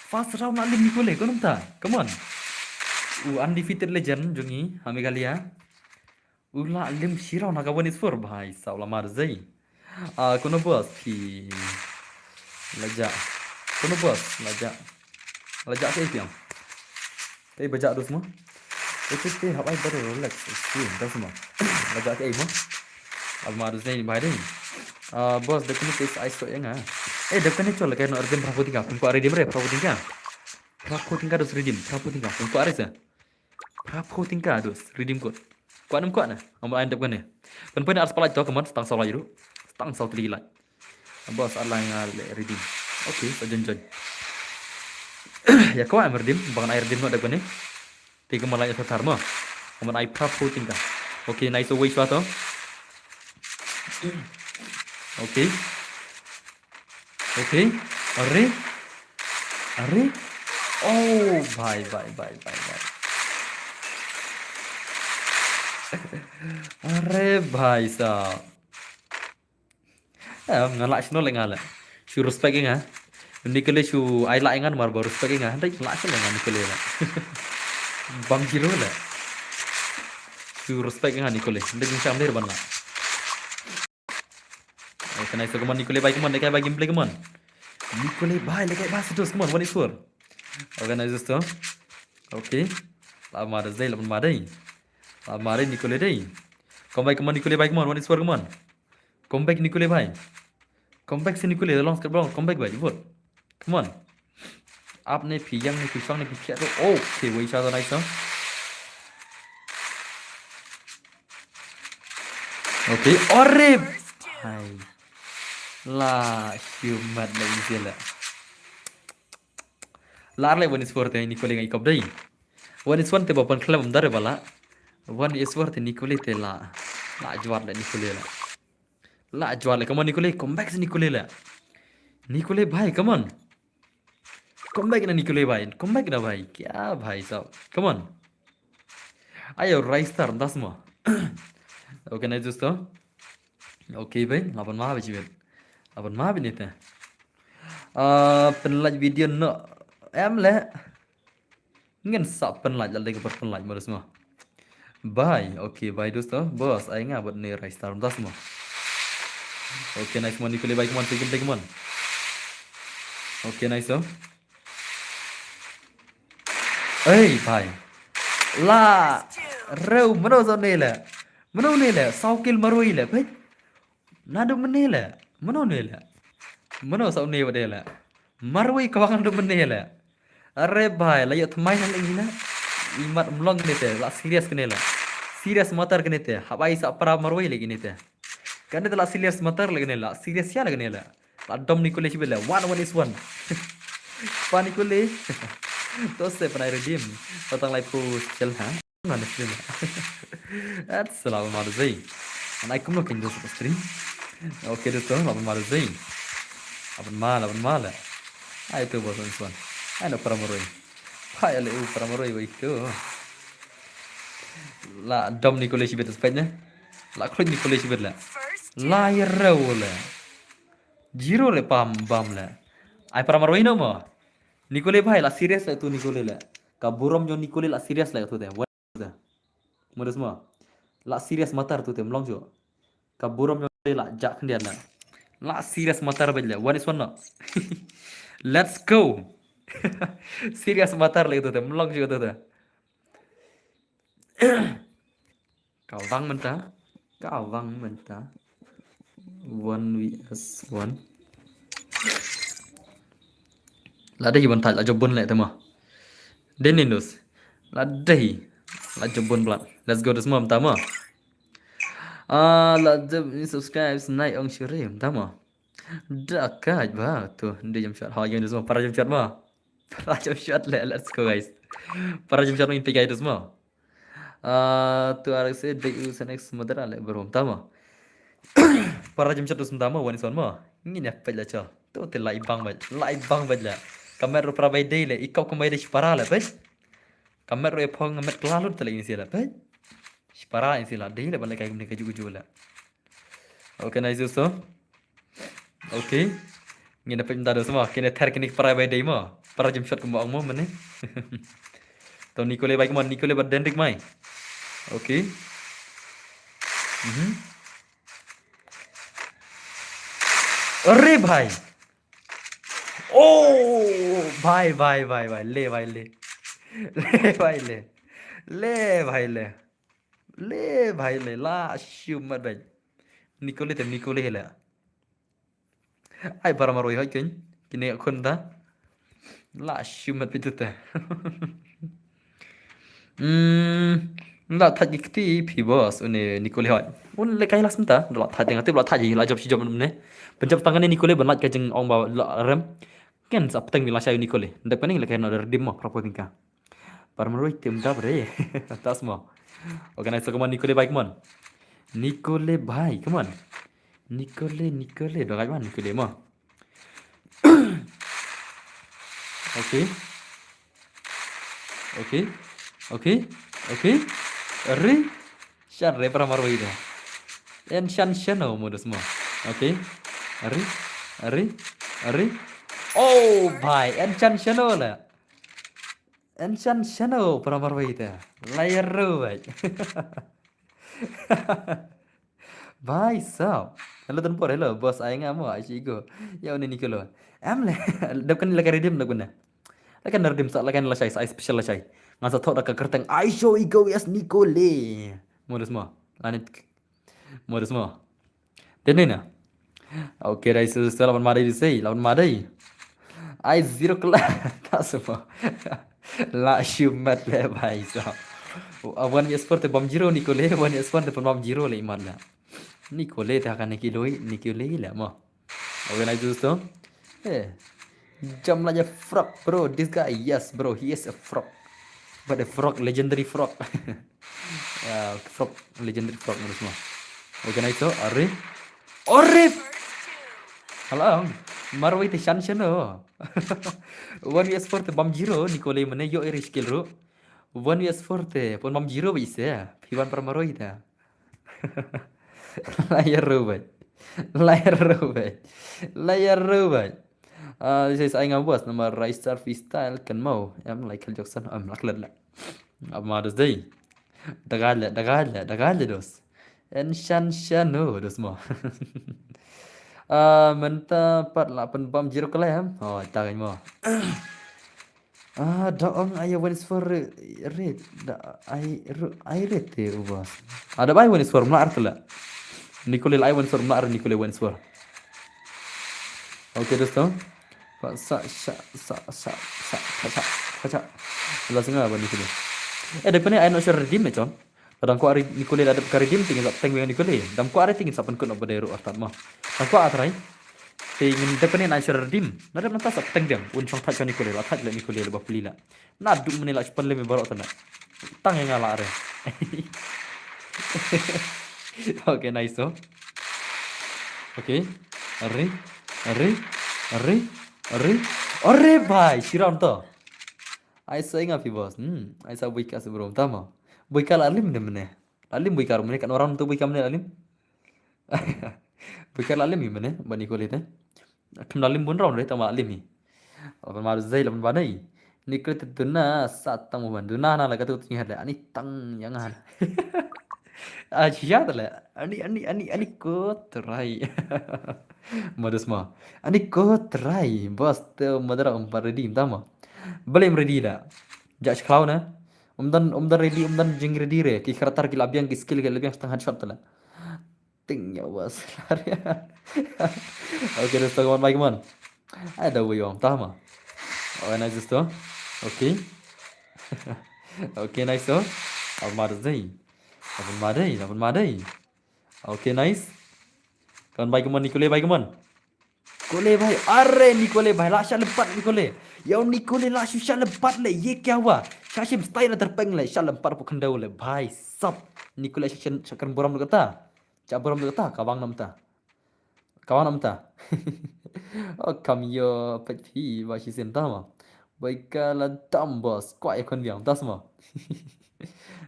First round na lim Nicole, kumno mynta? Come on. U undefeated legend jong ngi ha Meghalaya. U lah lim shi round ha ka One Sword bhai, saw la mar zei. Ah, kumno boss phi la jah? Kumno boss la jah? La jah kaei phi ong? Kaei ba jah dus mo? Itu te hap ai baru relax. Itu das mo. La jah kaei mo? Al mar zei bhai dei. Ah, boss, da kumno te ai so ïa nga. Eh, da kane chol ka no redeem phra phew tyngka. Pun ko redeem re phra phew tyngka. Phra phew tyngka dus redeem. Phra phew tyngka. Pun ko re sa. Phra phew tyngka dus redeem code. Kwah ne em kwah ne? Ym ai dep kane. Pynpoi ar spah like to, come on, tang saw like ruh. Tang saw tylli like. Boss, ar lai nga leh redeem. Okay, sa join join. Ïa kwah em redeem, ba ngan ai redeem noh dep kane. Te kumba like ïa thar mo. Kumba ai phra phew tyngka. Okay, nice, wei shuwa to. Okay. Okay. Are. Are. Oh, bhai, bhai, bhai, bhai, bhai. Are bhai sahab. Eh, nga lah shano leh nga leh. Shu respect ïa nga. Nicole shu ai lah ïa nga namar ba respect ïa nga. Hynrei lah shano leh nga Nicole leh. Bam zero leh. Shu respect ïa nga Nicole. Hynrei jingshah ym dei ban lah. Okay, nice, come on Nicole bhai, come on, leh kai bhai gameplay, come on. Nicole bhai, leh kai bhai status, come on, One Sword. Okay, nice dosto. Okay. Lah ma dei, lah ma dei. Lah ma dei Nicole dei. Come bhai, come on Nicole bhai, come on, One Sword, come on. Come back Nicole bhai. Come back se Nicole, long step long, come back bhai, vote. Come on. Ap ne phi, ïang ne phi, shong ne phi, khiah to. Okay, wei shuwa to, nice, no? Okay, are bhai. La, human la isi la. La ar leh One Sword te Nicole nga i kop dei. One Sword te ba pynkhlam dare ba la. One Sword te Nicole te la. La jwat leh Nicole la. La jwat leh, come on Nicole, come back se Nicole la. Nicole bhai, come on. Come back na Nicole bhai, come back na bhai. Kya bhai sahab? Come on. Ayo, Ristar, das mo. Okay, nice dosto. Okay bhai, lah ban ma bhai jibet. Lah ban ma bhai nita. Ah, pynlait video noh. Em leh. Ngin sa pynlait, la dei ka pynlait mo dosto mo. Bye. Okay, bye dosto. Boss, ai nga bad ne Ristar, das mo. Okay, nice mo Nicole bhai, come on, take him, take him on. Okay, nice, oh. Ei bhai. La rew, mano sa une leh? Mano une leh? Saw kill marwei leh, bhai. Naduh mynne leh? Mano une leh? Mano sa une wat de leh? Marwei ka wang naduh mynne leh. Are bhai, la ïoh thymmai na leh ngi leh. Imat mlong kane te, la serious kane leh. Serious matter kane te. Hap ai sa para marwei leh kane te. Kane te la serious matter leh kane, la serious ïa leh kane leh. La dom Nicole shibit leh. One, one is one. Pa Nicole. To se pynai redeem. Patang lai pu chel ha. Ngan stream. At selamat malam zai. Anai kumno kin joseph stream. Okay, dosto, selamat malam zai. Aban mal, aban mal. Ai tu bos one is one. Ai no para marwei. Hai ale u para marwei wei tu. La dom Nicole shibit spek ne. La klik Nicole shibit la. La ïa rew leh. Zero leh pam bam leh. Ai para marwei no mo. Nicole bhai la serious leh tu Nicole leh. Ka burom jong Nicole la serious leh tu te. Mo dosto mo. La serious matter tu te mlong jo. Ka burom jong Nicole la jah khyndiat leh. La serious matter bad leh. One is one no. Let's go. Serious matter leh tu te mlong jo tu te. Ka wang mynta. Ka wang mynta. One V S one. La dei ban thait la job bun leh te mo. Dei ne news. La dei. La jop bun blat. Let's go, da sma mynta mo. Ah, la jop ni subscribe, nai ong shiri mynta mo. Da ka ba tu, dei jump shot. Ha, yang da sma, para jump shot mo. Para jump shot le, let's go, guys. Para jump shot mo, in pe guys, da sma. Ah, tu arek se dei u senex modera le bro mynta mo. Para jump shot da sma mynta mo, wan ison mo. Ngin ïa peit la cho. Tu te la i bang bad, la i bang bad la. Ka met ruh para bai dei le, i kop kumbai dei shipara le, peit. Ka met ruh ïa phong, met kla lut te la in si la, peit. Shipara in si la, dei le ban le kai kumne ka ju ju la. Okay, nice dosto. Okay. Ngin da peit mynta da sma, kine ther kine para bai dei mo. Para jump shot kumba ong mo mane. To Nicole bai, come on, Nicole ba Dendrik mai. Okay. Mhm. अरे भाई। ओ भाई, भाई, भाई, भाई, ले भाई, ले। ले भाई, ले। ले भाई, ले। Le bhai le, la shu mat bhai. Nicole te, Nicole hi le. Ai para marwei hoi ken. Kine khun ta. La shu mat pitu te. Hmm. La thait ki kti phi boss une Nicole hoi. Un le kai las mynta. La thait teng te la thait la job shi job ne. Pynjop tang ne Nicole ban la ka jing ong ba la rem. Ken sa pteng mi la shai Nicole. Ndak paning le kai no redeem mo proper tingka. Para marwei tim dap re. Tas mo. Organize, come on, Nicole bhai, come on. Nicole bhai, come on. Nicole, Nicole, dong bhai, Nicole mo. Okay. Okay. Okay. Okay. Re. Shan re para marwei da. En shan shano mo da sma. Okay. Re. Re. Re. Oh bhai, en shan shano la. En shan shano para marwei te. Layer ro bhai. Bhai sab. Hello Tanpor, hello boss, ai nga mo, ai shi go. Ya une Nicole. Em le. Dap kan la ka redeem dap kan. La kan redeem sa la kan la shai, sa special la shai. Ngan sa thok da ka kerteng. Ai show i go yes Nicole. Mo da sma. Lanit. Mo da sma. Dei ne na. Okay, dai su su lawan madai di sei, lawan madai. Ai zero kela. Ta sma. La shu mat le bhai sa. Wan wi sport te bam zero Nicole, wan wi sport te bam zero le imat la. Nicole te hakan Nicole, Nicole le mo. Okay, nice dosto. Eh. Jump like a frog, bro. This guy, yes, bro. He is a frog. But a frog, legendary frog. Yeah, frog, legendary frog, mo da sma. Okay, nice to. Are. Are. Hello. Marwei te shan shano. One vs four te bam zero, Nicole mane yo iri skill ru. One vs four te pon bam zero ba ise. Phi wan para marwei te. Layer ro bhai. Layer ro bhai. Layer ro bhai. Ah, this is Ainga Boss, number Rice Star Freestyle, kan mau. Em, like, Jackson, em, lak lak lak. Apa ma dos dei? Dagale, dagale, dagale dos. En shan shano dos mo. Ah, mynta pat la pynbam zero kela em. Oh, ta kan mo. Ah, da ong ai Wenswer red, da ai ru-, ai red te u boss. Ah, da bai Wenswer mla ar tela. Nicole ai Wenswer mla ar Nicole Wenswer. Okay, dosto. Sa, sa, sa, sa, sa, sa, sa, sa. La singa ba Nicole. Eh, da kane ai no share redeem ne, chon. Dang kwah ri-, Nicole la dep ka redeem, te ngin sa pteng biang Nicole. Dang kwah ri te ngin sa pynkut noh ba dei ruh artat mo. Dang kwah trai. Te ngin dep ne na share redeem. Na dep nangta sa pteng biang. Un shong thait ka Nicole, la thait la Nicole la ba pli la. Na duk mane la shu pynlem baroh tana. Tang ïa nga la re. Okay, nice to. Okay. Ari, ari, ari, ari. Are bhai, shi round to. Ai sa nga phi boss. Hmm, ai sa buika sa bro. Tama. Buika la lim de mane. La lim buika ru mane kan orang tu buika mane la lim. Buika la lim mane ba Nicole te. Kam la lim bun round re tama la lim hi. Laban ma zei laban ba nei. Nicole te duna sa tang mo ban duna na la ka tu tu ngi hada ani tang yang hada. Ah, siya tala. Ani, ani, ani, ani ko try. Modus mo. Ani ko try. Boss te madara um pa ready tama. Bale im ready da. Ja shi khlaw na. Um don, um don ready, um don jing ready re. Ki character ki la biang, ki skill ki la biang, stang headshot tala. Ting ya was. Okay, let's talk about Mike man. Ai da wei om tama. Oh, nice to. Okay. Okay, nice, oh. Apa ma dei? Apa ma dei? Apa ma dei? Okay, nice. Kan bai kumon Nicole, bai kumon. Nicole bhai, are Nicole bhai, la shah lympat Nicole. Yow Nicole la shu shah lympat le, ye kya hua? Shah shim style la terpeng le, shah lympat pok khyndew le, bhai sab. Nicole shah shah shah kren burom kata. Shah burom kata, ka bang namta. Ka bang namta. Oh, kam yo pet phi ba shi sen tama. Bai ka la dam boss, kwa ya kon biang tas ma.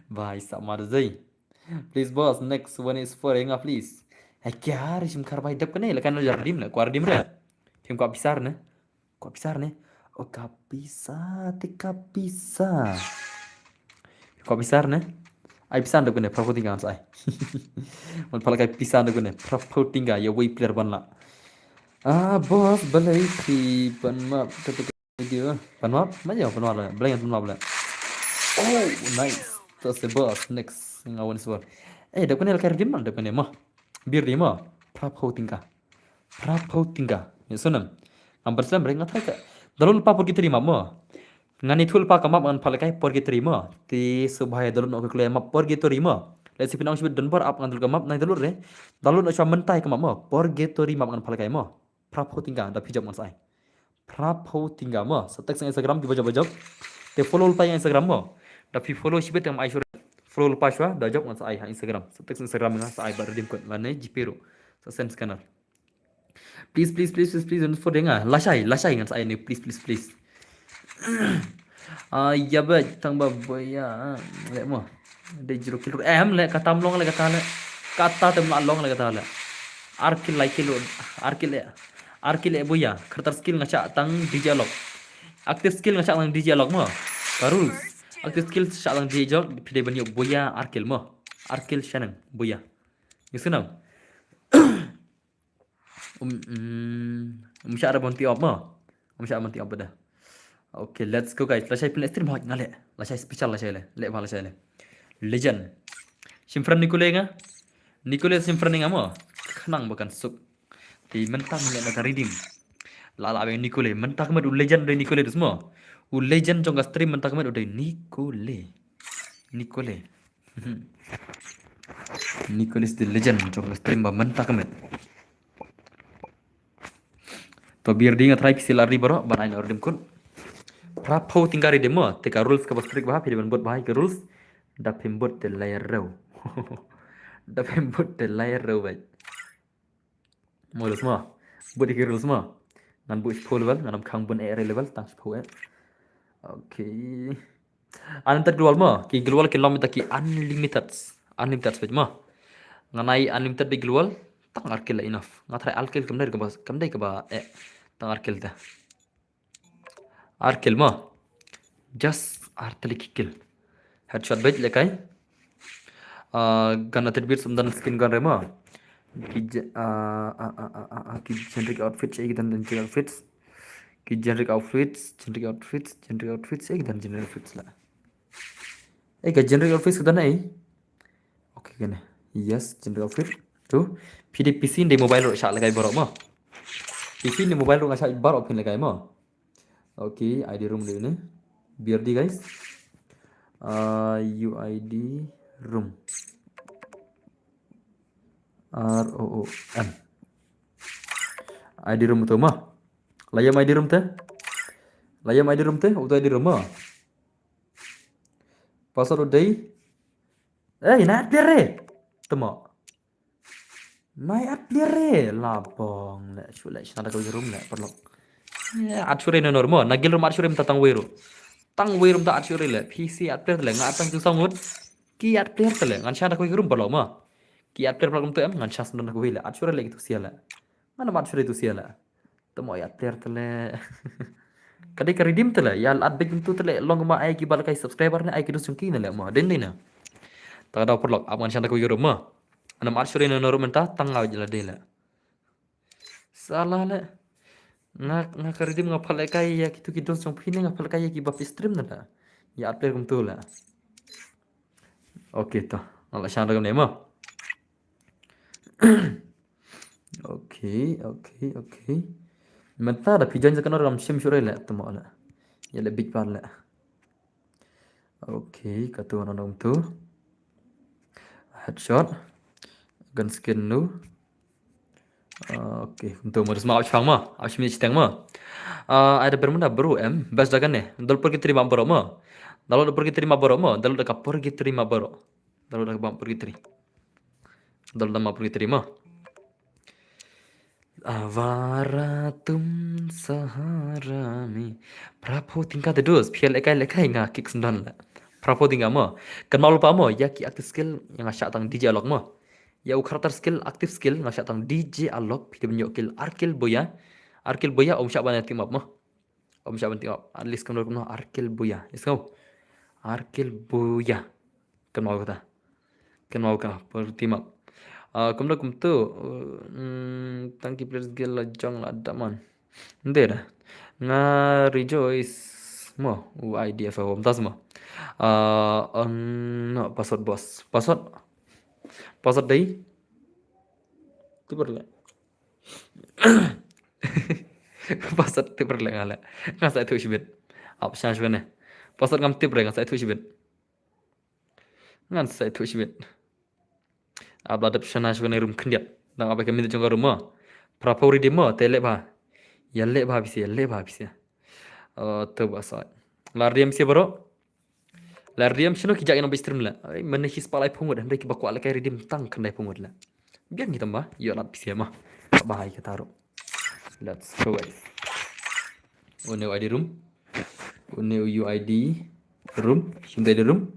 Bhai sab ma dei. Please boss, next one is for Enga, please. Hai kya re shim kar bai dap kane la kan la jar dim la kwar dim re. Phim kwa pisar ne. Kwa pisar ne. O ka pisa te ka pisa. Kwa pisar ne. Ai pisa dap kane prapho tinga sai. Man pala kai pisa dap kane prapho tinga ya wei player ban la. Ah boss balai ki ban ma. Video. Panwap, ma yo panwap le. Blank panwap le. Oh, nice. Tas the boss. Next. Nga wan swar. Eh, dap kane la kar dim man dap kane ma. Bir di ma. Prapho tinga. Prapho tinga. Ya sunam. Ngam bersem bre nga thai ka. Dalun pa purgatory ma ma. Ngani thul pa ka map ngan palekai purgatory ma. Ti subhai dalun ok kle map purgatory ma. Let's see pinang shibit don bar ap ngan dul ka map nai dalun re. Dalun ok shwa mentai ka map ma. Purgatory map ngan palekai ma. Prapho tinga da phi jop ngan sai. Prapho tinga ma. Sa text Instagram ki bajop bajop. Te follow pa Instagram ma. Da phi follow shibit am ai sure. Follow pa shwa da jop ngan sai ha Instagram. Sa text Instagram nga sa ai ba redeem code lane GPay ro. Sa send scanner. Please please please please please don't for denga. Lashai lashai ngan sai ne please please please. Ah, ya ba tang ba boya le mo. De zero kill em le katam long le kata le. Kata tem la long le kata le. Ar kill lai kill ar kill e. Ar kill e boya. Khartar skill nga cha tang DJ Alok. Active skill nga cha tang DJ Alok mo. Ka rules. Active skill cha tang DJ Alok pide ban yo boya ar kill mo. Ar kill shanang boya. Ngi sunam. Um, um, um, sha ra ban ti op ma. Um, sha ban ti op da. Okay, let's go guys. Lashai pin stream hot ngale. Lashai special lashai le. Le ba lashai le. Legend. Shim friend Nicole nga. Nicole shim friend nga ma. Khnang ba kan suk. Ti mentang le na ka redeem. La la bang Nicole. Mentang met u legend de Nicole dus ma. U legend jong ka stream mentang met u de Nicole. Nicole. Nicholas the legend jong ka stream ba mynta ka met. To bir ding a try pisi lari baro ban ai na redeem code. Prapho tingkari demo te ka rules ka ba strict ba phi ban bot ba ka rules. Da phim bot te layer rew. Da phim bot te layer rew bai. Mo rules mo. Bot ki rules mo. Ngan bot shiphew level ngan am khang bun e level tang shiphew e. Okay. Unlimited global mo, ki global ki long mynta ki unlimited. Unlimited space mo. Ngan ai unlimited big global, tang ar kill enough. Nga try ar kill kam dei kaba, kam dei kaba, eh, tang ar kill te. Ar kill mo. Just ar tali ki kill. Headshot bej lekai. Ah, gun attributes um dan skin gun re mo. Ki je-, ah, ah, ah, ah, ah, ah, ki generic outfits, eh, ki dan generic outfits. Ki generic outfits, generic outfits, generic outfits, eh, ki dan generic outfits la. Eh, ka generic outfits ka dan ai. Okay, kane. Yes, generic outfit. Tu. Phi de P C de mobile ro sha lekai baro mo. P C de mobile ro nga sha baro phin lekai mo. Okay, I D room de ne. B R D guys. Uh, U I D room. R O O M. I D room tu ma. Layam I D room te. Layam I D room te, uta I D room ma. Password u dei. Eh, na at player re. Temo. Mai at player re. Labong le, shu le, shna da ka room le, paralok. Ya, at shure no normal. Na gil room at shure mynta tang wei ru. Tang wei ru mynta at shure le. P C at player le, nga at tang tu sangut. Ki at player te le, ngan shna da ka room paralok ma. Ki at player paralok mynta em, ngan shna da ka wei le. At shure le ki tu sia le. Ngan at shure tu sia le. Temo ya at player te le. Ka dei ka redeem te le. Ya at bej mynta te le. Long ma ai ki ba lekai subscriber ne ai ki dus jong ki ne le ma. Den dei na. Ta ka dau paralok. Ap ngan shna da ka wei room ma. Ngan at shure no room mynta tang nga jela dei le. Sala le. Nga, nga ka redeem nga pha lekai ya ki tu ki dus jong phi ne nga pha lekai ya ki ba phi stream ne le. Ya at player kumtu le. Okay to. Nga la shna da ka ne ma. Okay, okay, okay. Mynta da phi join sa ka nor kam shim shure le temo le. Ya le big bar le. Okay, katu nong tu. Headshot. Gun skin nu. Ah, okay, kumtu mo, da sma ap shipang mo, ap shim shiteng mo. Ah, ai da Bermuda bro em, best da kane. Dal purgatory map baroh mo. Dal da purgatory map baroh mo, dal da ka purgatory map baroh. Dal da ka purgatory. Dal da map purgatory mo. Awara tum sahara mi. Phra phew tyngka te dus, phi ïa lehkai lehkai nga kick sngewdon la. Phra phew tyngka mo. Kynmaw lypa mo, ïa ki active skill nga shah tang D J Alok mo. Ïa u character skill, active skill nga shah tang D J Alok, phi dei ban ïoh kill ar kill bha ïa. Ar kill bha ïa, um shah ban team up mo. Um shah ban team up. At least kumno kumno ar kill bha ïa. Let's go. Ar kill bha ïa. Kynmaw kata. Kynmaw ka, pyrthei map. Ah, kumno kumtu, uh, mm, tang ki players guild la jong la da man. Nde da. Nga rejoice mo, u I D F O, mtas mo. Ah, ang no, password bos. Password. Password dei. Tip re le. Password tip re le nga le. Nga sa ithuh shibit. Ap sha shibit ne. Password ngam tip re nga sa ithuh shibit. Ngan sa ithuh shibit. Ap la dep shana shibit ne room khyndiat. Dang ap ka minit jong ka room mo. Phra phew redeem mo, te leh bha. Ïa leh bha bisi, ïa leh bha bisi. Oh, to ba sa. La redeem bisi baroh. La redeem shano ki jaka nong ba stream la. Ai, mane ki spah lai phew ngut, hynrei kiba kwah lehkai redeem tang khyndai phew ngut la. Biang ki tamba, ïoh lad bisi mo. Ba hai kata ruh. Let's go, guys. Une u I D room. Une u I D room. Shim te I D room.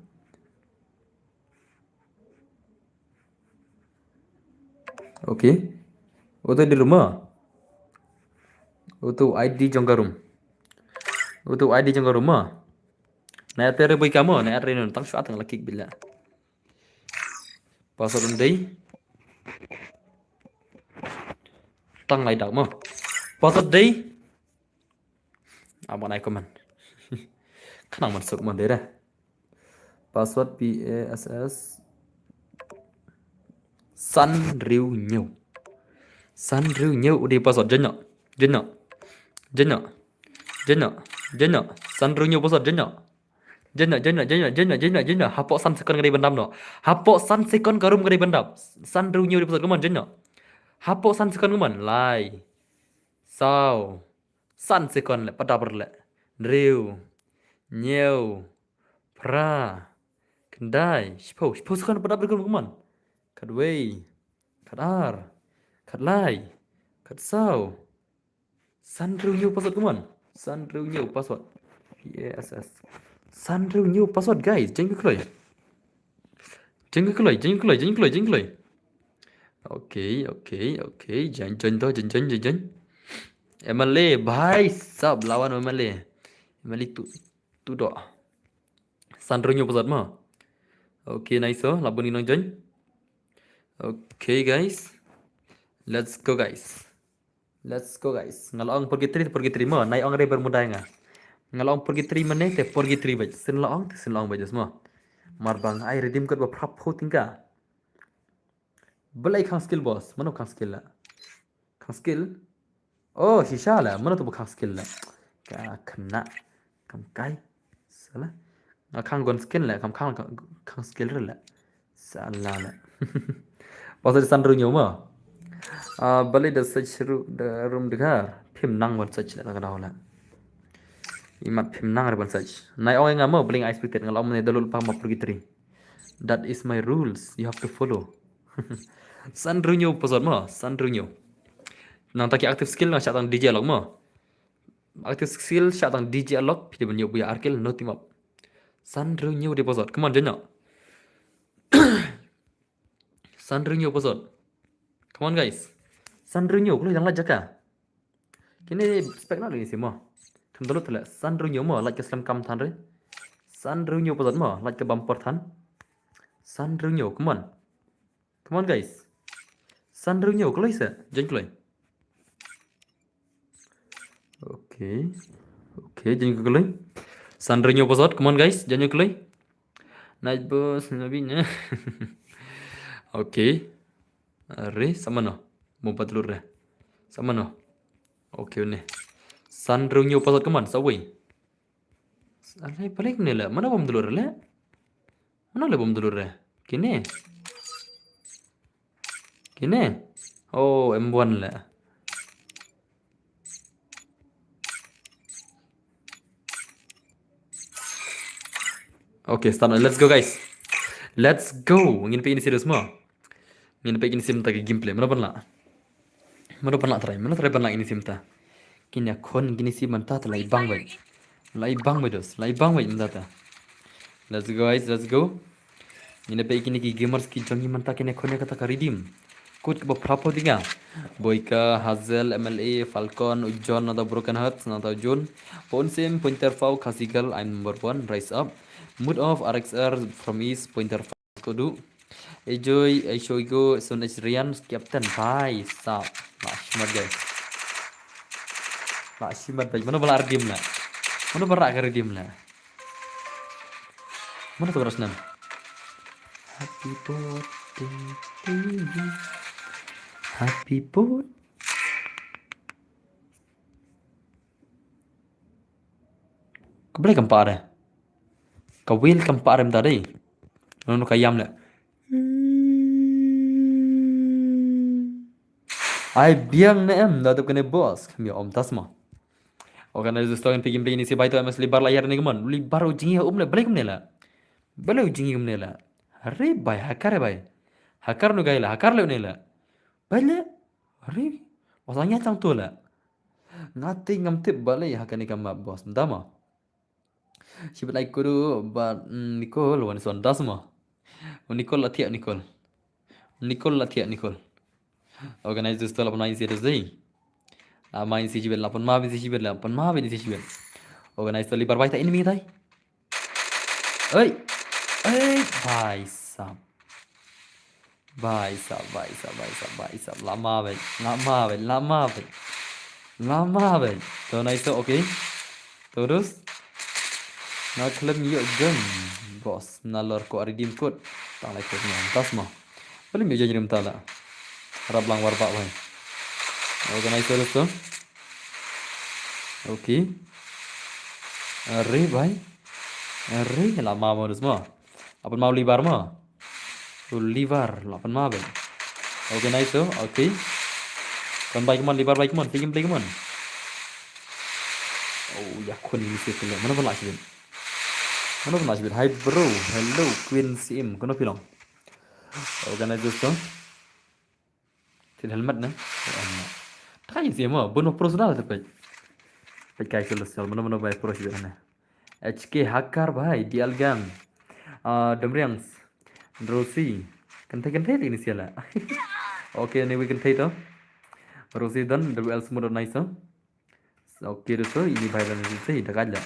Okay. Uto I D room mo. Uto I D jong ka room. Uto I D jong ka room mo. Na ïa te re bui ka mo, na ïa te re non tang shuwa tang la kick bila. Password dei. Tang lai dak mo. Password dei. Ap ban ai comment. Khnang man suk man dei re. Password P A S S. San riu ñiew. San riu ñiew u dei password, jynno. Jynno. Jynno. Jynno. Jynno. San riu ñiew password, jynno. Jynno, jynno, jynno, jynno, jynno, jynno, jynno. Hapoh san second ka dei ban dam noh. Hapoh san second ka room ka dei ban dam. San riu ñiew u dei password, kumon, jynno. Hapoh san second kumon. Lai. Saw. San second leh, pat dap leh. Riu. Ñiew. Phra. Khyndai. Shiphew. Shiphew second pat dap leh, kumon. Khatwei. Khatar. Khatlai. Khatsaw. San riu ñiew password, kumon. San riu ñiew password. P A S S. San riu ñiew password, guys. Jeng ka kloi. Jeng ka kloi, jeng ka kloi, jeng ka kloi, jeng ka kloi. Okay, okay, okay. Jeng, jeng to, jeng, jeng, jeng, jeng. M L A, bhai sab, lawan M L A. M L A tu, tu doh. San riu ñiew password mo. Okay, nice, oh, la bun ki nong join. Okay, guys. Let's go, guys. Let's go, guys. Nga la ong purgatory, purgatory mo. Nai ong re Bermuda nga. Nga la ong purgatory mane, te purgatory bad. Sien la ong, te sien la ong bad, mo. Mar ba nga ai redeem code ba phra phew tyngka. Balei khang skill, boss? Mano khang skill la? Khang skill? Oh, shisha la. Mano tu ba khang skill la? Ka khynnah. Kam kai. Sala. Nga khang gun skin la, kam khang, khang skill re la. Sala la. Password san riu ñiew mo. Ah, balei da search ru-, da room dkhar. Phim nang ban search la, ka daw la. Imat phim nang re ban search. Nai ong nga mo, balei nga expected, nga la ong mane da lut pa ma purgatory. That is my rules. You have to follow. San riu ñiew password mo, san riu ñiew. Nangta ki active skill nga shah tang D J Alok mo. Active skill shah tang D J Alok, phi dei ban ïoh bha ïa ar kill, no team up. San riu ñiew dei password. Kumon, jynno. San riu ñiew password. Kumon, guys. San riu ñiew, kloi dang la jaka. Kine spek na lini simo. Kam dalut tele. San riu ñiew mo, like ka slem kam than re. San riu ñiew password mo, like ka bumper than. San riu ñiew, kumon. Kumon, guys. San riu ñiew, kloi se. Join kloi. Okay. Okay, join kloi. San riu ñiew password, kumon, guys. Join kloi. Night boss, nabi ne. Okay. Are, sa mano. Mo pat lur re. Sa mano. Okay, une. San riu ñiew password, kumon, sa wei. Alai balik ne la. Mano bom dulur le? Mano le bom dulur le? Kine. Kine. Oh, M one le. Okay, start. Let's go, guys. Let's go. Ngin peit ini serius mo. Ngin peit ini sim ta ki gameplay. Mano ban la? Mano ban la try? Mano try ban la ini sim ta? Kine khon kine sim mynta ta lai bang bai. Lai bang bai dos. Lai bang bai mynta ta. Let's go, guys. Let's go. Ngin peit kine ki gamers ki jong ngi mynta kine khon ïa kata ka redeem. Kut kaba phra pho dinga. Boika, Hazel, M L A, Falcon, Ujon, nata Broken Hearts, nata Ujon. Pon sim, Pointer Fau, Khasi Girl, I'm number one, rise up. Mood off, R X R from East, Pointer Fau, Kodu. Ejoy, Eishoigo, Sun H Rian, Captain, bhai sab. Lah shimat guys. Lah shimat guys. Mano ba la redeem la? Mano ba la ka redeem la? Mano tu ras nam? Happy birthday to you. Happy birthday. Ka blei kam pare. Ka wil kam pare mynta dei. Nunu ka yam le. Ai biang ne em da tu kene boss. Kam ya om tas ma. Organize the story and pigim ini si bai to M S Libar la yar ne man. Libar u jingi um le blei kam ne la. Blei u jingi um ne la. Re bai hakar bai. Hakar nu gai la hakar le ne la. Bai le. Re. Wasanya tang tu la. Ngati ngam tip balei hakane kam ma boss. Dama. Shibit ai kudu ba, mm, Nicole wan son das ma. Nicole la thiak Nicole. Nicole la thiak Nicole. Organize this to la pun main si dei. La main si shibit la pun ma bin si shibit la pun ma bin si shibit. Organize to Libar bai ta enemy tai. Oi. Oi, bhai sab. Bhai sab, bhai sab, bhai sab, bhai sab. Lama bhai, lama bhai, lama bhai. Lama bhai. To nice to, okay. Terus. Na klem yuk gun. Boss, na lor ko redeem code. Tang lai code ni antas ma. Paling yuk jan rim tala. Rap lang war bak bhai. Organize terus to. Okay. Are bhai. Are lama ma dus ma. Apan ma Libar ma. Libar lapan ma bhai. Okay, nice to. Okay. Kon bai kemon Libar bai kemon. Pigim play kemon. Oh, ya khun ini sih kena. Mana pun lah sih. Mana pun lah sih. Hi bro. Hello Queen Sim. Kono pilong. Okay, nice to. Tin helmet ne. Try sim mo, bun pro sudal te pej. Pej kai sel sel, mano mano bai pro sibit ne. H K Hakar bhai, D L Gang. Ah, Domriang. Rosi. Kenthe kenthe te ini siala. Okay, anyway kenthe to. Rosi dan W L Smooth nice to. Okay, dosto, ini bhai dan dosto, dah kaja.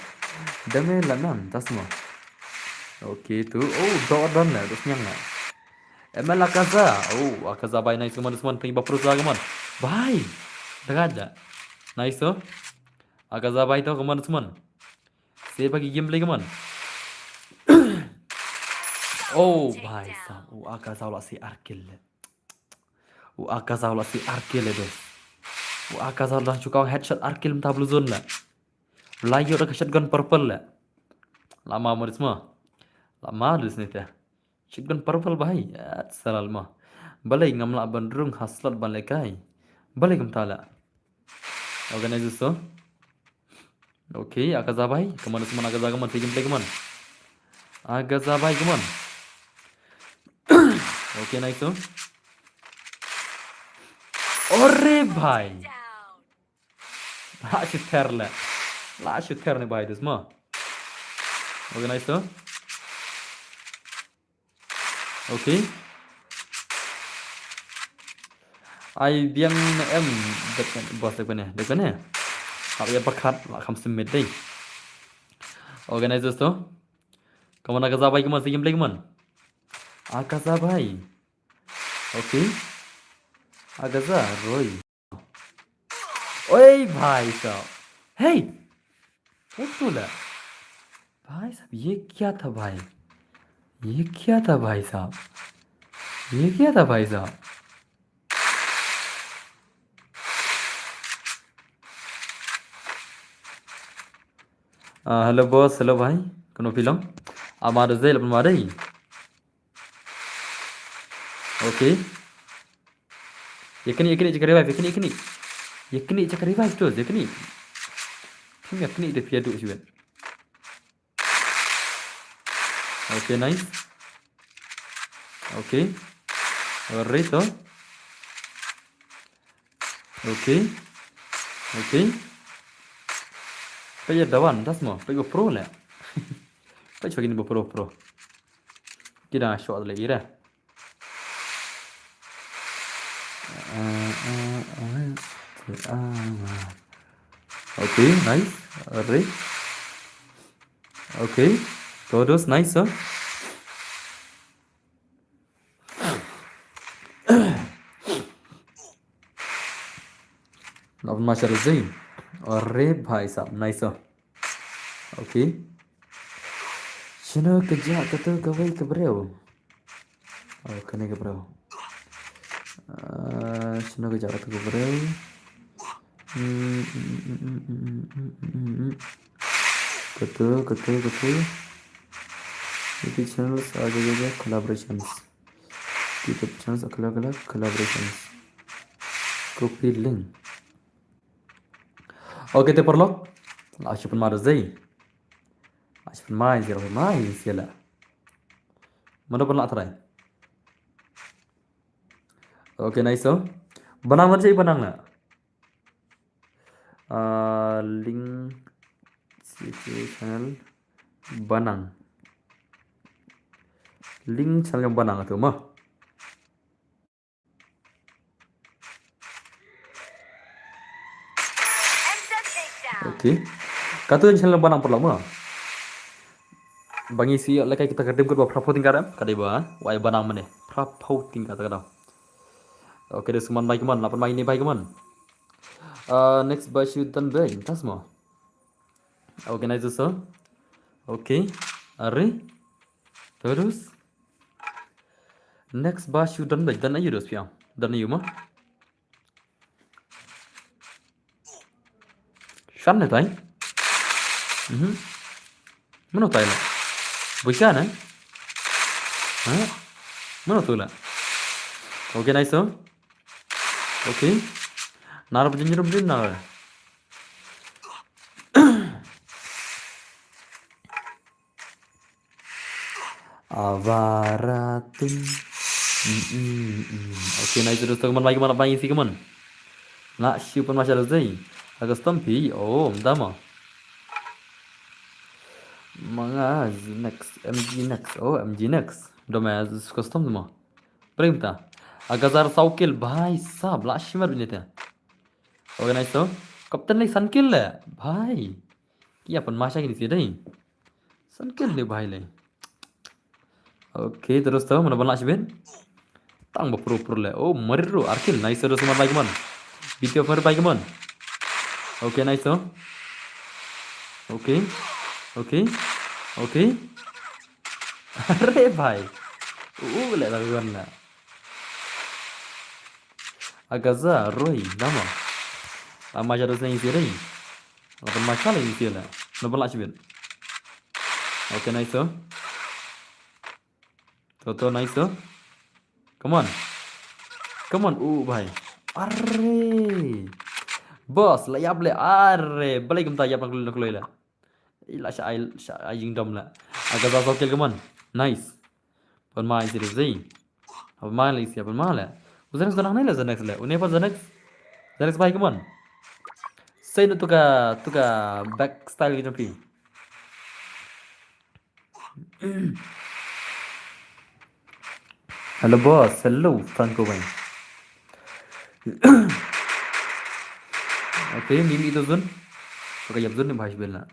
Dame lanan, tasma. Okay, tu. Oh, dok dan lah, terus nyang lah. M L Akaza. Oh, Akaza bhai nice kemon semon, thank you bapro sa kemon. Bhai. Dah kaja. Nice to. Akaza bhai to kemon semon. Saya bagi gameplay kemon. Oh, bhai sab. Oh, Akaza lah si Arkil. U Akaza u la si ar kill le dos. U Akaza u la shu kawang headshot ar kill mynta blue zone le. U la ïoh da ka shotgun purple le. Lama mo dis mo. Lama dis ne te. Shotgun purple bhai. At salal mo. Balei ngam lah ban rung ha slot ban lehkai. Balei kumta le. Organize so. Okay, Akaza bhai. Come on, come on, Akaza, come on. Second play, come on. Akaza bhai, come on. Okay, nice one. Ore bhai. La shu ther le. La shu ther ne bhai, dis mo. Okay, nice one. Okay. Ai biang ne em dek boss dek ne, dek ne. Hap ïa pakhat la kham submit dei. Organizers to. Come on, Akaza bhai, come on, second play, come on. Akaza bhai. Okay. Akaza, Roy. ओए भाई साहब, हे, एक तो ले। भाई साहब, ये क्या था भाई? ये क्या था भाई साहब? ये क्या था भाई साहब? Ah, hello boss, hello bhai. Kano phi long? Ama da zei lap ma dei. Okay. Ïa kane, ïa kane, ïa kane revive, ïa kane, ïa kane. Ïa kane, ïa kane revive tu, ïa kane. Phim ïa kane da phi ïa duh shuwa. Okay, nice. Okay. Alright, oh. Okay. Okay. Peit ïa da wan, das mo. Peit ba pro leh. Peit shuwa kine ba pro, pro. Ki dang shot leh ira. Uh, uh, uh, uh, uh. Okay, nice. Alright. Okay. Todos nice, sir. Nop ma shar zai. Arre bhai sahab, nice, sir. Okay. Shano ka jah katu kawei ka briew? Oh, kane ka briew. Ah, shano ka jah katu ka briew? Hmm, hmm, hmm. Katu, katu, katu. YouTube channels are the collaborations. YouTube channels are collab-, collab-, collaborations. Copy link. Okay, te paralok. La shu pynmai da zei. La shu pynmai, zero pynmai, sila. Mano pynlah try. Okay, nice, so. Banang, mana cik banang na? Ah, link C C channel banang. Link channel yang banang tu mah. Okay. Katu channel banang paralok mah. Ba ngi shu ïoh lehkai kita ka dim kut ba phra phew tyngka em, ka dei ba, wai banang mane. Phra phew tyngka ta ka dang. Okay, dei shu man bai ka mon, la pynmai ne bai ka mon. Uh, next ba shu don beiñ, tas mo. Okay, nice, so. Okay. Are. Terus. Next ba shu don beiñ, don ayu dos piang. Don ayu mo. Shan ne tai? Mhm. Mano tai la? Bukan, eh? Ha? Mano tu la? Okay, nice, so. Okay. Nara bujin jerum din nara. Avaratin. Mm, mm, mm. Okay, nice, terus tu kaman, lagi mana, lagi si kaman. Nak siu pun masih ada zai. Agak stompi. Oh, mdama. Manga next, M G next. Oh, M G next. Doma custom tu mo. Prem ta. Agazar saw kill, bhai sahab, la shimar bine ta. Okay, nice, so. Captain lei san kill le, bhai. Ki apan masha kini si dei. San kill le, bhai le. Okay, terus tu, mana ban la shibin? Tang ba pro pro le. Oh, mari ru, ar kill, nice, terus mana bai kaman. B T O bai kaman. Okay, nice, so. Okay. Okay. Okay. Are bhai. Uh, le lawan la. Agaza, Roy, dama. Ama jadu sa isi Roy. Lapan masha la isi la. Lapan la chibit. Okay, nice, so. Toto, nice, so. Come on. Come on, uh, bhai. Are. Boss, la yap le. Are. Balai kumta yap nak lui, nak lui la. Ila sha ai, sha ai jingdom la. Agaza saw kill, come on. Nice. Pynmai sirip zai. Pynmai la isi, pynmai la. U Zanex donang ne la Zanex la. Une pa Zanex. Zanex bai, come on. Sai nu tuka, tuka back style ki jumpi. Hello boss, hello Franco bai. Okay, mimi tu zun. Pakai yap zun ni bahas bela.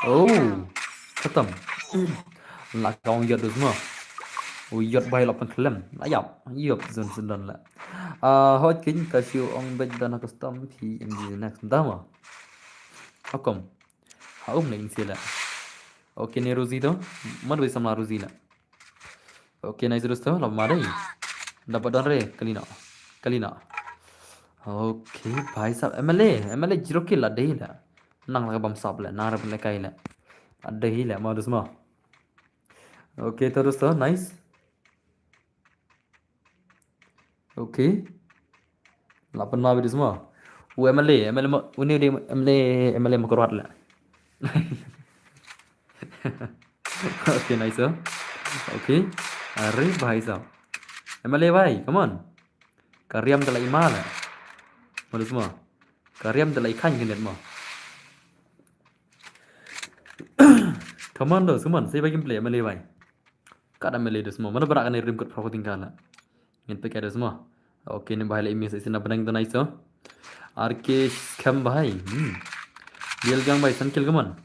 Oh, khatam. La ka ong yot dus mo. U yot bai la pan khlem. La yap. Yop zun zun don la. Ah, hot kin ka shiu ong bej dana custom P M G next. Dama. Hakom. Ha um la ing sila. Okay, ne Rosie to. Man bai samla Rosie la. Okay, nice, terus tu, lama dei. Dapat don re, kali no. Kali na. Okay, bhai sahab, M L A, M L A zero kill, la dei la. Nang la ka bam sap la, nang ra ban la kai la. La dei la, ma dus ma. Okay, to dosto, nice. Okay. La pan ma bidis ma. U M L A, M L A ma, uni uni M L A, M L A ma korwat la. Okay, nice, oh. Okay. Are bhai sahab. M L A bhai, come on. Ka riam da la i ma la. Ma dus ma. Ka riam da la i khan kin det ma. Come on, dos, come on. Sei ba gameplay, M L A bhai. Ka da M L A dos mo. Mano ba rak kane rim kot phra photing kala. Ngin pek dos mo. Okay, ni bhai la imi sa isina benang da nice, oh. R K Scam bhai. Hmm. Bial gang bhai, san kill, come on.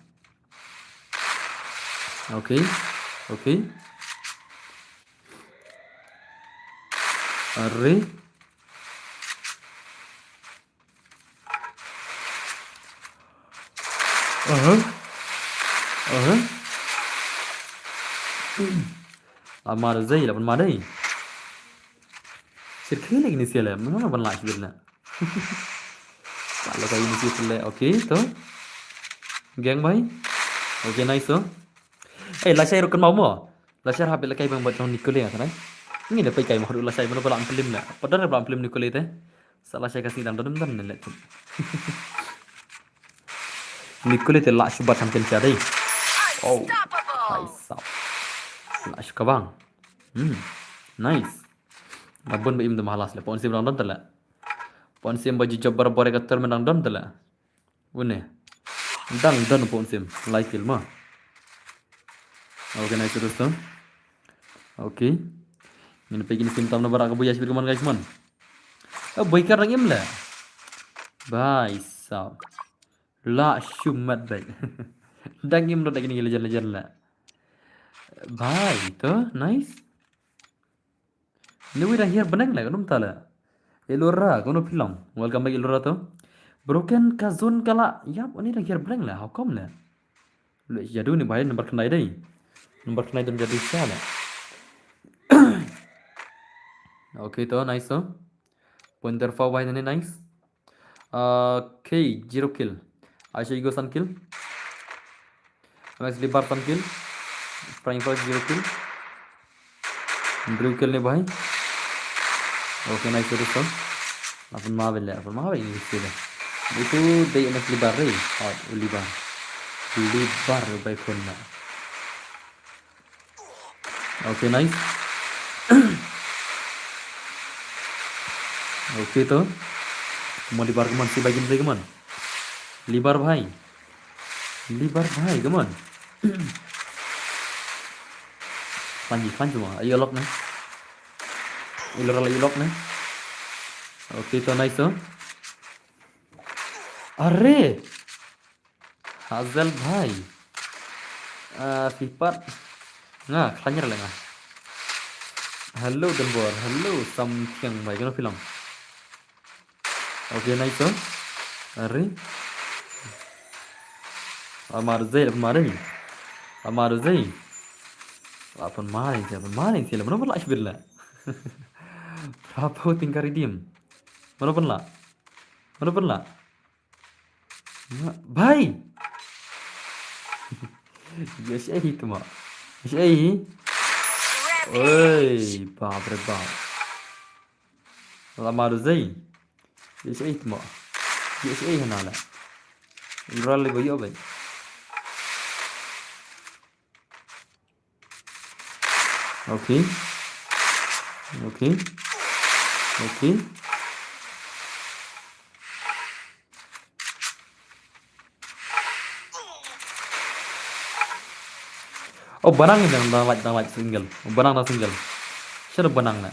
Okay. Okay. Are. Aha. Aha. Amar zai la ban ma dai. Sir khele ni sele, mano ban la sibir na. Kalau kayu ni sele, okay, to. Gang bhai. Okay, nice, to. Eh, la shai rukan mau mo. La shai hape la kai bang bat jong Nikole nga sanai. Ngi da pai kai mo hadu la shai mano ba la film la. Padahal ba la film Nikole te. Sa la shai kasi dang dam dam ne le. Nikole te la shubat champion cha dai. Oh. Hai sap. La shuka bang. Hmm. Nice. Babun ba im da mahalas le. Pon sim dang dam tala. Pon sim ba ji job bar bore ka termen dang dam tala. Une. Dang don pon sim. Lai kill ma. Okay, nice, dosto. Okay. Ngin pegin sim tam na barak ka buya sibir man, guys, man. Oh, boy kar dang im la. Bhai sahab. La shumat bai. Dang im lo dang ni legend legend la. Bhai to, nice. Ni wi dang hiar beneng la, kanum tala. Elora, kono phi long. Welcome back, Elora to. Broken ka zone kala. Yap, ni dang hiar beneng la. How come la? Lu jadu ni bhai, number khnai dai. Number khnai dang jadu sha la. Okay to, nice to. Pointer four bhai ni, nice. Okay, zero kill. Aisha Ego san kill. Max Libar san kill. Prime Fox zero kill. Drew kill ni bhai. Okay, nice to, dosto. Apun ma bele, apun ma bele ni sila. Itu dei Max Libar re. Oh, Libar. Libar bhai khun na. Okay, nice. Okay to. Mo Libar, come on, si bhai gameplay, come on. Libar bhai. Libar bhai, come on. Panji, panji mo. Ayo lock na. Ilora la ilok na. Okay to, nice to. Are. Hazel bhai. Ah, sipat. Nga, khlanyar le nga. Hello, Dembor. Hello, Samthiang bhai. Kano phi long? Okay, nice, oh. Are. Amar Zai, amar Zai. Amar Zai. Lapun maling, lapun maling, sila. Mano pun la shibir la. Prapo tingkar redeem. Mano pun la. Mano pun la. Bhai! Yes, eh, itu mah. Yes, eh. Oi, bap re bap. Lama du zai. Yes, eh, itu mah. Yes, eh, hana la. Ral le bayo bai. Okay. Okay. Okay. Oh, banang ni dang, dang light, dang light single. Oh, banang dang single. Siapa banang na?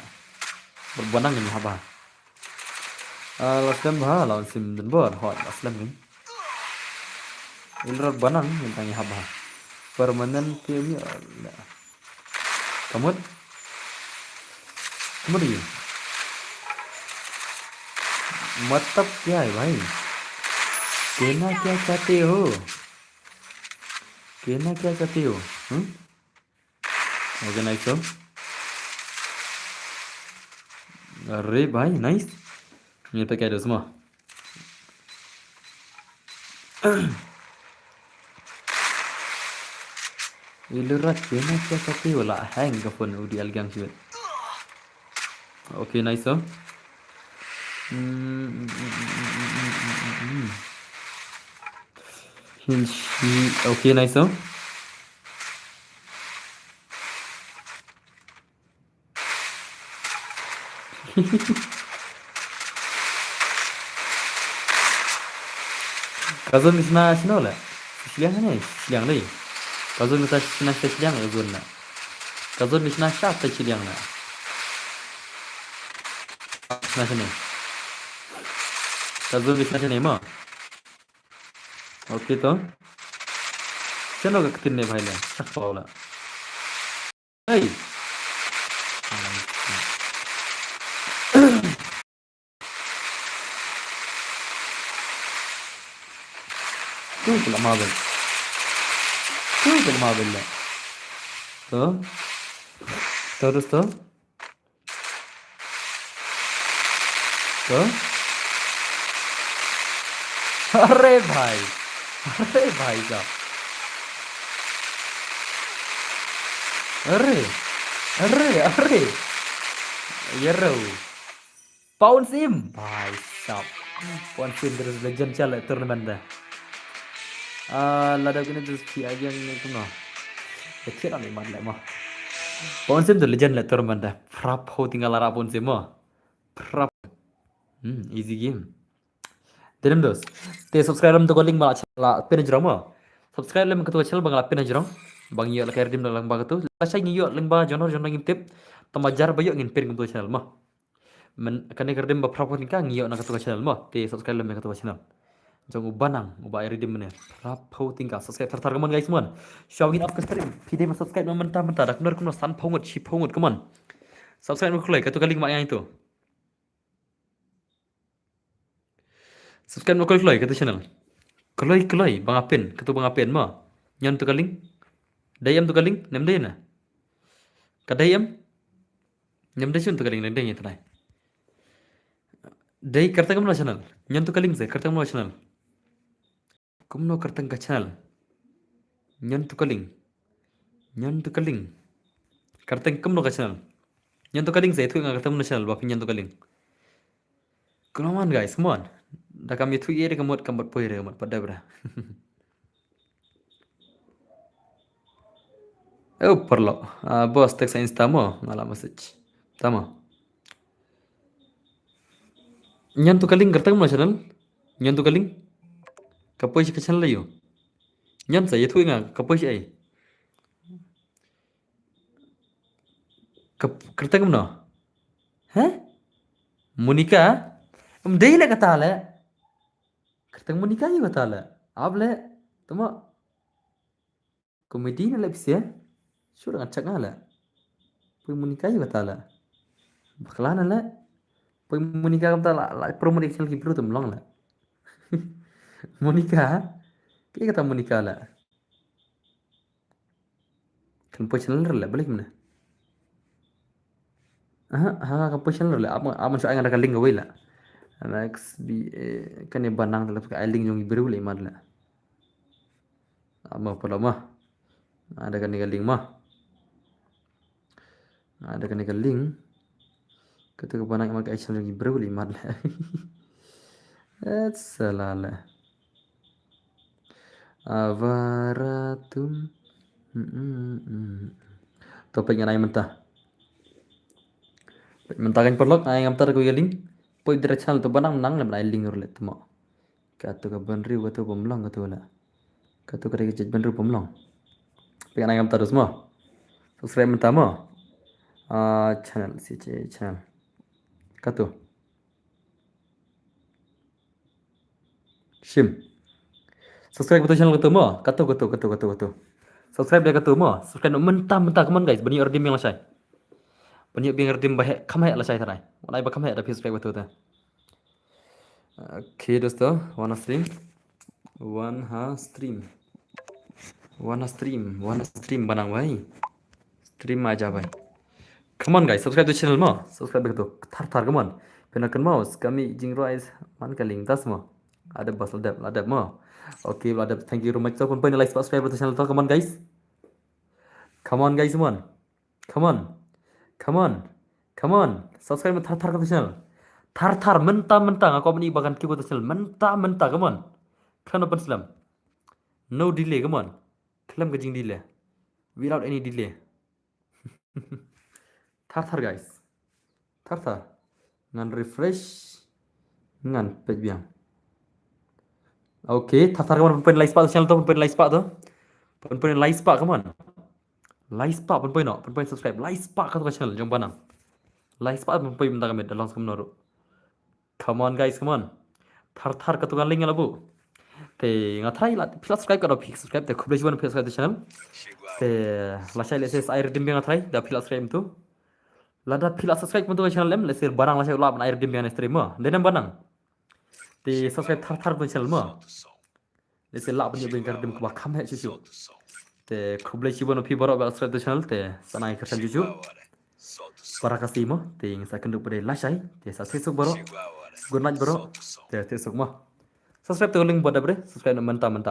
Banang ni haba. Ah, last time ha, lawan sim Denver, hot, last time ni. Ilra banang, ni tang haba. Permanent team ni, ah, na. Kamut? Kamut ye? मतलब क्या है भाई? कहना क्या चाहते हो? कहना क्या चाहते हो? Hmm? Okay, nice one. Are bhai, nice. Ngi pek kai dos mo. Ilura kena kya kati wala hang ka phone udi algang siwet. Okay, nice, oh. Hmm, hmm, hmm, hmm, hmm, hmm, hmm, hmm, hmm. Hin shi, okay, nice, oh. Ka zon ka shna shano le? Shiliang ne? Shiliang le. Ka zon ka shna shna shiliang ka zon na. Ka zon ka shna shna shiliang na. Shna shane. Ka zon ka shna shane mo. Okay to. Shano ka ktin ne bhai le? Shak pau la. Hey. Tu tu la mabel. Tu tu la mabel le. To. To, dosto. To. Are bhai. Are bhai sahab. Are. Are, are. Yero. Pawan Sim. Bhai sahab. Pawan Sim terus legend chal tournament dah. Ah, lada kena terus ki aja ni tu no. Kecil ni mat le mo. Pawan Sim tu legend le tournament dah. Prap ho tinggal arah Pawan Sim mo. Prap. Hmm, easy game. Dedem dos. Te subscribe lem tu ka link ba la pin hajrong mo. Subscribe lem katu ka channel ba la pin hajrong. Bang ïoh la ka redeem lang ba katu. La shai ngi ïoh lem ba jonor jonor ngim tip. Tama jar ba ïoh ngin pin katu channel mo. Men kane ka redeem ba prap ho tingka ngi ïoh na katu ka channel mo. Te subscribe lem katu ka channel. Jong u Banang, u ba ai redeem ne. Prap ho tingka subscribe thar thar ka mon guys mon. Shwa ngin off ka stream. Phi dei ma subscribe na mynta mynta dak nar kumno san pho ngut shi pho ngut ka mon. Subscribe na kloi katu ka link ma ai tu. Subscribe na kloi kloi katu channel. Kloi kloi ba nga pin, katu ba nga pin mo. Nyan tu ka link. Dei em tu ka link, nem dei na. Ka dei em. Nem dei shun tu ka link, nem dei ngi tnai. Dei karta kumno channel. Nyan tu ka link se, karta kumno channel. Kumno karta ka channel. Nyan tu ka link. Nyan tu ka link. Karta kumno ka channel. Nyan tu ka link se, tu nga karta kumno channel, ba pin nyan tu ka link. Come on guys, come on. Da kam ïathuh ïa ka mut kam bat poi re mut pat debra. Oh, paralok. Ah, boss text Insta mo, nga la message. Tama. Nyan tu ka link karta mo channel. Nyan tu ka link. Ka poi shi ka channel ïa u. Nyan sa ïathuh nga ka poi shi ai. Ka, kyrteng kumno? He? Monica? Em dei le kata le. Kyrteng Monica ïa kata le. Ap le. Tama. Komedi na le pisa. Sure ngan check nga le. Poi Monica ïa kata le. Bakla na le. Poi Monica kata la, la promote channel ki bru tum long le. Monica. Ki kata Monica le. Kan poi channel re le balik mana. Aha, ha kan poi channel re le. Apa apa shu ai nga da ka link kawei la. Alex B A kane ba nang da ka ai link jong i bru le imat le. Ama pala ma. Ada kane ka link ma. Ada kane ka link. Kata ka ba nang ma ka ai channel jong i bru le imat le. Et salala. Avaratum. Topik ngan ai mynta. Mynta kan paralok ai ngam tar ko yaling. Poi dra channel to ba nang nang le ai link rulet mo. Katu ka ban riu katu bom long katu la. Katu ka dei ka jait ban riu bom long. Poi ngan ai ngam tar dus mo. Subscribe mynta mo. Ah, channel si channel. Katu. Shim. Subscribe katu channel katu mo. Katu katu katu katu katu. Subscribe dei katu mo. Subscribe mynta mynta, come on guys. Bani ordim yang lashai. Bani biang ordim ba he kam he lashai tharai. Wanai ba kam he da subscribe katu ta. Okay dosto, wanna stream. Wanna stream. Wanna stream, wanna stream banang bai. Stream aja bai. Come on guys, subscribe to channel mo. Subscribe to Thar Thar, come on. Pynakynmaw, kami jingrwai man ka liang tas mo. Adep bas, adep, adep mo. Okay, adep, thank you very much. To pun pun like, subscribe to channel to, come on guys. Come on guys, come on. Come on. Come on. Come on. Subscribe mo Thar Thar ka channel. Thar Thar mynta mynta nga ko ni bagan ki ko channel mynta mynta, come on. Khlem pynslem. No delay, come on. Khlem ka jingdelay. Without any delay. Thar Thar guys. Thar Thar. Ngan refresh. Ngan peit biang. Okay, Thar Thar, come on, pun pun like spah to channel to, pun pun like spah to. Pun pun like spah, come on. Like spah pun pun, no, pun pun subscribe. Like spah ka to ka channel jong Banang. Like spah pun pun mynta ka miet, da long skam no ruh. Come on guys, come on. Thar Thar ka to ka link la bu. Te nga try la, phi la subscribe ka, da phi subscribe, te khublei shibun phi subscribe to channel. Te lashai lehse sa ai redeem biang, nga try da phi la subscribe mynta. Lada phi la subscribe mynta ka channel em, lehse Banang lashai u lah ban ai redeem biang ne stream mo. Dei ne em Banang? Te subscribe Thar Thar to channel mo. Lehse lah ban ïoh biang ka redeem kaba kham heh shuh shuh. Te khublei shibun phi baroh ba subscribe to channel, te sa nang ïa ka kyrshan shuh shuh. Para ka si mo, te ngin sa kynduh pat de lashai, te sa thied suk baroh. Good night baroh. Te thied suk mo. Subscribe to ka link bad da bre, subscribe na mynta mynta.